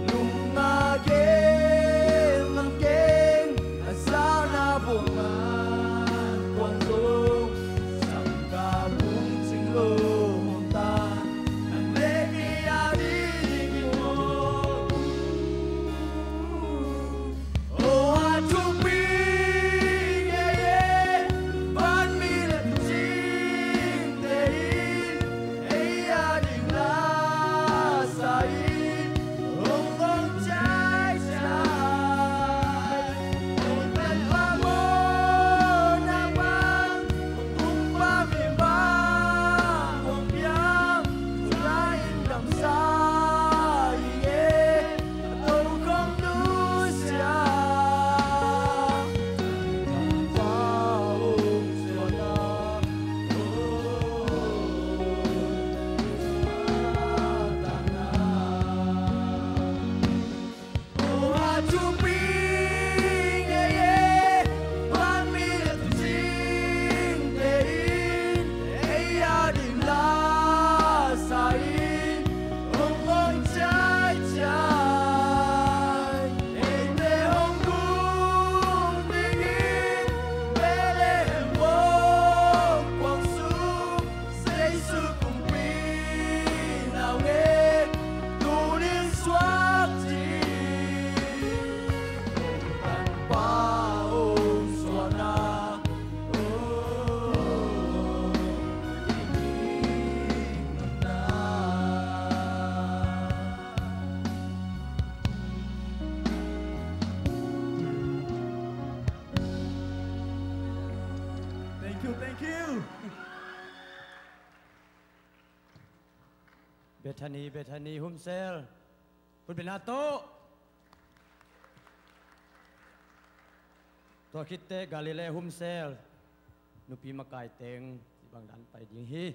nung a gen mang keng, a zana bong man kuang zong, sam ka bung cing lo hong ta, nang le kei a ding in maw. Thank you, thank you. Bethany, Bethany, Home Cell. Pulpit na tawh. Tua khit teh Galilee Home Cell. Nupi makai teng, hih bang dan pai ding hi.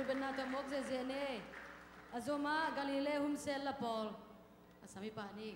Benna tawh mawk ziahziah ni. A zomah Galilee Home Cell la pawl a sami pah ni.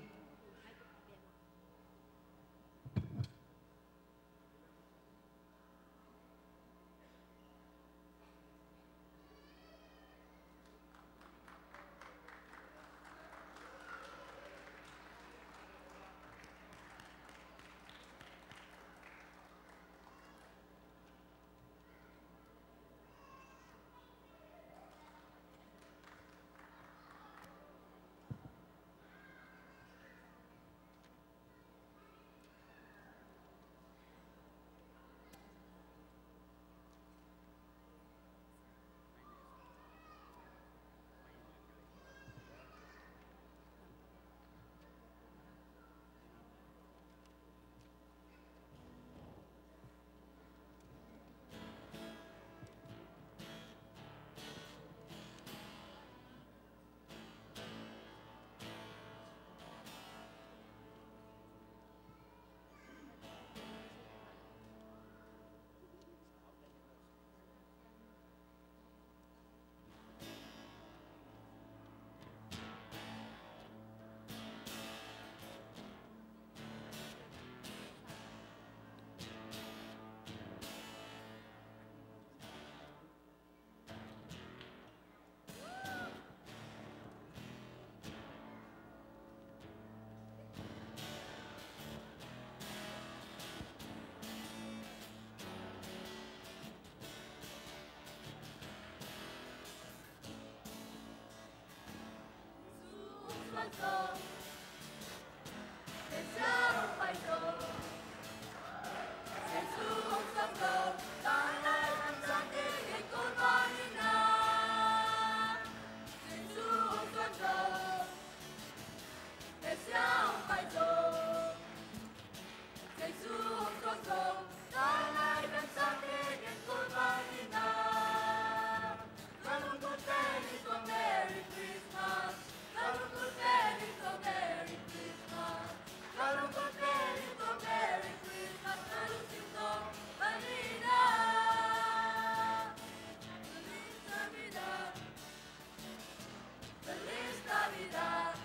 Feliz Navidad,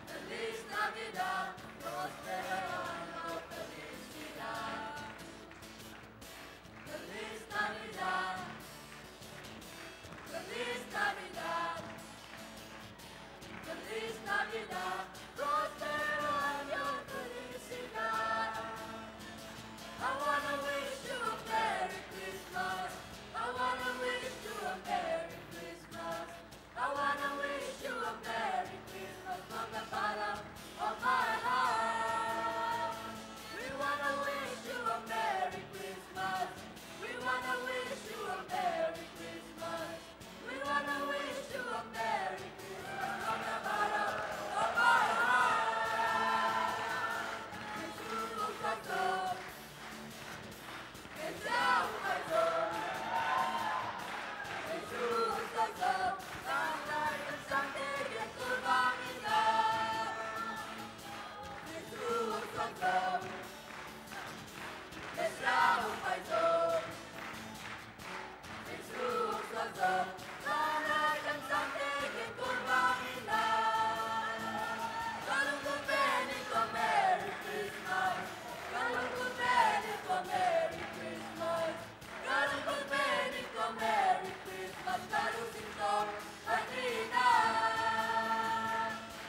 feliz Navidad, próspero año, felicidad. Feliz Navidad, feliz Navidad, feliz Navidad, próspero año, felicidad. I wanna wish you a Merry Christmas. I wanna wish you a Merry Christmas. I wanna wish you a Merry Christmas from the bottom of my heart. We wanna wish you a Merry Christmas. We wanna wish you a Merry Christmas. We wanna wish you a Merry Christmas from the bottom of my heart.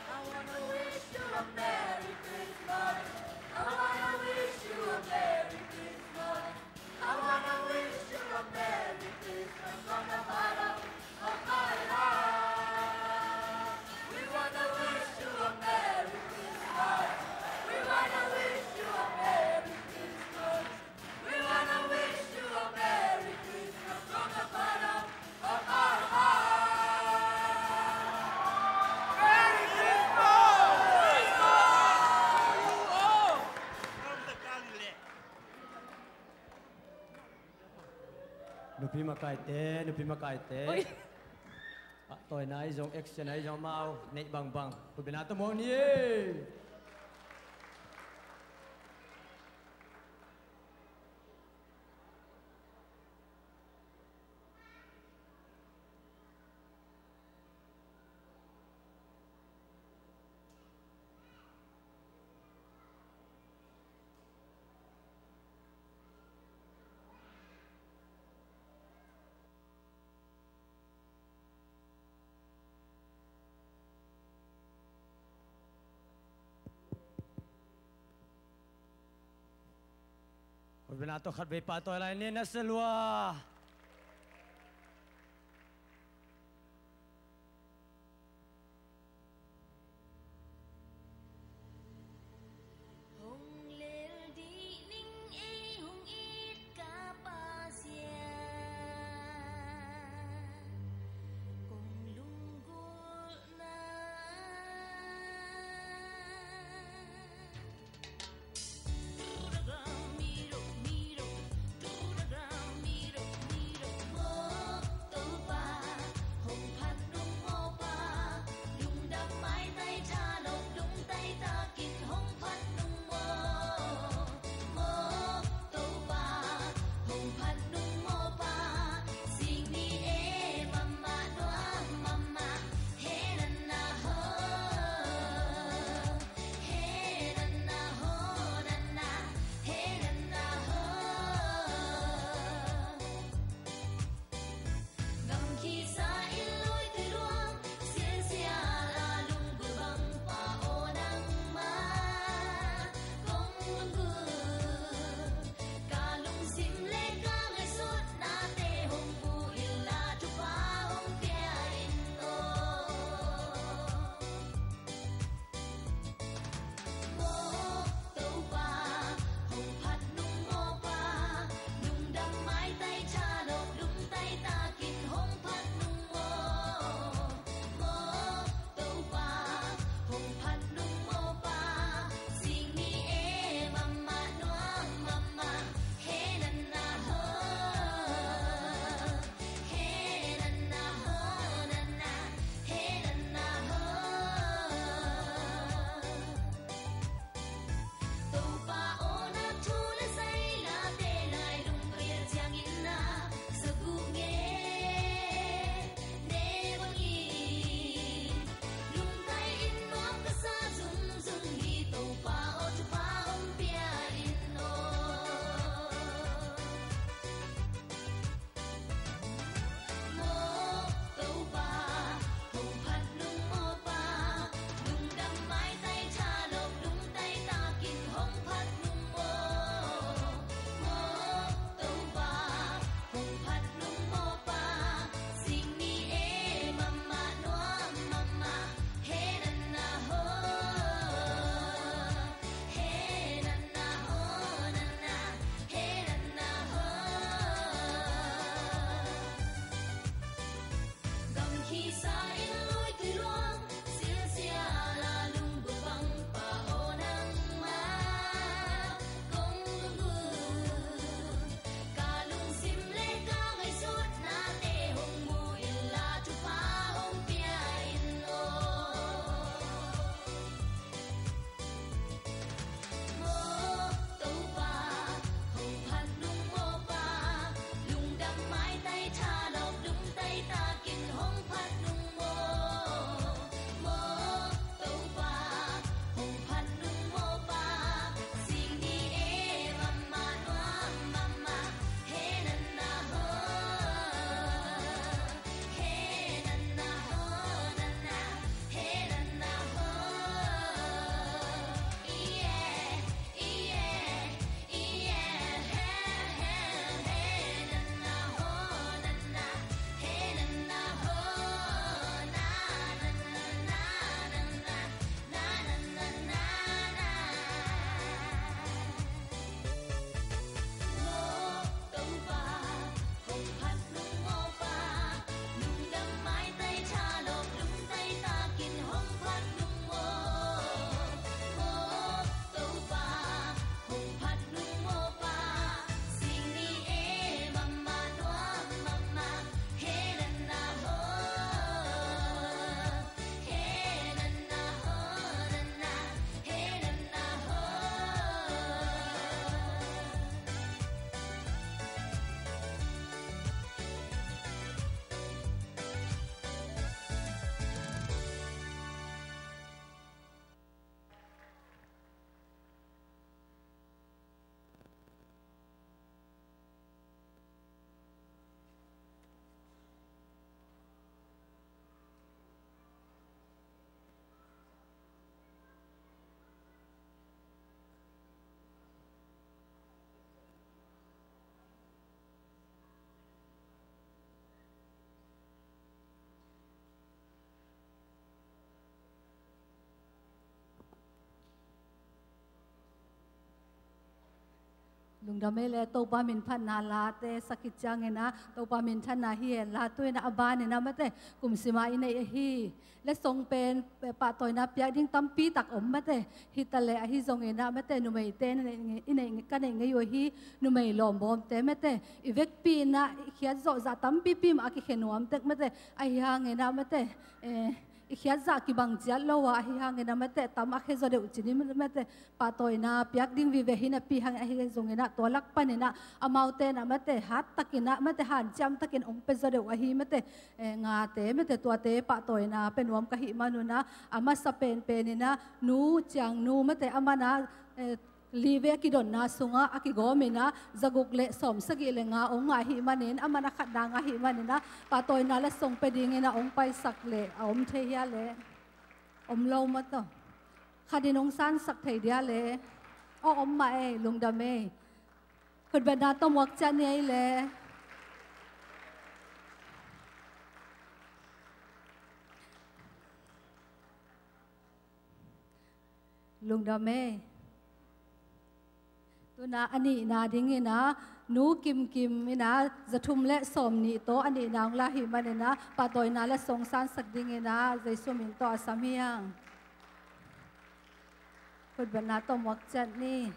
I wanna wish you a Merry Christmas. I wanna wish you a Merry Christmas. I wanna wish you a Merry Christmas from the bottom of my heart. We wanna wish you a Merry Christmas. We wanna wish you a Merry Christmas. We wanna wish you a Merry Christmas from the bottom of our heart. Merry Christmas! From the Galilee. Nupi makaite, nupi makaite. Oi. Pahtawina ahi zong, action ahi zong, amau neih bangbang. Khutbetna tawh muak ni ei. Oi bena tawh khat vei pahtawi lai ni, na se lua. Hong lel dih ning ei hong it ka Pasian, kong lunggulhna. Lungdam ei le, Topa minphatna late sak khit ciangin ah Topa minthanna hi hen la, tu-in ah a banin ah mate kum sima i neih ahi. Letsong pen pahtawina piak ding tampi tak om mate. Hi ta leh ahi zongin ah mate numeite i neih, ka neih ngei uh ahi, numei lawmbawmte mate i vekpi in ah i khiat zawh zah tampipi mah a kikhe nuam tek mate. Ahi hangin ah mate, eh, i khiat zah kibang ciat lo a, ahi hangin ah mate tam a khe zaw deuh cin in mate pahtawina piak ding vive hi napi hang ahi zongin ah tua lak panin ah amaute in ah mate hat takin ah mate hanciam takin ong pia zaw deuh ahi mate, eh, ngate mate tuate pahtawina pia nuam ka hih manun ah a masa penpen in ah Nu Ciang Nu mate aman ah, eh, li vei a kidonna sungah a kigawm in ah zaguk le sawmsagih le nga ong ngah ahih manin, aman a khatna ngah ahih manin ah pahtawina letsong pia dingin ah ong paisak le a om thei hia le? Om lo mah tawh. Khat in ong sansak thei dia le? Aw, om mah ei, lungdam ei. Khutbetna tawh muak ciat ni ei le. Lungdam ei. Tu-in ah a nihna dingin ah Nu Kim Kim in ah za thum le sawmnih tawh a nihna ong la ahih manin ah pahtawina letsong sansak dingin ah Jesu min tawh a sam hi hang. Khutbetna tawh muak ciat ni.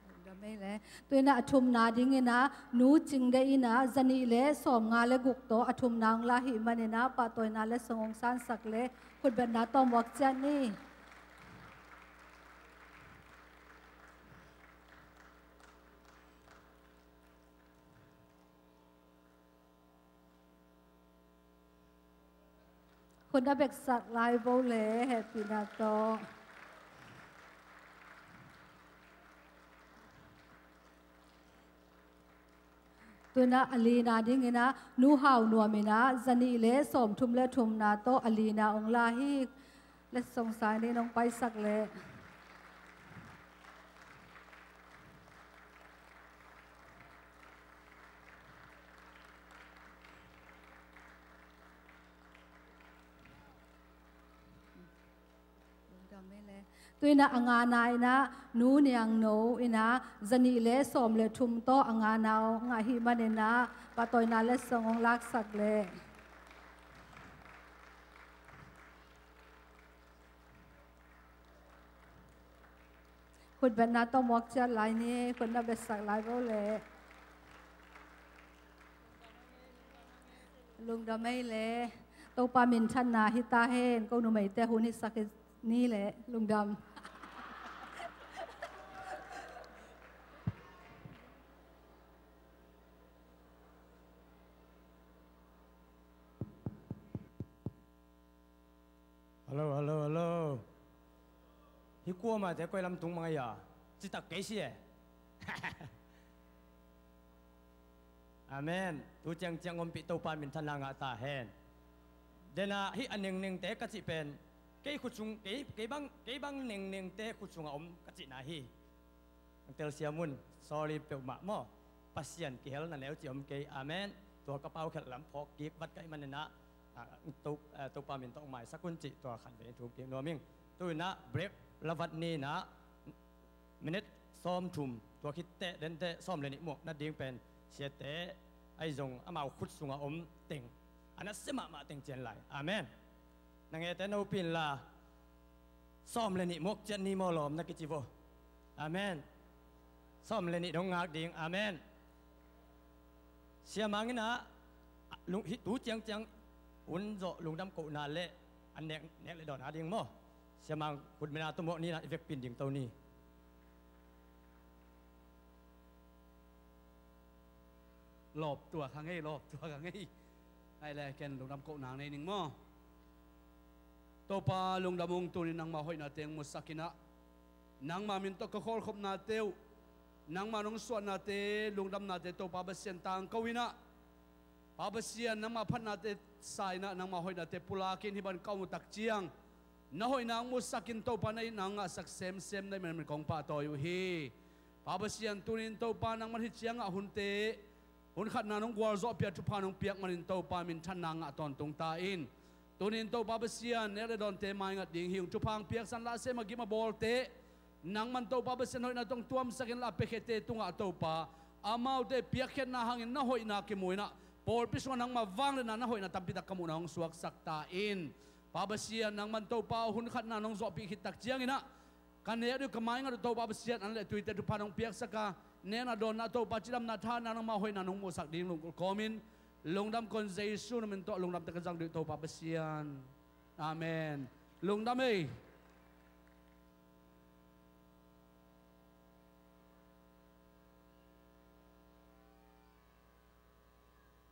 Lungdam ei le. Tu-in ah a thumna dingin ah Nu Cing Deih in ah za nih le sawmnga le guk tawh a thumna ong la ahih manin ah pahtawina letsong ong sansak le khutbetna tawh muak ciat ni. Khut na beksak lai vo le, hehpihna tawh. Tu-in ah a lina dingin ah Nu Hau Nuam in ah za nih le sawmthum le thumna tawh a lina ong la hi. Letsong sangin ong paisak le. Tu-in ah a ngana in ah Nu Niang No in ah za nih le sawm le thum tawh a ngana ong ngah ahih manin ah pahtawina letsong ong laksak le. Khutbetna tawh muak ciat lai ni, khut na betsak lai vo le. Lungdam ei le. Topa minthanna hi ta hen, ko numeite hun hisak ni le, lungdam. Hello, hello, hello. Hih kuamah te koi lam tung mang a, citak kei si e. Amen. Tu ciangciang ompih Topa minthanna ngah ta hen. Dena hih a nengnengte ka cih pen kei khut sung, kei, kei bang, kei bang nengnengte khut sungah om ka cihna hi. Ang telsiam un, sorry peuhmah maw. Pasian kihelna neu ci om kei. Amen. Tua ka paukhelh lam phawk kik vat ka hih manin ah, ah, To, ah, Topa min tawh maisak un cih tua khatvei thum kik nuam ing. Tu-in ah break la vat ni in ah minute sawmthum, tua khit teh denteh sawm le nih muak nading pen siate ahi zong amau khut sungah om teng, a nasia mahmah teng cian lai. Amen. Na ngete na upi inla, sawm le nih muak ciat ni maw lawm na kici vo. Amen. Sawm le nih dong ngak ding. Amen. Siamang in ah, lung, hih tu ciangciang hun zawh lungdam kohna le an nek, nek le dawn a ding maw. Siamang khutbetna tawh muak ni in ah i vekpi in dingto ni. Lawp tuak hang ei, lawp tuak hang ei. Ai le, ken lungdam kohna nei ning maw. Topa lungdam ung, tuni nangma hoihna teng musak in ah, nangma min tawh ka khawlkhopnate uh, nangma nong suahnate, lungdamnate Topa Pasian tangko in ah, Pa Pasian nangma phatnate sa in ah, nangma hoihnate pulak in hih bang ka om uh tak ciang, na hoihna hong musak in Topa na itna hong ngahsak semsem na hih manin kong pahtawi uh hi. Pa Pasian, tuni in Topa nangman hih ciangah hunte Hun khatna nong gualzawhpih a thupha nong piak manin Topa minthanna ngah tawntung ta in. Tunin Topa Pasian, nek le dawnte maingat ding hi ung. Thupha hong piaksan, lah sem a gim a bawlte nangman Topa Pasian hoihna tawh hong tuamsak in, lah piakhiate tungah Topa, amaute piakkhiatna hangin na hoihna kimu in ah, pawlpi sungah nangma vangliatna, na hoihna tampitak ka muhna hong suaksak ta in. Pa Pasian, nangman Topa aw, hun khatna nong zawhpih khit tak ciangin ah, ka nek ding uh, ka maingat uh Topa Pasian, an le tuite thupha nong piaksak a, nekna dawnna Topa, cidamna thahatna, nangma hoihna nong muhsak ding lungkul kawmin, lungdam kawmin, Jesu na min tawh lungdamte ka zang ding uh Topa Pasian. Amen. Lungdam ei.